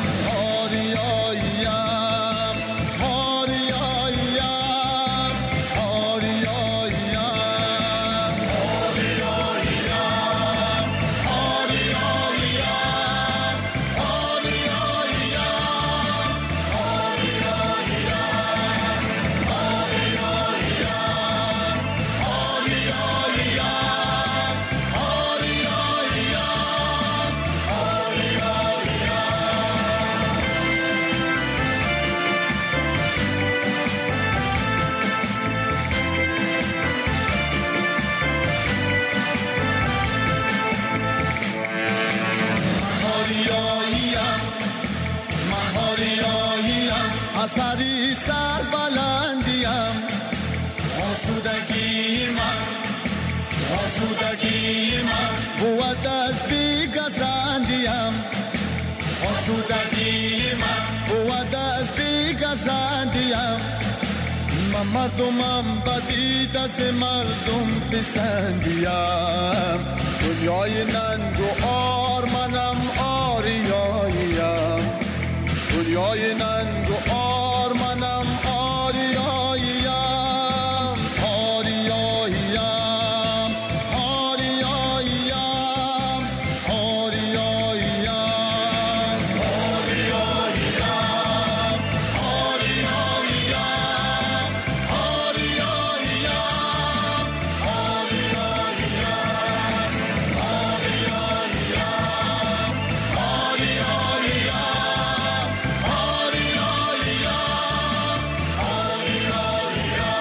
S9: Ориёиям, ориёиям, ориёиям. Ориёиям, ориёиям, ориёиям, ориёиям, ориёиям, ориёиям, ориёиям. Ориёиям, ман ориёиям, асари сарбаландиям. Осудагии ман, осудагии ман бувад аз бигазандиям. Осудагии ман бувад аз бигазандиям. Ман мардумам ба дид аз мардум писандиям. Дунёи нангу ор манам ориёиям. Дунёи нангу ор манам ориёиям. Ориёиям, ориёиям, ориёиям. Ориёиям, ориёиям, ориёиям, ориёиям, ориёиям, ориёиям, ориёиям, ориёиям.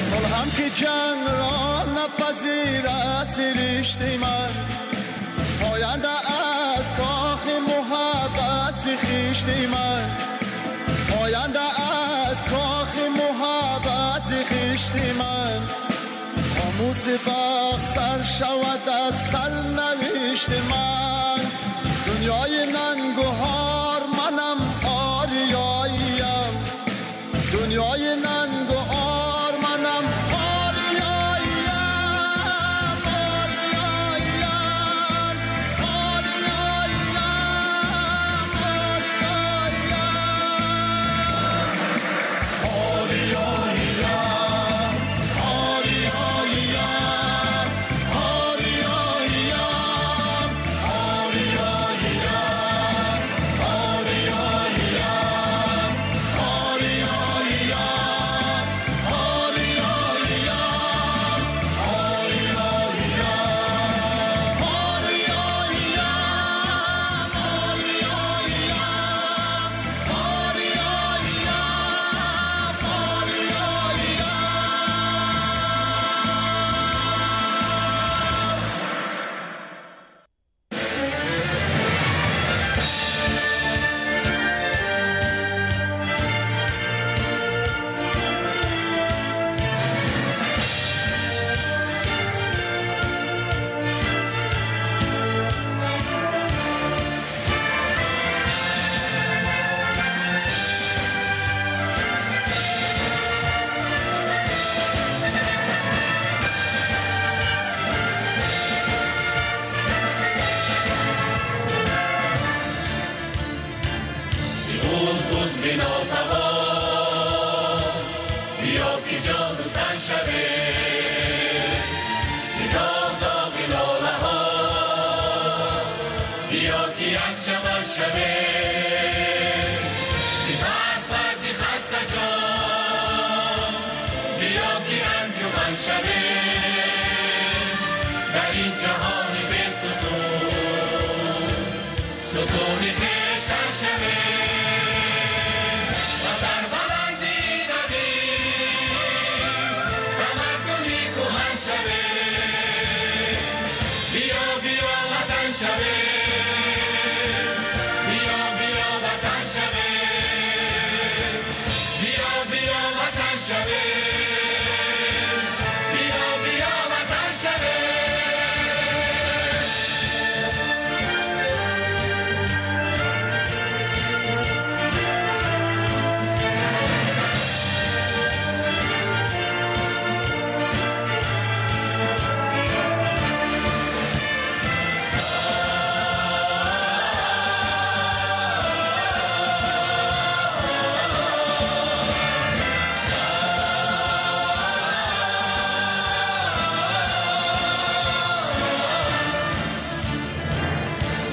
S9: Сулҳам ки ҷанг ро напазирад сиришти ман, поянда аз кохи муҳаббат зи хишти ман, поянда аз кохи муҳаббат зи хишти ман. Хомӯси бахт сар шавад аз сарнавишти ман. Дунёи нангу ҳор манам ориёиям. Дунёи нангу ор манам ориёиям. Ориёиям, ориёиям, ориёиям. Ориёиям, ориёиям, ориёиям, ориёиям, ориёиям, ориёиям, ориёиям, ориёиям, ориёиям, ориёиям, ориёиям, ориёиям.
S6: Буз бузви нотавон, биё ки ҷону тан шавем. Зи доғ доғи лолаҳо, биё ки як чаман шавем. Зи фард фарди хастаҷон, биё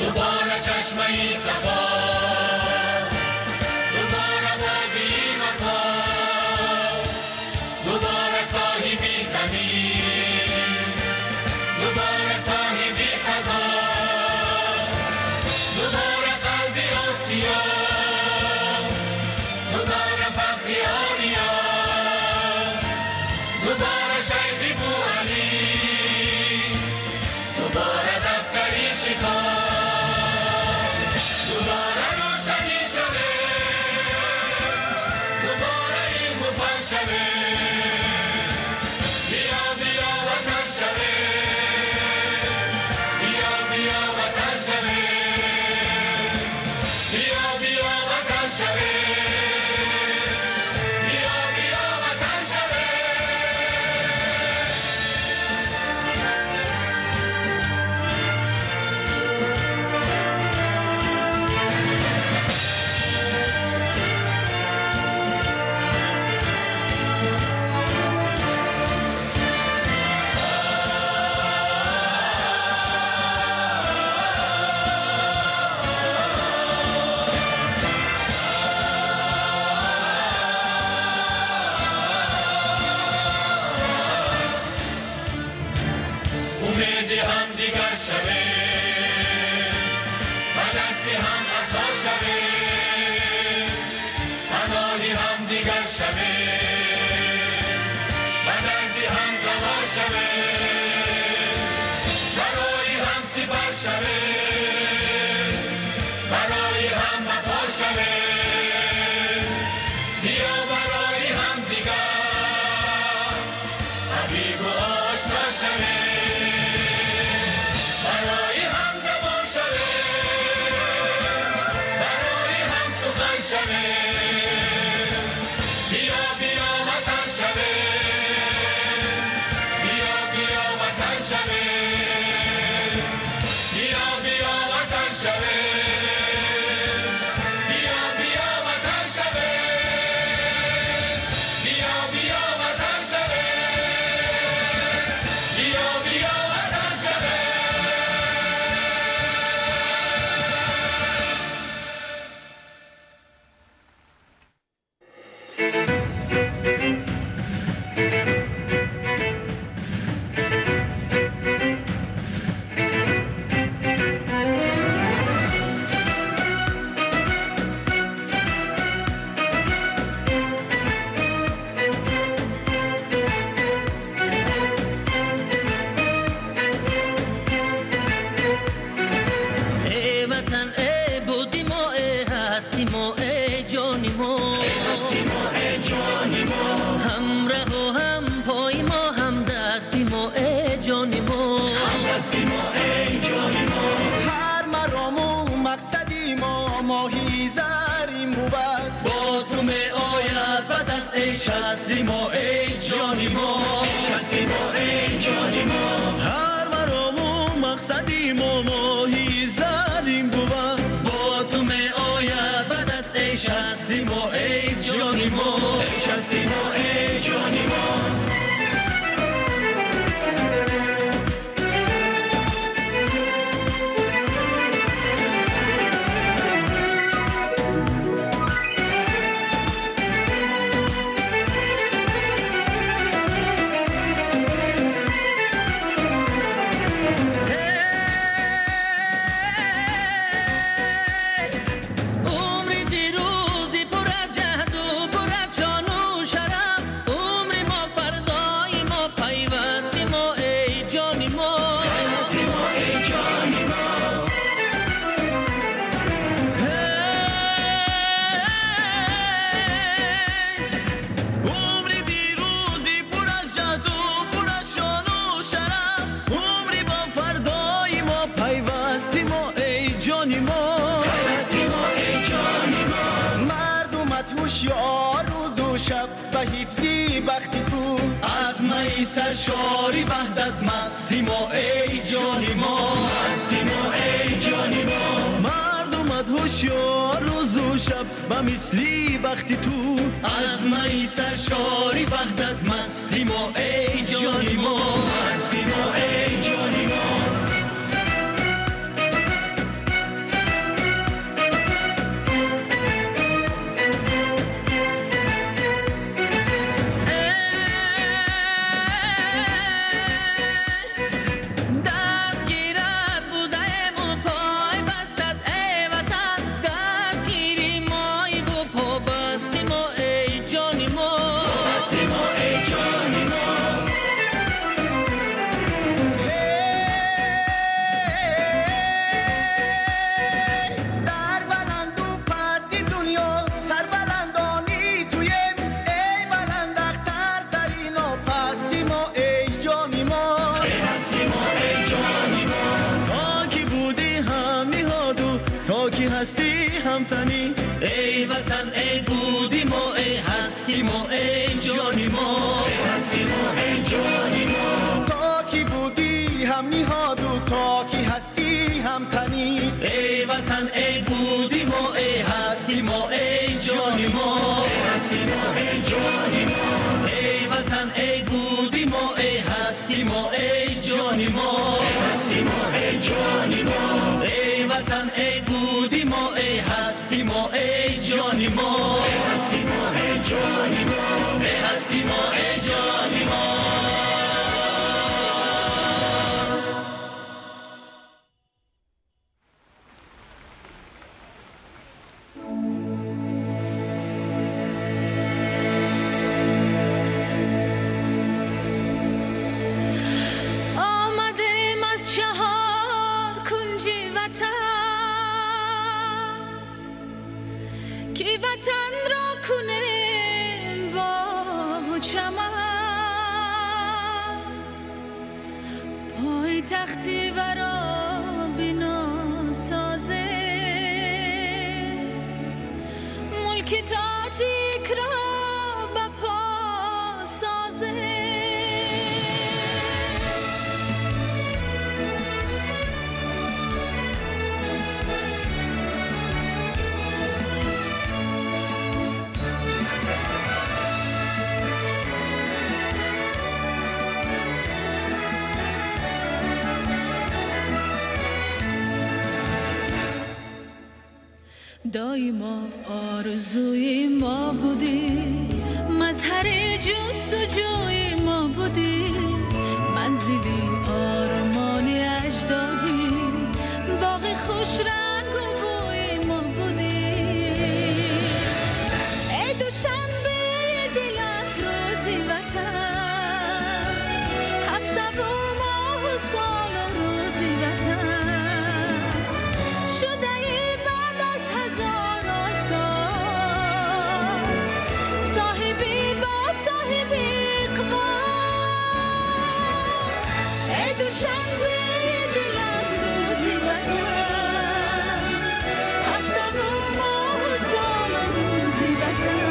S6: دوباره چشمه صفا، دوباره وادی وفا، دوباره صاحبی زمین، دوباره صاحبی فضا، دوباره قلبی آسیا، دوباره فخری آریا، دوباره شیخ بوعلی، دوباره دفتری شفا، دوباره روشنی شوه، دوباره علم و فن شوه، بیا بیا وطن شوه، بیا بیا وطن شوه، بیا بیا وطن شوه، بیا بیا وطن شوه. امید هم دیگر شوه، و دست هم عصا شوه، پناهی هم دیگر شوه، و دردی هم دوا شوه، برای هم سپر شوه، برای هم بقا شوه، بیا برای هم دیگر حبیب و آشنا شوه، برای هم زبان شوه، برای هم سخن شوه، بیا بیا وطن شوه، بیا بیا وطن شوه، بیا بیا وطن شوه، بیا بیا وطن شوه، بیا بیا وطن شوه، بیا بیا وطن شوه.
S8: ای وطن ای بودی ما ای هستی ما ای جانی ما، همراه و هم پای ما هم دستی ما ای جانی ما،
S9: هر مرام و مقصدی ما ماهی زرین بود،
S8: با تو می آید به دست ای شستی ما ای جانی ما،
S9: هر مرام و مقصدی ما ماهی زرین بود،
S8: با تو می آید به دست ای شستی ما ای جانی ما، عمری دیروزی پر از جهد و پر از شان و شرف، عمری ما فردای ما پیوستی ما ای جانی ما،
S9: عمری دیروزی پر از جهد و پر از شان و شرف، عمری با فردای ما پیوستی ما ای جانی ما، مردمت هوشیار روز و شب به حفظی بختی تو،
S8: از می سرشاری وحدت مستی ما ای جانی ما،
S9: مردمت هوشیار روز و شب به مثلی بختی تو،
S8: از می سرشاری وحدت مستی ما ای جانی ما، مستی ما ای جانی ما.
S9: ки ҳастӣ ҳамтанӣ.
S8: Эй ватан, эй буди мо, эй ҳасти мо, эй ҷони мо, эй ҳасти мо, эй ҷони мо.
S9: То ки будӣ ҳамниҳоду то ки ҳастӣ ҳамтанӣ.
S8: Эй ватан, эй буди мо, эй ҳасти мо, эй ҷони мо, эй ҳасти мо, эй ҷони мо. Эй ватан, эй буди мо, эй ҳасти мо, эй ҷони мо, эй ҳасти мо, эй ҷони мо. Эй ватан, эй буди мо, эй ҳасти мо, эй ҷони мо, эй ҳасти мо, эй ҷони мо, эй ҳасти мо, эй ҷони мо.
S10: آمدیم از چهار کنج وطن که وطن را کنیم باغ و چمن، پایتختی ورا بنا سازیم، ملک تاجیک را به پا سازیم. доимо орзуи мо будӣ, мазҳари ҷустуҷӯи мо будӣ, манзили ормони аҷдодӣ, боғи хушрангу бӯи мо будӣ. Эй Душанбе, дилафрӯзи ватан, ҳафтаву моҳу солу рӯзи ватан, шудаи баъд аз ҳазоро сол, соҳиби бод, соҳиби иқбол. Эй Душанбе, дилафрӯзи ватан, ҳафтаву моҳу солу рӯзи ватан,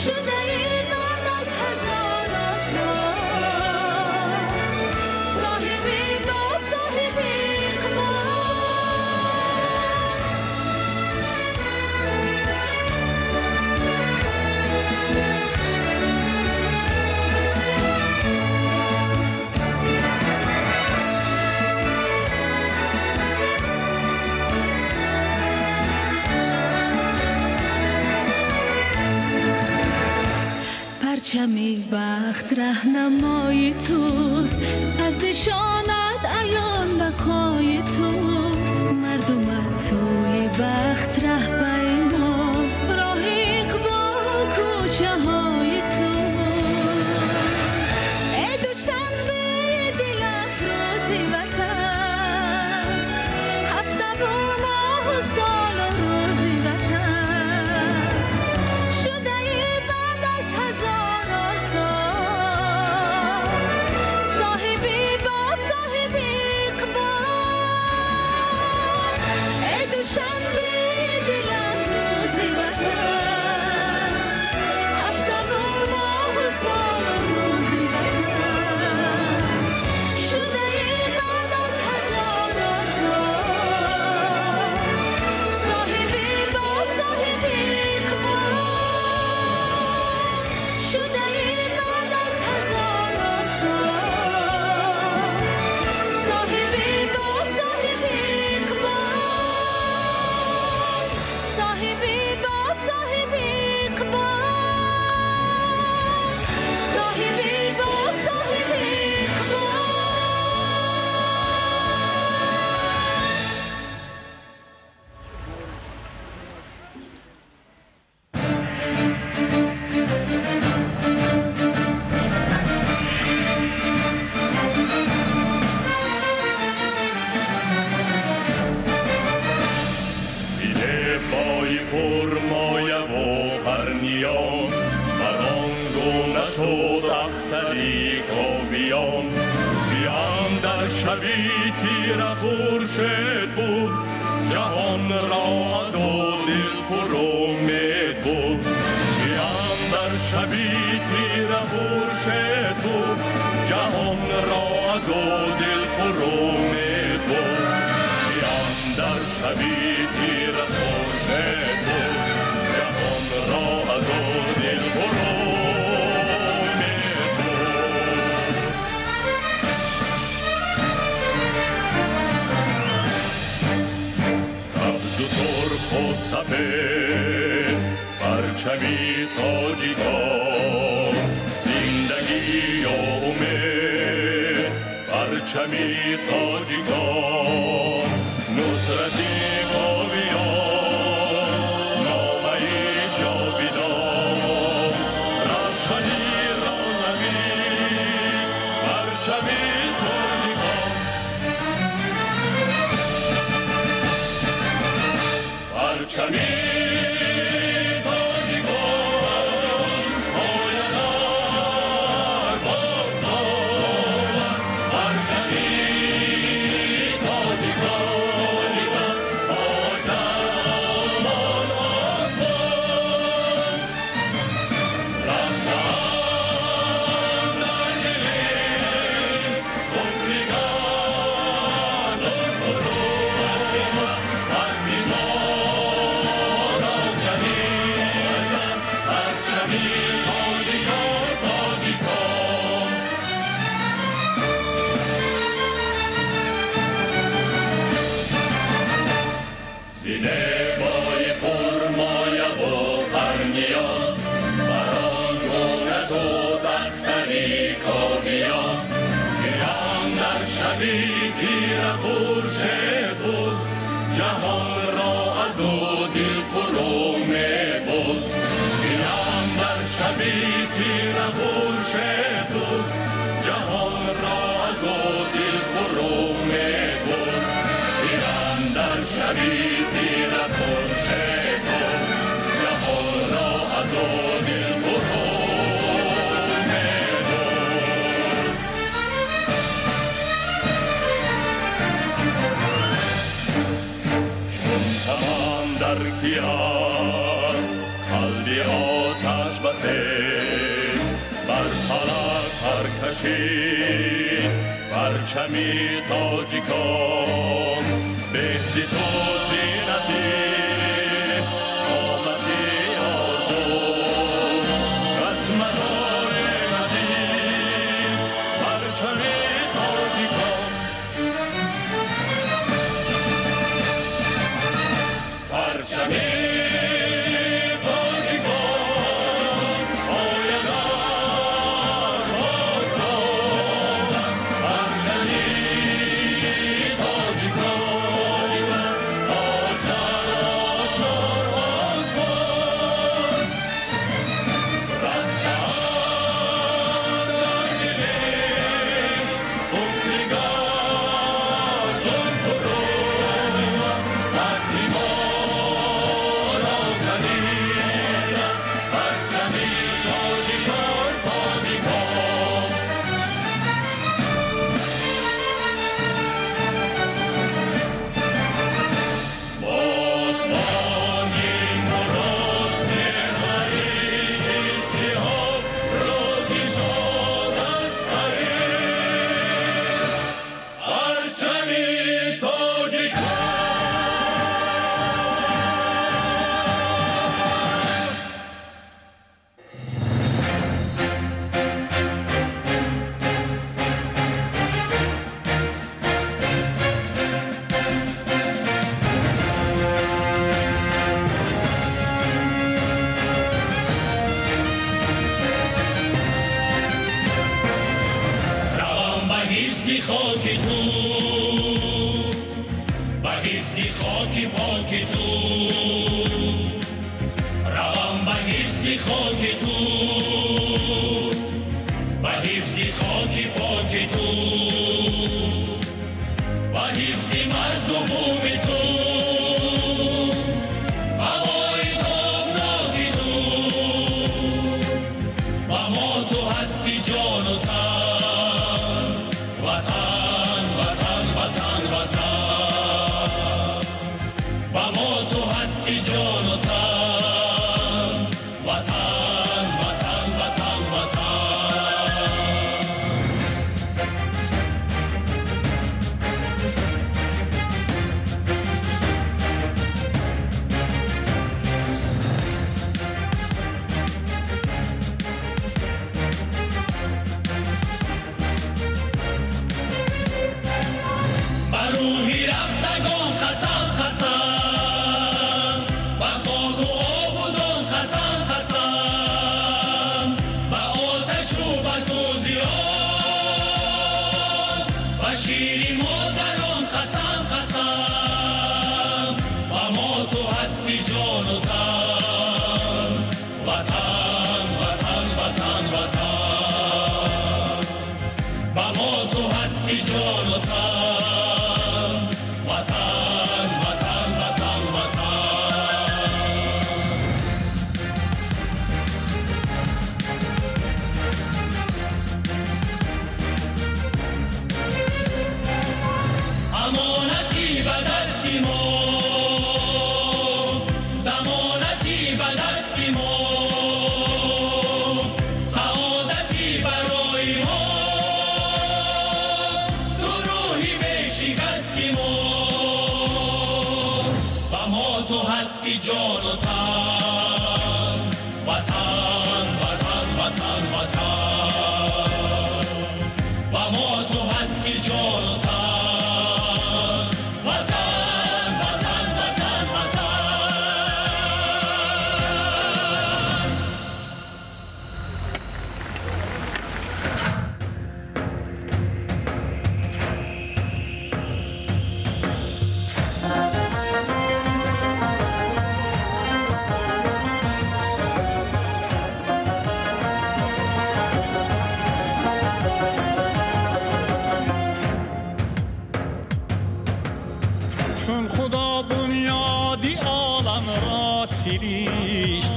S10: шудаи баъд аз ҳазоро сол, соҳиби бод, соҳиби иқбол. Парчами бахт раҳнамои туст, аз нишонат аён бақои туст. Мардумат сӯи бахт раҳбаи мо, роҳи иқбол кӯчаҳои туст. Эй Душанбе, дилафрӯзи ватан, ҳафтаву моҳу солу рӯзи ватан, шудаи баъд аз ҳазоро сол, соҳиби бод, соҳиби иқбол. Эй Душанбе, дилафрӯзи ватан, ҳафтаву моҳу солу рӯзи ватан, шудаи баъд аз ҳазоро сол, соҳиби бод, соҳиби иқбол. Шудаи баъд аз ҳазоро сол, соҳиби бод, соҳиби иқбол. Соҳиби бод, соҳиби иқбол. Соҳиби бод, соҳиби иқбол.
S7: Зебои пурмояву парниён, бар он гуна шуд ахтари ковиён, ки андар шаби тира хуршед буд. را از او دل پر امید بود، که اندر شبی تیره خورشید بود، جهان را از او دل پر امید بود، که اندر شبی تیره خورشید بود، جهان را از او دل پر امید بود. سبز و سرخ و سفید پرچمی تاجیکان، زندگی و امید پرچمی تاجیکان، نصرتی قویان نامه جاویدان، روشنی را نوید پرچمی تاجیکان، پرچمی تاجیکان پایدار باستان، پرچمی تاجیکان تاج در آسمان آسمان، رفتن در دل کفر گردان فرو، ختم ما را کنید پرچمی تاجیکان تاجیکان. سینه بای پرمایه و پرنیان، بر آن گونه شد اختری کاویان، که اندر شبی تیره خورشید بود، جهان را از او دل پر امید بود، که اندر شبی تیره خورشید بود، جهان را از او دل پر امید بود، که اندر شبی تیره خورشید بود، جهان را از او دل پر امید بود. چون سمندر کی است قلبی آتش بسه، بر فلک هر کشید پرچمی تاجیکان، به ز تو زینتی قامتی آرزو، رسمت ندی پرچمی تاجیکان، پرچمی تاجیکان پایدار باستان، پرچمی تاجیکان تاج در آسمان آسمان، رفتن در دل کفر گردان فرو، ختم ما را کنید پرچمی تاجیکان تاجیکان. بادبانی مراد محوری اتحاد، روزی شادت سعید پرچمی تاجیکان. روم به حفظ خاک تو، به حفظ خاک پاک تو، روم به حفظ خاک تو، به حفظ خاک پاک تو، به حفظ مرز و بوم تو، هوای تابناک تو، و ما تو هستی جان و تن، وطن وطن وطن وطن، و ما
S6: ту ҳастӣ ҷону тан. Ватан, ватан, ватан, ватан, ба мо ту ҳастӣ ҷону тан. Ватан, ватан, ватан, ватан.
S11: Чун Худо бунёди оламро сиришт,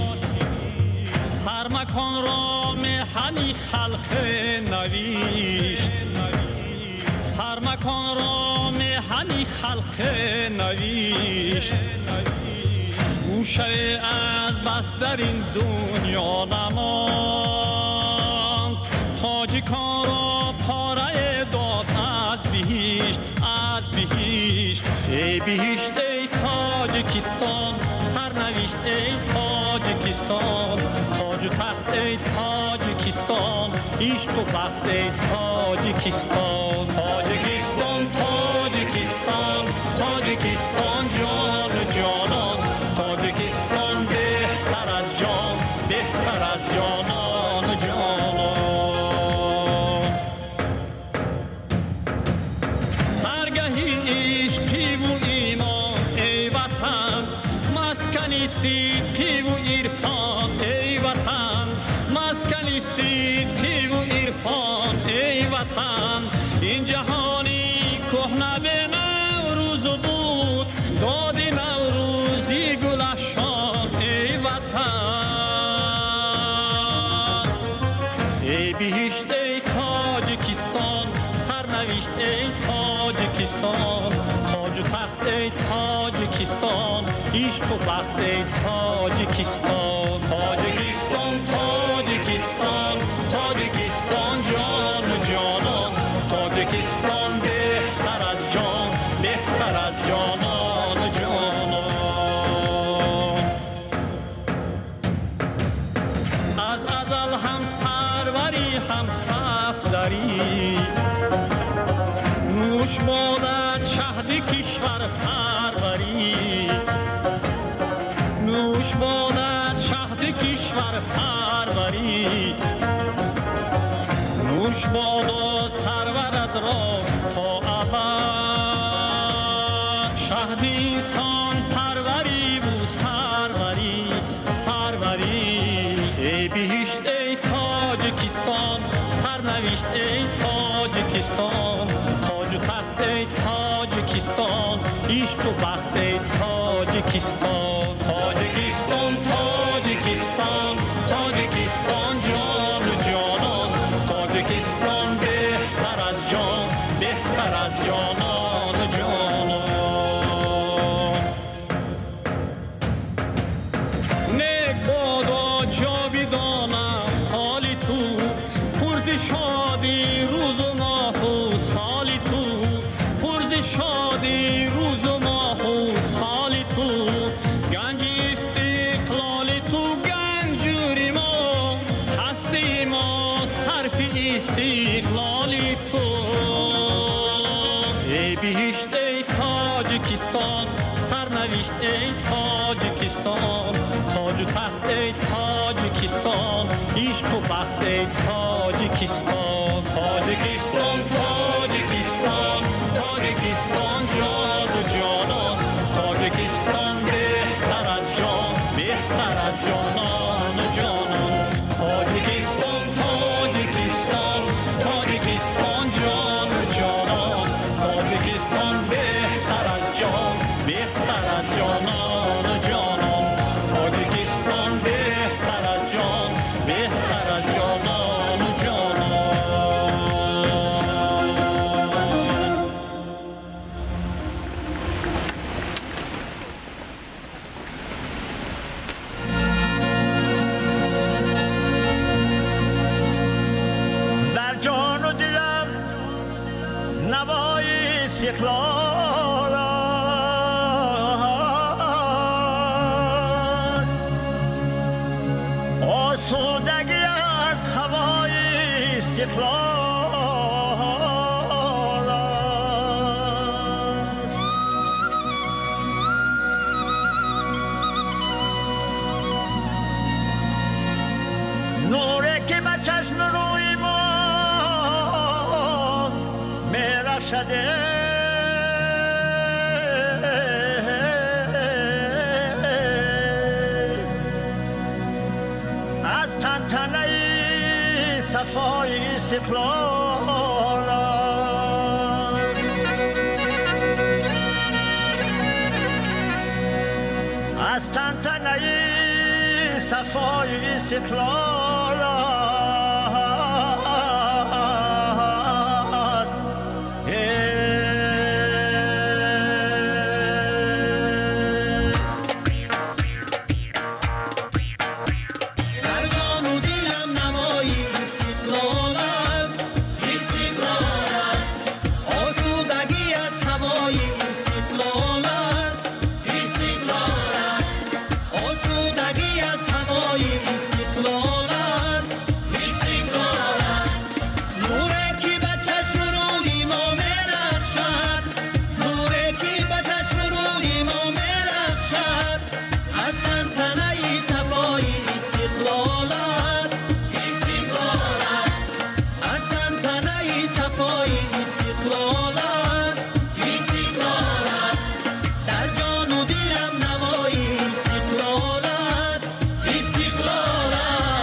S11: ҳар маконро меҳани халқ навишт, ҳар маконро меҳани халқ навишт. Гӯшае аз бас дар ин дунё намонд, тоҷиконро порае дод аз биҳишт, аз биҳишт. Эй биҳишт, эй Тоҷикистон, сарнавишт, эй Тоҷикистон, тоҷу тахт, эй Тоҷикистон, ишқу бахт, эй Тоҷикистон. Тоҷикистон, Тоҷикистон, Тоҷикистон ҷону ҷонон, Тоҷикистон беҳтар аз ҷон, беҳтар аз ҷонону ҷонон. Саргаҳи ишқиву имон, эй ватан, маскани сидқиву ирфон, эй ватан, маскани сидқиву ирфон, эй ватан. Ин ҷаҳони кӯҳна бе Наврӯзу буд, доди Наврӯзи гулафшон, эй ватан. Эй биҳишт, эй Тоҷикистон, сарнавишт, эй Тоҷикистон, тоҷу тахт, эй Тоҷикистон, ишқу бахт, эй Тоҷикистон. Тоҷикистон, Тоҷикистон, Тоҷикистон ҷону ҷонон, Тоҷикистон беҳтар аз ҷон, беҳтар аз ҷонону ҷонон. Аз азал ҳам сарварӣ, ҳам сафдарӣ, нӯш бодад шаҳди кишвар парварӣ, нӯш бодад шаҳди кишвар парварӣ. Нӯш бодо сарварат ро то абад, шаҳди инсон парвариву сарварӣ, сарварӣ. Эй биҳишт, эй Тоҷикистон, сарнавишт, эй Тоҷикистон, тоҷу тахт, эй Тоҷикистон, ишқу бахт, эй Тоҷикистон. Тоҷикистон, Тоҷикистон, Тоҷикистон ҷону ҷонон, Тоҷикистон беҳтар аз ҷон, беҳтар аз ҷонону ҷонон. Нек бодо ҷовидона фоли ту, пурзи шоди рӯзу моҳу соли ту, пурзи шоди рӯзу моҳу соли ту. Ганҷи истиқлоли ту ганҷури мо, ҳастии мо сарфи истиқлоли ту. Эй биҳишт, эй Тоҷикистон, сарнавишт, эй Тоҷикистон, тоҷу тахт, эй Тоҷикистон, ишқу бахт, эй Тоҷикистон. Тоҷикистон, Тоҷикистон, Тоҷикистон ҷону ҷонон, Тоҷикистон беҳтар аз ҷон, беҳтар аз ҷонону ҷонон. Тоҷикистон, Тоҷикистон, Тоҷикистон ҷону ҷонон, Тоҷикистон беҳтар аз ҷон, беҳтар аз ҷонону ҷонон. Тоҷикистон беҳтар аз ҷон, беҳтар аз ҷонону ҷонон.
S9: Дар ҷону дилам навои истиқлол. استقلال است. نوری که به چشم روی ما می‌رخشد از تنتنه صفای استقلال است. از تنتنه صفای استقلال است.
S8: در جان و دلم نوای استقلال است، استقلال است. آسودگی از هوای استقلال است، استقلال است. آسودگی از هوای استقلال است، استقلال است. نوری که به چشم روی ما می‌رخشد، نوری که به چشم روی ما می‌رخشد، از تنتنه صفای استقلال است، استقلال است. از تنتنه صفای استقلال است، استقلال است. در جان و دلم نوای استقلال است، استقلال است.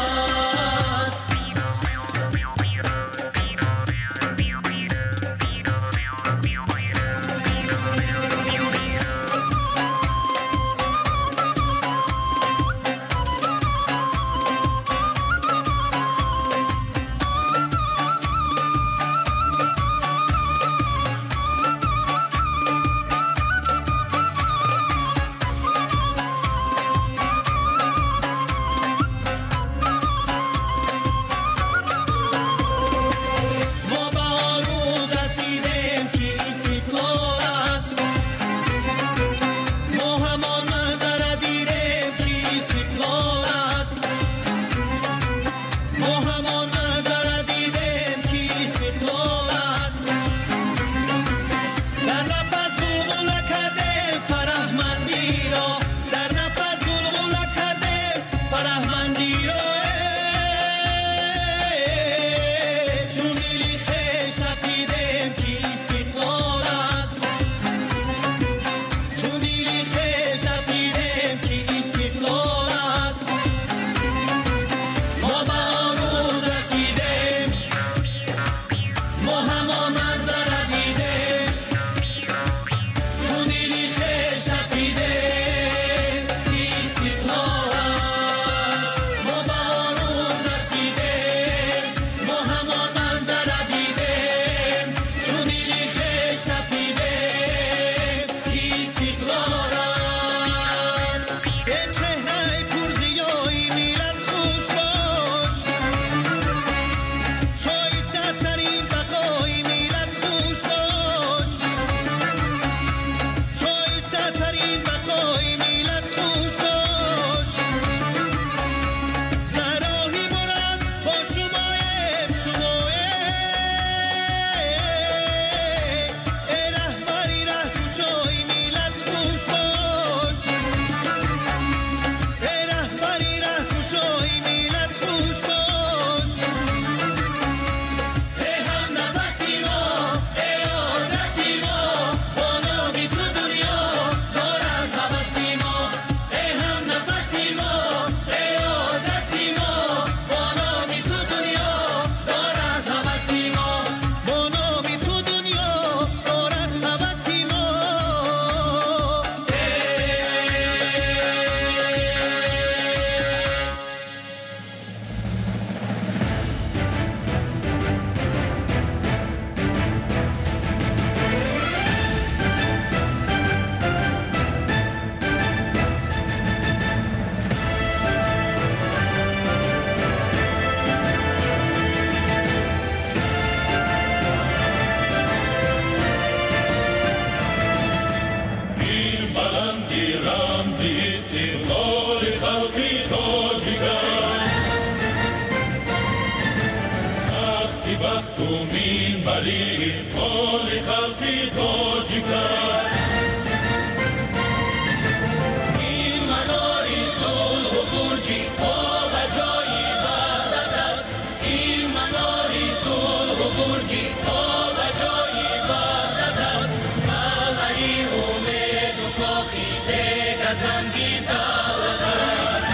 S6: бегазанди давлат аст.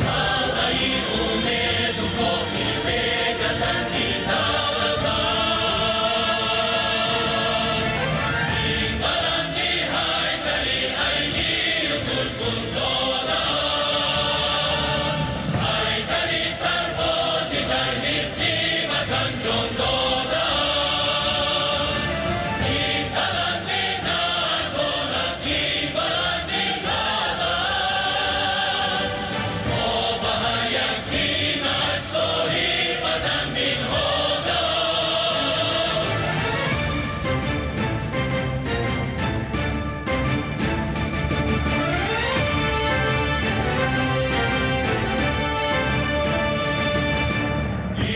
S6: Қалъаи умеду кохи бегазанди давлат аст. Ин баланди ҳайкали Айнию Турсунзода аст. Ҳайкали сарбози дар ҳифзи ватан ҷон додааст. Ин баланди нарбон аст, ин баланди ҷод аст. Мо ба ҳар як зинаш соҳиби ватан бинҳод аст.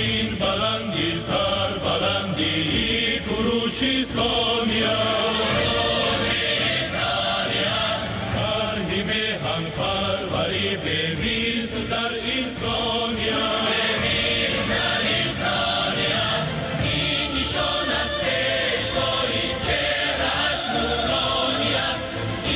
S6: Ин баланди сарбаландии Куруши Сония, тарҳи меҳанпарварӣ бемисл дар инсония. Ин нишон аст пешвои, чеҳрааш нуронӣ аст.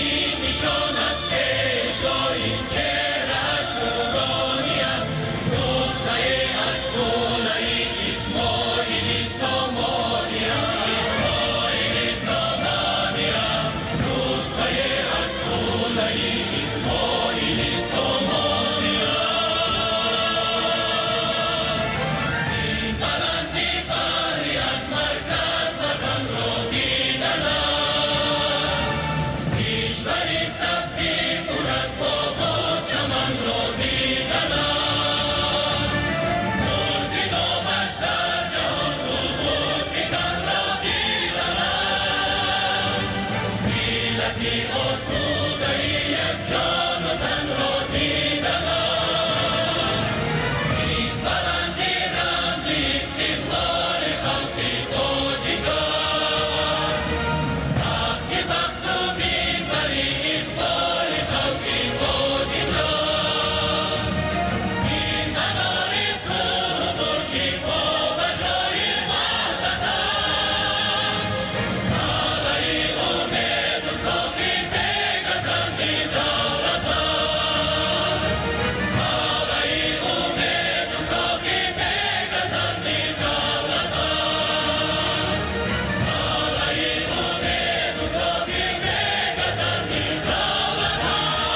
S6: Ин нишон аст пешвои, чеҳрааш нуронӣ аст. Нусхае аз гулаи Исмоили Сомонӣ аст. Исмоили Сомонӣ аст. Нусхае аз гулаи Исмоили Сомонӣ аст. Ин баланди баҳри аз марказ ватанро дидан аст. Кишвари сабзи пур аз боғу чаманро дидан аст. Мулки номаш дар ҷаҳон гулгулфиканро дидан аст. Миллати осудаи якҷону танро дидан аст. Ин баланди рамзи истиқлоли халқи тоҷик аст. Тахти бахту минбари иқболи халқи тоҷик аст. Ин манори сулҳу бурҷи побаҷои ваҳдат аст. Қалъаи умеду кохи бегазанди давлат аст. Қалъаи умеду кохи бегазанди давлат аст. Қалъаи умеду кохи бегазанди давлат аст.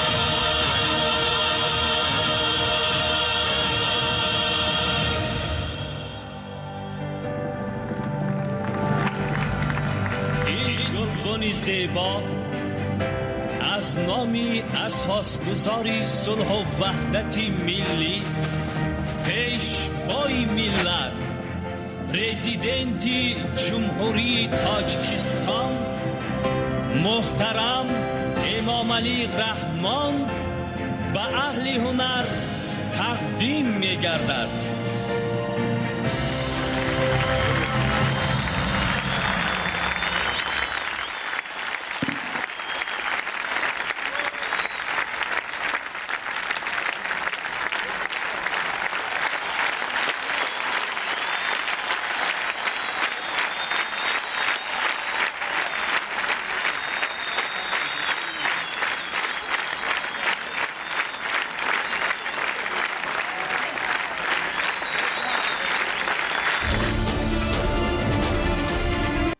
S11: Ин гулбони зебо аз номи асосгузори сулҳу ваҳдати миллӣ, пешвои миллат, президенти Ҷумҳурии Тоҷикистон муҳтарам Эмомалӣ Раҳмон ба аҳли ҳунар тақдим мегардад.